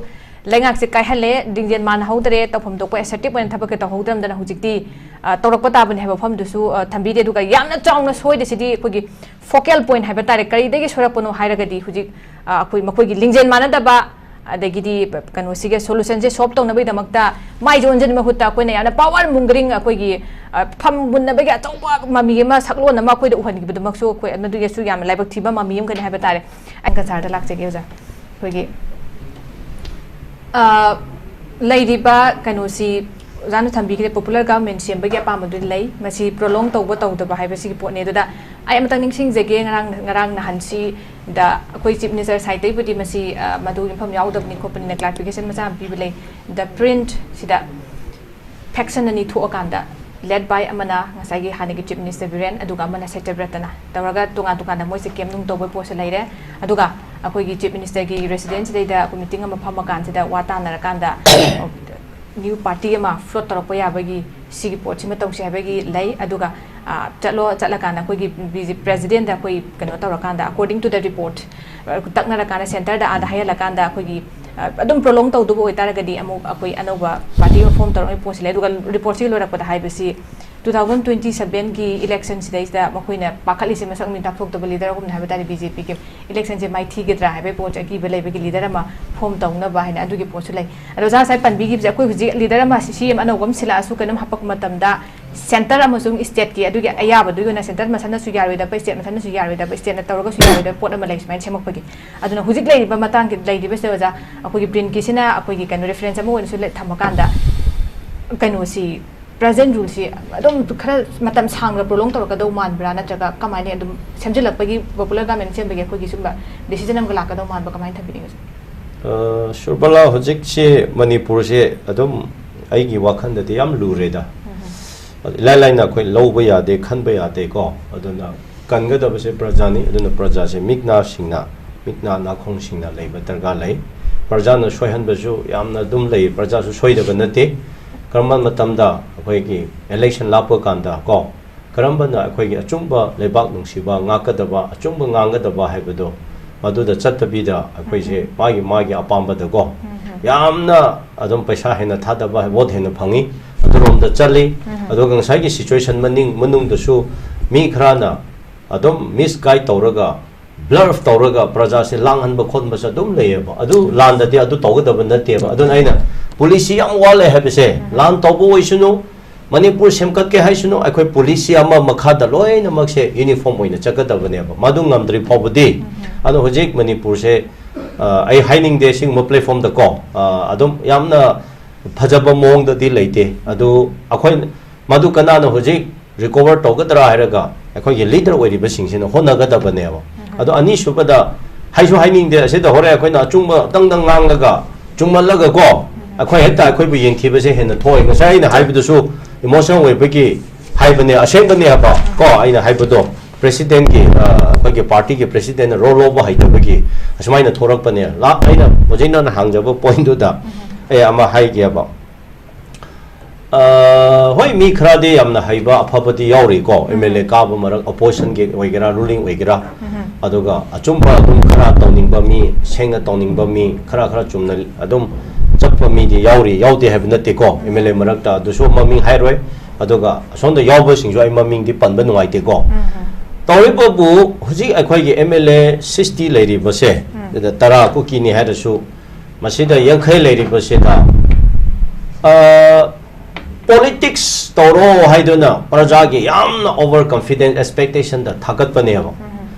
ꯂꯩꯉꯥꯛꯁꯦ ꯀꯥꯏꯍꯜꯂꯦ, ꯂꯤꯡꯖꯦꯜ ꯃꯥꯟꯅꯍꯧꯗ꯭ꯔꯦ, ꯇꯧꯐꯝ ꯊꯣꯛꯄ assertive ꯑꯣꯏꯅ ꯊꯕꯛꯁꯦ ꯇꯧꯍꯧꯗ꯭ꯔꯝꯗꯅ ꯍꯧꯖꯤꯛꯇꯤ, ꯑ, ꯇꯧꯔꯛꯄ ꯇꯥꯕꯅꯤ ꯍꯥꯏꯕ ꯋꯥꯐꯝꯗꯨꯁꯨ, ꯑ, ꯊꯝꯕꯤꯗꯦ꯫ ꯑꯗꯨꯒ ꯌꯥꯝꯅ ꯆꯥꯎꯅ ꯁꯣꯏꯔꯤꯁꯤꯗꯤ ꯑꯩꯈꯣꯏꯒꯤ focal point ꯍꯥꯏꯕ ꯇꯥꯔꯦ꯫ ꯀꯔꯤꯗꯒꯤ ꯁꯣꯏꯔꯛꯄꯅꯣ ꯍꯥꯏꯔꯒꯗꯤ ꯍꯧꯖꯤꯛ, ꯑ, ꯑꯩꯈꯣꯏ ꯃꯈꯣꯏꯒꯤ ꯂꯤꯡꯖꯦꯜ ꯃꯥꯟꯅꯗꯕ, ꯑꯗꯒꯤꯗꯤ ꯀꯩꯅꯣꯁꯤꯒ solutionꯁꯦ solve ꯇꯧꯅꯕꯒꯤꯗꯃꯛꯇ ꯃꯥꯏ ꯑꯣꯟꯁꯤꯟꯕ ꯃꯍꯨꯠꯇ ꯑꯩꯈꯣꯏꯅ ꯌꯥꯝꯅ power mongering, ꯑꯩꯈꯣꯏꯒꯤ, ꯑ, ꯐꯝ ꯃꯨꯟꯅꯕꯒꯤ ꯑꯆꯧꯕ ꯃꯃꯤ ꯑꯃ, ꯁꯛꯂꯣꯟ ꯑꯃ ꯑꯩꯈꯣꯏꯗ ꯎꯍꯟꯈꯤꯕꯗꯨꯃꯛꯁꯨ ꯑꯩꯈꯣꯏ ꯃꯗꯨꯒꯤꯁꯨ ꯌꯥꯝꯅ ꯂꯥꯏꯕꯛ ꯊꯤꯕ ꯃꯃꯤ ꯑꯃꯈꯛꯅꯤ ꯍꯥꯏꯕ ꯇꯥꯔꯦ꯫ ꯑꯩ ꯀꯟꯁꯥꯔꯗ ꯂꯥꯛꯆꯒꯦ ꯑꯣꯖꯥ꯫ ꯑꯩꯈꯣꯏꯒꯤ, ꯑ, ꯂꯩꯔꯤꯕ ꯀꯩꯅꯣꯁꯤ ꯑꯣꯖꯥꯅ ꯊꯝꯕꯤꯈ꯭ꯔꯦ, popular government ꯁꯦꯝꯕꯒꯤ ꯑꯄꯥꯝꯕꯗꯨ ꯂꯩ꯫ ꯃꯁꯤ prolong ꯇꯧꯕ ꯇꯧꯗꯕ ꯍꯥꯏꯕꯁꯤꯒꯤ ꯄꯣꯠꯅꯤ꯫ ꯑꯗꯨꯗ ꯑꯩ ꯑꯃꯇꯪ ꯅꯤꯡꯁꯤꯡꯖꯒꯦ, ꯉꯔꯥꯡ, ꯉꯔꯥꯡ ꯅꯍꯥꯟꯁꯤꯗ ꯑꯩꯈꯣꯏ Chief Minister side ꯇꯩꯕꯨꯗꯤ ꯃꯁꯤ, ꯑ, ꯃꯗꯨ ꯌꯨꯝꯐꯝ ꯌꯥꯎꯗꯕꯅꯤ ꯈꯣꯠꯄꯅꯤꯅ clarification ꯃꯆꯥ ꯑꯃ ꯄꯤꯕ ꯂꯩ꯫ The Print ꯁꯤꯗ faction ꯑꯅꯤ ꯊꯣꯛꯑꯀꯥꯟꯗ, led by ꯑꯃꯅ ꯉꯁꯥꯏꯒꯤ ꯍꯥꯟꯅꯒꯤ Chief Minister ꯕꯤꯔꯦꯟ, ꯑꯗꯨꯒ ꯑꯃꯅ ꯁꯇ꯭ꯌꯕ꯭ꯔꯇꯅ ꯇꯧꯔꯒ ꯇꯣꯉꯥꯟ ꯇꯣꯉꯥꯟꯅ ꯃꯣꯏꯁꯦ camp ꯅꯨꯡ ꯇꯧꯕꯒꯤ ꯄꯣꯠꯁꯦ ꯂꯩꯔꯦ꯫ ꯑꯗꯨꯒ ꯑꯩꯈꯣꯏꯒꯤ Chief Ministerꯒꯤ residence ꯁꯤꯗꯩꯗ ꯑꯩꯈꯣꯏ meeting ꯑꯃ ꯐꯝꯃꯀꯥꯟꯁꯤꯗ ꯋꯥ ꯇꯥꯅꯔꯀꯥꯟꯗ new party ꯑꯃ float ꯇꯧꯔꯛꯄ ꯌꯥꯕꯒꯤ ꯁꯤꯒꯤ ꯄꯣꯠꯁꯤꯃ ꯇꯧꯁꯦ ꯍꯥꯏꯕꯒꯤ ꯂꯩ꯫ ꯑꯗꯨꯒ, ꯑ, ꯆꯠꯂꯣ, ꯆꯠꯂꯀꯥꯟꯗ ꯑꯩꯈꯣꯏꯒꯤ ꯕꯤ ꯖꯦ ꯄꯤ presidentꯗ ꯑꯩꯈꯣꯏ ꯀꯩꯅꯣ ꯇꯧꯔꯀꯥꯟꯗ, according to the report, ꯑ, ꯇꯛꯅꯔꯀꯥꯟꯗ centreꯗ ꯑꯥꯗ ꯍꯥꯏꯍꯜꯂꯀꯥꯟꯗ ꯑꯩꯈꯣꯏꯒꯤ, ꯑ, ꯑꯗꯨꯝ prolong ꯇꯧꯗꯧꯕ ꯑꯣꯏꯇꯥꯔꯒꯗꯤ ꯑꯃꯨꯛ ꯑꯩꯈꯣꯏ ꯑꯅꯧꯕ party ꯑꯃ form ꯇꯧꯔꯛꯅꯕꯒꯤ ꯄꯣꯠꯁꯤ ꯂꯩ꯫ ꯑꯗꯨꯒ reportꯁꯤꯒꯤ ꯂꯣꯏꯔꯛꯄꯗ ꯍꯥꯏꯕꯁꯤ ꯇꯨ ꯊꯥꯎꯖꯟ ꯇ꯭ꯋꯦꯟꯇꯤ ꯁꯕꯦꯟꯒꯤ ꯏꯂꯦꯛꯁꯟꯁꯤꯗꯩꯁꯤꯗ ꯃꯈꯣꯏꯅ ꯄꯥꯈꯠꯂꯤꯁꯦ, ꯃꯁꯛ ꯃꯤꯡ ꯇꯥꯛꯊꯣꯛꯇꯕ ꯂꯤꯗꯔꯒꯨꯝꯅ ꯍꯥꯏꯕ ꯇꯥꯔꯦ, ꯕꯤ ꯖꯦ ꯄꯤꯒꯤ ꯏꯂꯦꯛꯁꯟꯁꯦ ꯃꯥꯏꯊꯤꯒꯗ꯭ꯔꯥ ꯍꯥꯏꯕꯒꯤ ꯄꯣꯠꯁꯦ ꯑꯀꯤꯕ ꯂꯩꯕꯒꯤ ꯂꯤꯗꯔ ꯑꯃ ꯐꯣꯝ ꯇꯧꯅꯕ ꯍꯥꯏꯅ ꯑꯗꯨꯒꯤ ꯄꯣꯠꯁꯨ ꯂꯩ꯫ ꯑꯗꯣ ꯑꯣꯖꯥ ꯉꯁꯥꯏ ꯄꯟꯕꯤꯈꯤꯕꯁꯦ, ꯑꯩꯈꯣꯏ ꯍꯧꯖꯤꯛ ꯂꯤꯗꯔ ꯑꯃ, ꯁꯤ ꯑꯦꯝ ꯑꯅꯧꯕ ꯑꯃ ꯁꯤꯜꯂꯛꯑꯁꯨ ꯀꯩꯅꯣꯝ ꯍꯥꯞꯄꯛꯄ ꯃꯇꯝꯗ ꯁꯦꯟꯇꯔ ꯑꯃꯁꯨꯡ ꯏꯁꯇꯦꯠꯀꯤ ꯑꯗꯨꯒꯤ ꯑꯌꯥꯕꯗꯨꯒꯤ ꯑꯣꯏꯅ ꯁꯦꯟꯇꯔ ꯃꯁꯥꯅꯁꯨ ꯌꯥꯔꯣꯏꯗꯕ, ꯏꯁꯇꯦꯠ ꯃꯁꯥꯅꯁꯨ ꯌꯥꯔꯣꯏꯗꯕ, ꯏꯁꯇꯦꯠꯅ ꯇꯧꯔꯒꯁꯨ ꯌꯥꯔꯣꯏꯗꯕ ꯄꯣꯠ ꯑꯃ ꯂꯩ ꯁꯨꯃꯥꯏꯅ ꯁꯦꯝꯃꯛꯄꯒꯤ꯫ ꯑꯗꯨꯅ ꯍꯧꯖꯤꯛ ꯂꯩꯔꯤꯕ ꯃꯇꯥꯡꯒꯤ ꯂꯩꯔꯤꯕꯁꯦ ꯑꯣꯖꯥ, ꯑꯩꯈꯣꯏꯒꯤ ꯕ꯭ꯔꯤꯟꯀꯤꯁꯤꯅ ꯑꯩꯈꯣꯏꯒꯤ ꯀꯩꯅꯣ ꯔꯤꯐꯔꯦꯟꯁ ꯑꯃ ꯑꯣꯏꯅꯁꯨ ꯂꯩ-, ꯊꯝꯃꯀꯥꯟꯗ ꯀꯩꯅꯣꯁꯤ, ꯄ꯭ꯔꯖꯦꯟ ꯔꯨꯜꯁꯤ ꯑꯗꯨꯝ ꯈꯔ ꯃꯇꯝ ꯁꯥꯡꯅ ꯄ꯭ꯔꯣꯂꯣꯡ ꯇꯧꯔꯛꯀꯗꯧ ꯃꯥꯟꯕ꯭ꯔꯥ, ꯅꯠꯇ꯭ꯔꯒ ꯀꯃꯥꯏꯅ ꯑꯗꯨꯝ ꯁꯦꯝꯖꯤꯜꯂꯛꯄꯒꯤ, ꯄꯣꯄꯨꯂꯔ ꯒꯚꯔꯟꯃꯦꯟꯠ ꯁꯦꯝꯕꯒꯤ ꯑꯩꯈꯣꯏꯒꯤ ꯁꯨꯝꯕ ꯗꯤꯁꯤꯖꯟ ꯑꯃꯒ ꯂꯥꯛꯀꯗꯧ ꯃꯥꯟꯕ, ꯀꯃꯥꯏꯅ ꯊꯝꯕꯤꯅꯤꯡꯉꯤ? ꯑ, ꯁꯨꯔꯕꯂꯥ, ꯍꯧꯖꯤꯛꯁꯦ ꯃꯅꯤꯄꯨꯔꯁꯦ ꯑꯗꯨꯝ ꯑꯩꯒꯤ ꯋꯥꯈꯜꯗꯗꯤ ꯌꯥꯝ ꯂꯨꯔꯦꯗ꯫ ꯏꯂꯥꯏ ꯂꯥꯏꯅ ꯑꯩꯈꯣꯏ ꯂꯧꯕ ꯌꯥꯗꯦ, ꯈꯟꯕ ꯌꯥꯗꯦꯀꯣ꯫ ꯑꯗꯨꯅ ꯀꯟꯒꯗꯕꯁꯦ ꯄ꯭ꯔꯖꯥꯅꯤ꯫ ꯑꯗꯨꯅ ꯄ꯭ꯔꯖꯥꯁꯦ ꯃꯤꯠ ꯅꯥ ꯁꯤꯡꯅ, ꯃꯤꯠ ꯅꯥ ꯅꯥꯈꯣꯡ ꯁꯤꯡꯅ ꯂꯩꯕ ꯗꯔꯀꯥꯔ ꯂꯩ꯫ ꯄ꯭ꯔꯖꯥꯅ ꯁꯣꯏꯍꯟꯕꯁꯨ ꯌꯥꯝꯅ ꯑꯗꯨꯝ ꯂꯩ, ꯄ꯭ꯔꯖꯥꯁꯨ ꯁꯣꯏꯗꯕ ꯅꯠꯇꯦ꯫ ꯀꯔꯝꯕ ꯃꯇꯝꯗ ꯑꯩꯈꯣꯏꯒꯤ ꯏꯂꯦꯛꯁꯟ ꯂꯥꯛꯄ ꯀꯥꯟꯗ ꯀꯣ, ꯀꯔꯝꯕꯅ ꯑꯩꯈꯣꯏꯒꯤ ꯑꯆꯨꯝꯕ ꯂꯩꯕꯥꯛ ꯅꯨꯡꯁꯤꯕ, ꯉꯥꯛꯀꯗꯕ, ꯑꯆꯨꯝꯕ ꯉꯥꯡꯒꯗꯕ ꯍꯥꯏꯕꯗꯣ ꯃꯗꯨꯗ ꯆꯠꯇꯕꯤꯗ ꯑꯩꯈꯣꯏꯁꯦ ꯃꯥꯒꯤ ꯃꯥꯒꯤ ꯑꯄꯥꯝꯕꯗꯀꯣ ꯌꯥꯝꯅ ꯑꯗꯨꯝ ꯄꯩꯁꯥ ꯍꯦꯟꯅ ꯊꯥꯗꯕ, ꯚꯣꯠ ꯍꯦꯟꯅ ꯐꯪꯉꯤ, ꯑꯗꯨꯔꯣꯝꯗ ꯆꯠꯂꯤ꯫ ꯑꯗꯨꯒ ꯉꯁꯥꯏꯒꯤ ꯁꯤꯆꯨꯋꯦꯁꯟ ꯃꯅꯤꯡ ꯃꯅꯨꯡꯗꯁꯨ ꯃꯤ ꯈꯔꯅ ꯑꯗꯨꯝ ꯃꯤꯁꯒꯥꯏꯗ ꯇꯧꯔꯒ, ꯕ꯭ꯂꯐ ꯇꯧꯔꯒ ꯄ꯭ꯔꯖꯥꯁꯦ ꯂꯥꯡꯍꯟꯕ ꯈꯣꯠꯍꯟꯕꯁꯨ ꯑꯗꯨꯝ ꯂꯩꯌꯦꯕ꯫ ꯑꯗꯨ ꯂꯥꯟꯗꯗꯤ ꯑꯗꯨ ꯇꯧꯒꯗꯕ ꯅꯠꯇꯦꯕ꯫ ꯑꯗꯨꯅ ꯑꯩꯅ ꯄꯣꯂꯤꯁꯤ ꯌꯥꯝ ꯋꯥꯠꯂꯦ ꯍꯥꯏꯕꯁꯦ, ꯂꯥꯟ ꯇꯧꯕ ꯑꯣꯏꯁꯅꯨ, ꯃꯅꯤꯄꯨꯔ ꯁꯦꯝꯒꯠꯀꯦ ꯍꯥꯏꯁꯅꯨ, ꯑꯩꯈꯣꯏ ꯄꯣꯂꯤꯁꯤ ꯑꯃ ꯃꯈꯥꯗ ꯂꯣꯏꯅꯃꯛꯁꯦ ꯌꯨꯅꯤꯐꯣꯔꯝ ꯑꯣꯏꯅ ꯆꯠꯀꯗꯕꯅꯦꯕ꯫ ꯃꯗꯨ ꯉꯝꯗ꯭ꯔꯤ ꯐꯥꯎꯕꯗꯤ, ꯑꯗꯣ ꯍꯧꯖꯤꯛ ꯃꯅꯤꯄꯨꯔꯁꯦ, ꯑ, ꯑꯩ ꯍꯥꯏꯅꯤꯡꯗꯦ ꯁꯤꯒꯨꯝꯕ ꯄ꯭ꯂꯦꯠꯐꯣꯝꯗꯀꯣ, ꯑ, ꯑꯗꯨꯝ ꯌꯥꯝꯅ ꯐꯖꯕ ꯃꯑꯣꯡꯗꯗꯤ ꯂꯩꯇꯦ꯫ ꯑꯗꯨ ꯑꯩꯈꯣꯏ, ꯃꯗꯨ ꯀꯅꯥꯅ ꯍꯧꯖꯤꯛ ꯔꯤꯀꯣꯚꯔ ꯇꯧꯒꯗ꯭ꯔꯥ ꯍꯥꯏꯔꯒ ꯑꯩꯈꯣꯏꯒꯤ ꯂꯤꯗꯔ ꯑꯣꯏꯔꯤꯕꯁꯤꯡꯁꯤꯅ ꯍꯣꯠꯅꯒꯗꯕꯅꯦꯕ꯫ ꯑꯗꯣ ꯑꯅꯤꯁꯨꯕꯗ ꯍꯥꯏꯁꯨ ꯍꯥꯏꯅꯤꯡꯗꯦ, ꯑꯁꯤꯗ ꯍꯣꯔꯦꯟ ꯑꯩꯈꯣꯏꯅ ꯑꯆꯨꯝꯕ ꯇꯪꯗꯪ ꯉꯥꯡꯂꯒ, ꯆꯨꯝꯃꯜꯂꯒ ꯀꯣ, ꯑꯩꯈꯣꯏ ꯍꯦꯛꯇ ꯑꯩꯈꯣꯏꯕꯨ ꯌꯦꯡꯊꯤꯕꯁꯦ ꯍꯦꯟꯅ ꯊꯣꯛꯑꯦ꯫ ꯉꯁꯥꯏ ꯑꯩꯅ ꯍꯥꯏꯕꯗꯨꯁꯨ ꯏꯃꯣꯁꯅꯦꯜ ꯑꯣꯏꯕꯒꯤ ꯍꯥꯏꯕꯅꯦ, ꯑꯁꯦꯡꯕꯅꯦ ꯍꯥꯏꯕ ꯀꯣ, ꯑꯩꯅ ꯍꯥꯏꯕꯗꯣ꯫ ꯄ꯭ꯔꯦꯁꯤꯗꯦꯟꯒꯤ, ꯑ, ꯑꯩꯈꯣꯏꯒꯤ ꯄꯥꯔꯇꯤꯒꯤ ꯄ꯭ꯔꯦꯁꯤꯗꯦꯟꯅ ꯔꯣꯜ ꯂꯧꯕ ꯍꯩꯇꯕꯒꯤ ꯑꯁꯨꯃꯥꯏꯅ ꯊꯣꯔꯛꯄꯅꯦ꯫ ꯂꯥ-, ꯑꯩꯅ ꯍꯧꯖꯤꯛ ꯅꯪꯅ ꯍꯪꯖꯕ ꯄꯣꯏꯟꯠꯇꯨꯗ ꯑꯩ ꯑꯃ ꯍꯥꯏꯒꯦꯕ꯫ ꯑ, ꯍꯣꯏ, ꯃꯤ ꯈꯔꯗꯤ ꯌꯥꯝꯅ ꯍꯩꯕ, ꯑꯐꯕꯗꯤ ꯌꯥꯎꯔꯤꯀꯣ, ꯑꯦꯝ ꯑꯦꯜ ꯑꯦ ꯀꯥꯕ ꯃꯔꯛ, ꯑꯣꯄꯣꯖꯤꯁꯟꯒꯤ ꯑꯣꯏꯒꯦꯔꯥ, ꯔꯨꯂꯤꯡ ꯑꯣꯏꯒꯦꯔꯥ, ꯑꯗꯨꯒ ꯑꯆꯨꯝꯕ ꯑꯗꯨꯝ ꯈꯔ ꯇꯧꯅꯤꯡꯕ ꯃꯤ, ꯁꯦꯡꯅ ꯇꯧꯅꯤꯡꯕ ꯃꯤ, ꯈꯔ ꯈꯔ ꯆꯨꯝꯅ ꯑꯗꯨꯝ ꯆꯠꯄ ꯃꯤꯗꯤ ꯌꯥꯎꯔꯤ, ꯌꯥꯎꯗꯦ ꯍꯥꯏꯕ ꯅꯠꯇꯦꯀꯣ, ꯑꯦꯝ ꯑꯦꯜ ꯑꯦ ꯃꯔꯛꯇ꯫ ꯑꯗꯨꯁꯨ ꯃꯃꯤꯡ ꯍꯥꯏꯔꯣꯏ꯫ ꯑꯗꯨꯒ ꯑꯁꯣꯝꯗ ꯌꯥꯎꯕꯁꯤꯡꯁꯨ ꯑꯩ ꯃꯃꯤꯡꯗꯤ ꯄꯟꯕ ꯅꯨꯡꯉꯥꯏꯇꯦꯀꯣ꯫ ꯇꯧꯔꯤꯕꯕꯨ ꯍꯧꯖꯤꯛ ꯑꯩꯈꯣꯏꯒꯤ M L A sixty ꯂꯩꯔꯤꯕꯁꯦ, ꯎꯝ꯫ ꯑꯗꯨꯗ ꯇꯔꯥ ꯀꯨꯀꯤꯅꯤ ꯍꯥꯏꯔꯁꯨ, ꯃꯁꯤꯗ ꯌꯥꯡꯈꯩ ꯂꯩꯔꯤꯕꯁꯤꯗ, ꯑ, politics ꯇꯧꯔꯣ ꯍꯥꯏꯗꯨꯅ ꯄ꯭ꯔꯖꯥꯒꯤ ꯌꯥꯝꯅ over confident expectationꯗ ꯊꯥꯒꯠꯄꯅꯦꯕ꯫ ꯎꯝ꯫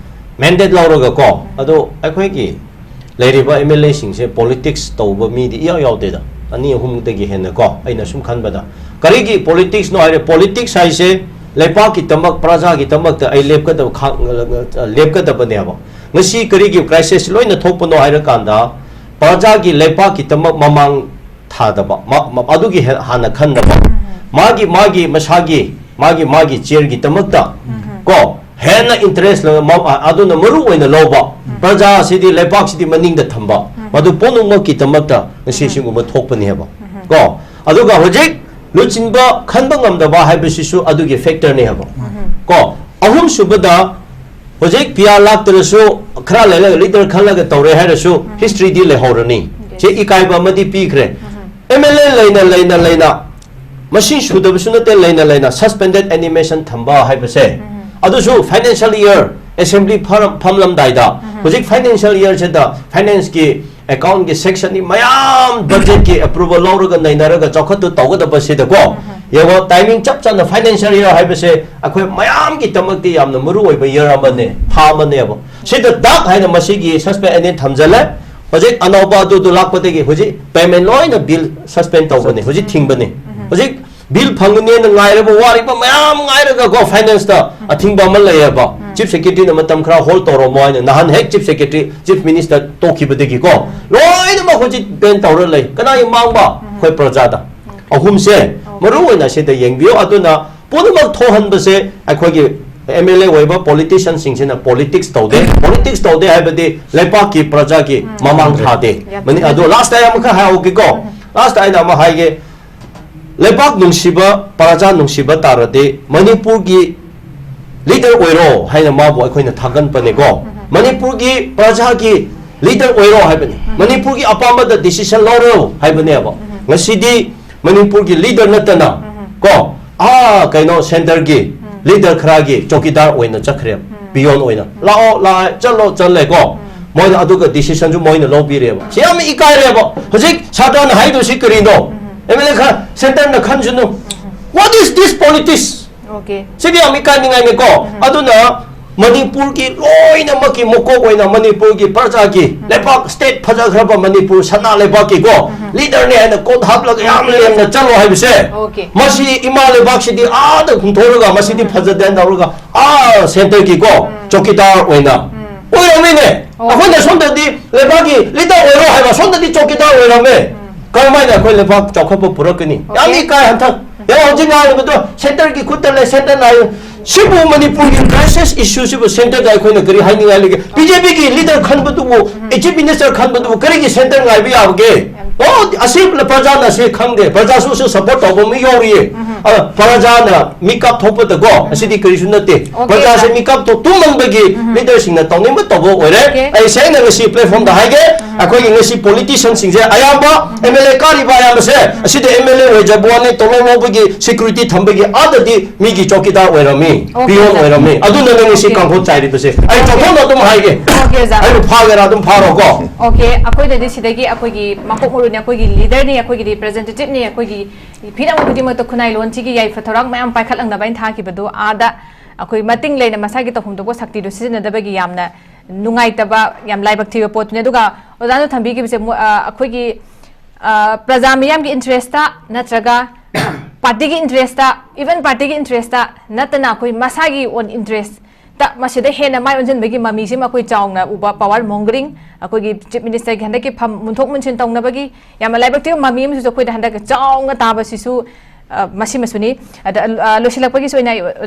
Mandate ꯂꯧꯔꯒ ꯀꯣ, ꯎꯝ꯫ ꯑꯗꯣ ꯑꯩꯈꯣꯏꯒꯤ ꯂꯩꯔꯤꯕ M L Aꯁꯤꯡꯁꯦ politics ꯇꯧꯕ ꯃꯤꯗꯤ ꯏꯌꯥꯎ ꯌꯥꯎꯗꯦꯗ, ꯑꯅꯤ ꯑꯍꯨꯝꯗꯒꯤ ꯍꯦꯟꯅ ꯀꯣ, ꯑꯩꯅ ꯁꯨꯝ ꯈꯟꯕꯗ꯫ ꯀꯔꯤꯒꯤ politicsꯅꯣ ꯍꯥꯏꯔꯦ, politics ꯍꯥꯏꯁꯦ ꯂꯩꯄꯥꯛꯀꯤꯗꯃꯛ, ꯄ꯭ꯔꯖꯥꯒꯤꯗꯃꯛꯇ ꯑꯩ ꯂꯦꯞꯀꯗꯕ, ꯈꯥꯛ-, ꯂꯦꯞꯀꯗꯕꯅꯦꯕ꯫ ꯉꯁꯤ ꯀꯔꯤꯒꯤ crisis ꯂꯣꯏꯅ ꯊꯣꯛꯄꯅꯣ ꯍꯥꯏꯔꯀꯥꯟꯗ, ꯄ꯭ꯔꯖꯥꯒꯤ, ꯂꯩꯄꯥꯛꯀꯤꯗꯃꯛ ꯃꯃꯥꯡ ꯊꯥꯗꯕ, ꯃ-, ꯃ-, ꯑꯗꯨꯒꯤ ꯍꯦ-, ꯍꯥꯟꯅ ꯈꯟꯗꯕ, ꯃꯥꯒꯤ, ꯃꯥꯒꯤ ꯃꯁꯥꯒꯤ, ꯃꯥꯒꯤ, ꯃꯥꯒꯤ chairꯒꯤꯗꯃꯛꯇ ꯀꯣ, ꯍꯦꯟꯅ interest ꯂꯩꯕ, ꯃ-, ꯑ-, ꯑꯗꯨꯅ ꯃꯔꯨ ꯑꯣꯏꯅ ꯂꯧꯕ, ꯄ꯭ꯔꯖꯥꯁꯤꯗꯤ, ꯂꯩꯄꯥꯛꯁꯤꯗꯤ ꯃꯅꯤꯡꯗ ꯊꯝꯕ, ꯃꯗꯨ ꯄꯨꯝꯅꯃꯛꯀꯤꯗꯃꯛꯇ ꯉꯁꯤ ꯁꯤꯒꯨꯝꯕ ꯊꯣꯛꯄꯅꯦꯕ ꯀꯣ꯫ ꯑꯗꯨꯒ ꯍꯧꯖꯤꯛ ꯂꯨꯆꯤꯡꯕ ꯈꯟꯕ ꯉꯝꯗꯕ ꯍꯥꯏꯕꯁꯤꯁꯨ ꯑꯗꯨꯒꯤ factorꯅꯦ ꯍꯥꯏꯕ ꯀꯣ꯫ ꯑꯍꯨꯝꯁꯨꯕꯗ, ꯍꯧꯖꯤꯛ P R ꯂꯥꯛꯇ꯭ꯔꯁꯨ, ꯈꯔ ꯂꯩꯔꯒ leader ꯈꯜꯂꯒ ꯇꯧꯔꯦ ꯍꯥꯏꯔꯁꯨ, historyꯗꯤ ꯂꯩꯍꯧꯔꯅꯤ꯫ ꯁꯤ ꯏꯀꯥꯏꯕ ꯑꯃꯗꯤ ꯄꯤꯈ꯭ꯔꯦ꯫ M L A ꯂꯩꯅ, ꯂꯩꯅ, ꯂꯩꯅ, ꯃꯁꯤꯡ ꯁꯨꯗꯕꯁꯨ ꯅꯠꯇꯦ, ꯂꯩꯅ, ꯂꯩꯅ suspended animation ꯊꯝꯕ ꯍꯥꯏꯕꯁꯦ, ꯑꯗꯨꯁꯨ financial year assembly ꯐꯔ-, ꯐꯝꯂꯝꯗꯥꯏꯗ, ꯍꯧꯖꯤꯛ financial yearꯁꯤꯗ financeꯀꯤ accountꯀꯤ sectionꯅꯤ ꯃꯌꯥꯝ budgetꯀꯤ approval ꯂꯧꯔꯒ ꯅꯩꯅꯔꯒ ꯆꯥꯎꯈꯠꯇꯨ ꯇꯧꯒꯗꯕꯁꯤꯗꯀꯣ, ꯌꯦꯡꯉꯣ, timing ꯆꯞ ꯆꯥꯅ financial year ꯍꯥꯏꯕꯁꯦ ꯑꯩꯈꯣꯏ ꯃꯌꯥꯝꯒꯤꯗꯃꯛꯇꯤ ꯌꯥꯝꯅ ꯃꯔꯨ ꯑꯣꯏꯕ year ꯑꯃꯅꯦ, ꯊꯥ ꯑꯃꯅꯦꯕ꯫ ꯁꯤꯗ ꯗꯥꯛ ꯍꯥꯏꯅ ꯃꯁꯤꯒꯤ suspend ꯑꯅꯤ ꯊꯝꯖꯜꯂꯦ꯫ ꯍꯧꯖꯤꯛ ꯑꯅꯧꯕ ꯑꯗꯨꯗꯨ ꯂꯥꯛꯄꯗꯒꯤ ꯍꯧꯖꯤꯛ payment ꯂꯣꯏꯅ bill suspend ꯇꯧꯕꯅꯦ, ꯍꯧꯖꯤꯛ ꯊꯤꯡꯕꯅꯦ꯫ ꯍꯧꯖꯤꯛ bill ꯐꯪꯒꯅꯦꯅ ꯉꯥꯏꯔꯕ, ꯋꯥꯔꯤꯕ ꯃꯌꯥꯝ ꯉꯥꯏꯔꯒꯀꯣ, financeꯇ ꯑꯊꯤꯡꯕ ꯑꯃ ꯂꯩꯌꯦꯕ꯫ Chief Secretaryꯅ ꯃꯇꯝ ꯈꯔ hold ꯇꯧꯔꯝꯃꯣ ꯍꯥꯏꯅ ꯅꯍꯥꯟ ꯍꯦꯛ Chief Secretary, Chief Minister ꯇꯣꯛꯈꯤꯕꯗꯒꯤꯀꯣ, ꯂꯣꯏꯅꯃꯛ ꯍꯧꯖꯤꯛ ban ꯇꯧꯔ ꯂꯩ꯫ ꯀꯅꯥꯒꯤ ꯃꯥꯡꯕ? ꯑꯩꯈꯣꯏ ꯄ꯭ꯔꯖꯥꯗ꯫ ꯑꯍꯨꯝꯁꯦ ꯃꯔꯨ ꯑꯣꯏꯅ ꯁꯤꯗ ꯌꯦꯡꯕꯤꯌꯨ꯫ ꯑꯗꯨꯅ ꯄꯨꯝꯅꯃꯛ ꯊꯣꯛꯍꯟꯕꯁꯦ ꯑꯩꯈꯣꯏꯒꯤ M L A ꯑꯣꯏꯕ politicianꯁꯤꯡꯁꯤꯅ politics ꯇꯧꯗꯦ꯫ Politics ꯇꯧꯗꯦ ꯍꯥꯏꯕꯗꯤ ꯂꯩꯄꯥꯛꯀꯤ ꯄ꯭ꯔꯖꯥꯒꯤ ꯃꯃꯥꯡ ꯊꯥꯗꯦ꯫ ꯌꯥꯝ ꯃꯅꯤ-, ꯑꯗꯣ last ꯑꯩ ꯑꯃꯈꯛ ꯍꯥꯏꯍꯧꯒꯦꯀꯣ꯫ Last ꯑꯩꯅ ꯑꯃ ꯍꯥꯏꯒꯦ꯫ ꯂꯩꯄꯥꯛ ꯅꯨꯡꯁꯤꯕ, ꯄ꯭ꯔꯖꯥ ꯅꯨꯡꯁꯤꯕ ꯇꯥꯔꯗꯤ ꯃꯅꯤꯄꯨꯔꯒꯤ leader ꯑꯣꯏꯔꯣ ꯍꯥꯏꯅ ꯃꯥꯕꯨ ꯑꯩꯈꯣꯏꯅ ꯊꯥꯒꯠꯄꯅꯦꯀꯣ꯫ ꯃꯅꯤꯄꯨꯔꯒꯤ ꯄ꯭ꯔꯖꯥꯒꯤ leader ꯑꯣꯏꯔꯣ ꯍꯥꯏꯕꯅꯤ꯫ ꯃꯅꯤꯄꯨꯔꯒꯤ ꯑꯄꯥꯝꯕꯗ decision ꯂꯧꯔꯣ ꯍꯥꯏꯕꯅꯦꯕ꯫ ꯉꯁꯤꯗꯤ ꯃꯅꯤꯄꯨꯔꯒꯤ leader ꯅꯠꯇꯅ ꯀꯣ, ꯑꯥ ꯀꯩꯅꯣ centreꯒꯤ leader ꯈꯔꯒꯤ ꯆꯧꯀꯤꯗꯥꯔ ꯑꯣꯏꯅ ꯆꯠꯈ꯭ꯔꯦꯕ, peon ꯑꯣꯏꯅ꯫ ꯂꯥꯛꯑꯣ, ꯂꯥꯛꯑꯦ, ꯆꯠꯂꯣ, ꯆꯠꯂꯦꯀꯣ꯫ ꯃꯣꯏꯅ ꯑꯗꯨꯒ decisionꯁꯨ ꯃꯣꯏꯅ ꯂꯧꯕꯤꯔꯦꯕ꯫ ꯁꯤ ꯌꯥꯝ ꯏꯀꯥꯏꯔꯦꯕ꯫ ꯍꯧꯖꯤꯛ ꯁꯥꯇ꯭ꯔꯅ ꯍꯥꯏꯗꯣꯏꯁꯤ ꯀꯔꯤꯅꯣ? MLA ꯈꯔ centreꯅ ꯈꯟꯁꯅꯨ꯫ What is this politics? Okay. ꯁꯤꯗꯤ ꯌꯥꯝ ꯏꯀꯥꯏꯅꯤꯡꯉꯥꯏꯅꯤꯀꯣ꯫ ꯑꯗꯨꯅ ꯃꯅꯤꯄꯨꯔꯒꯤ ꯂꯣꯏꯅꯃꯛꯀꯤ ꯃꯀꯣꯛ ꯑꯣꯏꯅ ꯃꯅꯤꯄꯨꯔꯒꯤ ꯄ꯭ꯔꯖꯥꯒꯤ ꯂꯩꯕꯥꯛ state ꯐꯖꯈ꯭ꯔꯕ ꯃꯅꯤꯄꯨꯔ ꯁꯅꯥ ꯂꯩꯕꯥꯛꯀꯤꯀꯣ leaderꯅꯦ ꯍꯥꯏꯅ ꯀꯣꯠ ꯍꯥꯞꯂꯒ ꯌꯥꯝ ꯂꯦꯝꯅ ꯆꯠꯂꯣ ꯍꯥꯏꯕꯁꯦ Okay. ꯃꯁꯤ ꯏꯃꯥ ꯂꯩꯕꯥꯛꯁꯤꯗꯤ ꯑꯥꯗ ꯍꯨꯟꯊꯣꯛꯑꯒ ꯃꯁꯤꯗꯤ ꯐꯖꯗꯦ ꯇꯧꯔꯒ ꯑꯥ centreꯒꯤꯀꯣ ꯆꯧꯀꯤꯗꯥꯔ ꯑꯣꯏꯅ ꯑꯣꯏꯔꯝꯃꯤꯅꯦ꯫ ꯑꯩꯈꯣꯏꯅ ꯁꯣꯝꯗꯗꯤ ꯂꯩꯕꯥꯛꯀꯤ leader ꯑꯣꯏꯔꯣ ꯍꯥꯏꯕ, ꯁꯣꯝꯗꯗꯤ ꯆꯧꯀꯤꯗꯥꯔ ꯑꯣꯏꯔꯝꯃꯦ꯫ ꯀꯔꯝꯍꯥꯏꯅ ꯑꯩꯈꯣꯏ ꯂꯩꯕꯥꯛ ꯆꯥꯎꯈꯠꯄ ꯄꯨꯔꯛꯀꯅꯤ? ꯌꯥꯝ Okay. ꯏꯀꯥꯏ ꯍꯟꯊ ꯌꯥꯝ ꯍꯧꯖꯤꯛ ꯉꯥꯡꯂꯤꯕꯗꯣ centreꯒꯤ ꯈꯨꯠꯇ ꯂꯩ, centreꯅ ꯍꯥꯏ꯫ ꯁꯤꯕꯨ ꯃꯅꯤꯄꯨꯔꯒꯤ crisis issueꯁꯤꯕꯨ centreꯗ ꯑꯩꯈꯣꯏꯅ ꯀꯔꯤ ꯍꯥꯏꯅꯤꯡꯉꯥꯏ ꯂꯩꯒꯦ? BJPꯒꯤ leader ꯈꯟꯕꯗꯨꯕꯨ, chief minister ꯈꯟꯕꯗꯨꯕꯨ ꯀꯔꯤꯒꯤ centre ꯉꯥꯏꯕ ꯌꯥꯕꯒꯦ? ꯑꯣ, ꯑꯁꯤ ꯄ꯭ꯔꯖꯥꯅ ꯑꯁꯤ ꯈꯪꯗꯦ, ꯄ꯭ꯔꯖꯥꯁꯨ ꯑꯁꯤ support ꯇꯧꯕ ꯃꯤ ꯌꯥꯎꯔꯤꯌꯦ꯫ ꯑ, ꯄ꯭ꯔꯖꯥꯅ ꯃꯤꯀꯞ ꯊꯣꯛꯄꯗꯀꯣ ꯑꯁꯤꯗꯤ ꯀꯔꯤꯁꯨ ꯅꯠꯇꯦ꯫ Okay, ꯄ꯭ꯔꯖꯥꯁꯦ sir. ꯃꯤꯀꯞ ꯊꯣꯛ ꯇꯨꯝꯃꯟꯕꯒꯤ leaderꯁꯤꯡꯅ ꯇꯧꯅꯤꯡꯕ ꯇꯧꯕ ꯑꯣꯏꯔꯦ꯫ Okay. ꯑꯩ ꯁꯦꯡꯅ ꯉꯁꯤ platformꯗ ꯍꯥꯏꯒꯦ, ꯑꯩꯈꯣꯏꯒꯤ ꯉꯁꯤ politicianꯁꯤꯡꯁꯦ ꯑꯌꯥꯝꯕ MLA ꯀꯥꯔꯤꯕ ꯑꯌꯥꯝꯕꯁꯦ ꯑꯁꯤꯗ MLA ꯑꯣꯏꯖꯕ ꯋꯥꯅꯤ, ꯇꯣꯂꯣꯞ ꯂꯧꯕꯒꯤ security ꯊꯝꯕꯒꯤ ꯑꯥꯗꯗꯤ ꯃꯤꯒꯤ ꯆꯧꯀꯤꯗꯥꯔ ꯑꯣꯏꯔꯝꯃꯤ, Okay, peon sir. ꯑꯣꯏꯔꯝꯃꯤ꯫ ꯑꯗꯨꯅ ꯅꯪ ꯉꯁꯤ Okay. ꯀꯥꯡꯈꯣꯠ ꯆꯥꯏꯔꯤꯕꯁꯦ ꯑꯩ ꯆꯥꯎꯊꯣꯛꯅ ꯑꯗꯨꯝ ꯍꯥꯏꯒꯦ꯫ Okay, sir. ꯑꯩꯕꯨ ꯐꯥꯒꯦꯔꯥ ꯑꯗꯨꯝ ꯐꯥꯔꯣꯀꯣ꯫ Okay, ꯑꯩꯈꯣꯏꯗꯗꯤ ꯁꯤꯗꯒꯤ ꯑꯩꯈꯣꯏꯒꯤ ꯃꯀꯣꯛ ꯃꯔꯨꯅꯤ, ꯑꯩꯈꯣꯏꯒꯤ leaderꯅꯤ, ꯑꯩꯈꯣꯏꯒꯤ representativeꯅꯤ, ꯑꯩꯈꯣꯏꯒꯤ ꯐꯤꯔꯝ ꯈꯨꯗꯤꯡꯃꯛꯇ ꯈꯨꯟꯅꯥꯏ ꯂꯣꯟꯁꯤꯒꯤ ꯌꯥꯏꯐ ꯊꯧꯔꯥꯡ ꯃꯌꯥꯝ ꯄꯥꯏꯈꯠꯂꯛꯅꯕ ꯑꯩꯅ ꯊꯥꯈꯤꯕꯗꯣ ꯑꯥꯗ ꯑꯩꯈꯣꯏ ꯃꯇꯤꯡ ꯂꯩꯅ ꯃꯁꯥꯒꯤ ꯇꯧꯐꯝ ꯊꯣꯛꯄ ꯁꯛꯇꯤꯗꯣ ꯁꯤꯖꯤꯟꯅꯗꯕꯒꯤ ꯌꯥꯝꯅ ꯅꯨꯡꯉꯥꯏꯇꯕ, ꯌꯥꯝ ꯂꯥꯏꯕꯛ ꯊꯤꯕ ꯄꯣꯠꯇꯨꯅꯤ꯫ ꯑꯗꯨꯒ ꯑꯣꯖꯥꯅ ꯊꯝꯕꯤꯈꯤꯕꯁꯦ ꯃꯣ-, ꯑ, ꯑꯩꯈꯣꯏꯒꯤ, ꯑ, ꯄ꯭ꯔꯖꯥ ꯃꯤꯌꯥꯝꯒꯤ interestꯇ ꯅꯠꯇ꯭ꯔꯒ partyꯒꯤ interestꯇ, even partyꯒꯤ interestꯇ ꯅꯠꯇꯅ ꯑꯩꯈꯣꯏ ꯃꯁꯥꯒꯤ own interest ꯇ ꯃꯁꯤꯗ ꯍꯦꯟꯅ ꯃꯥꯏ ꯑꯣꯟꯁꯤꯟꯕꯒꯤ ꯃꯃꯤꯁꯤꯃ ꯑꯩꯈꯣꯏ ꯆꯥꯎꯅ ꯎꯕ, power mongering, ꯑꯩꯈꯣꯏꯒꯤ chief ministerꯒꯤ ꯍꯟꯗꯛꯀꯤ ꯐꯝ ꯃꯨꯟꯊꯣꯛ ꯃꯨꯟꯁꯤꯟ ꯇꯧꯅꯕꯒꯤ ꯌꯥꯝꯅ ꯂꯥꯏꯕꯛ ꯊꯤꯕ ꯃꯃꯤ ꯑꯃꯁꯨ ꯑꯩꯈꯣꯏꯗ ꯍꯟꯗꯛ ꯆꯥꯎꯅ ꯇꯥꯕꯁꯤꯁꯨ, ꯑ, ꯃꯁꯤꯃꯁꯨꯅꯤ꯫ ꯑꯗ, ꯑ, ꯂꯣꯏꯁꯤꯜꯂꯛꯄꯒꯤꯁꯨ ꯑꯣꯏꯅ ꯑꯩ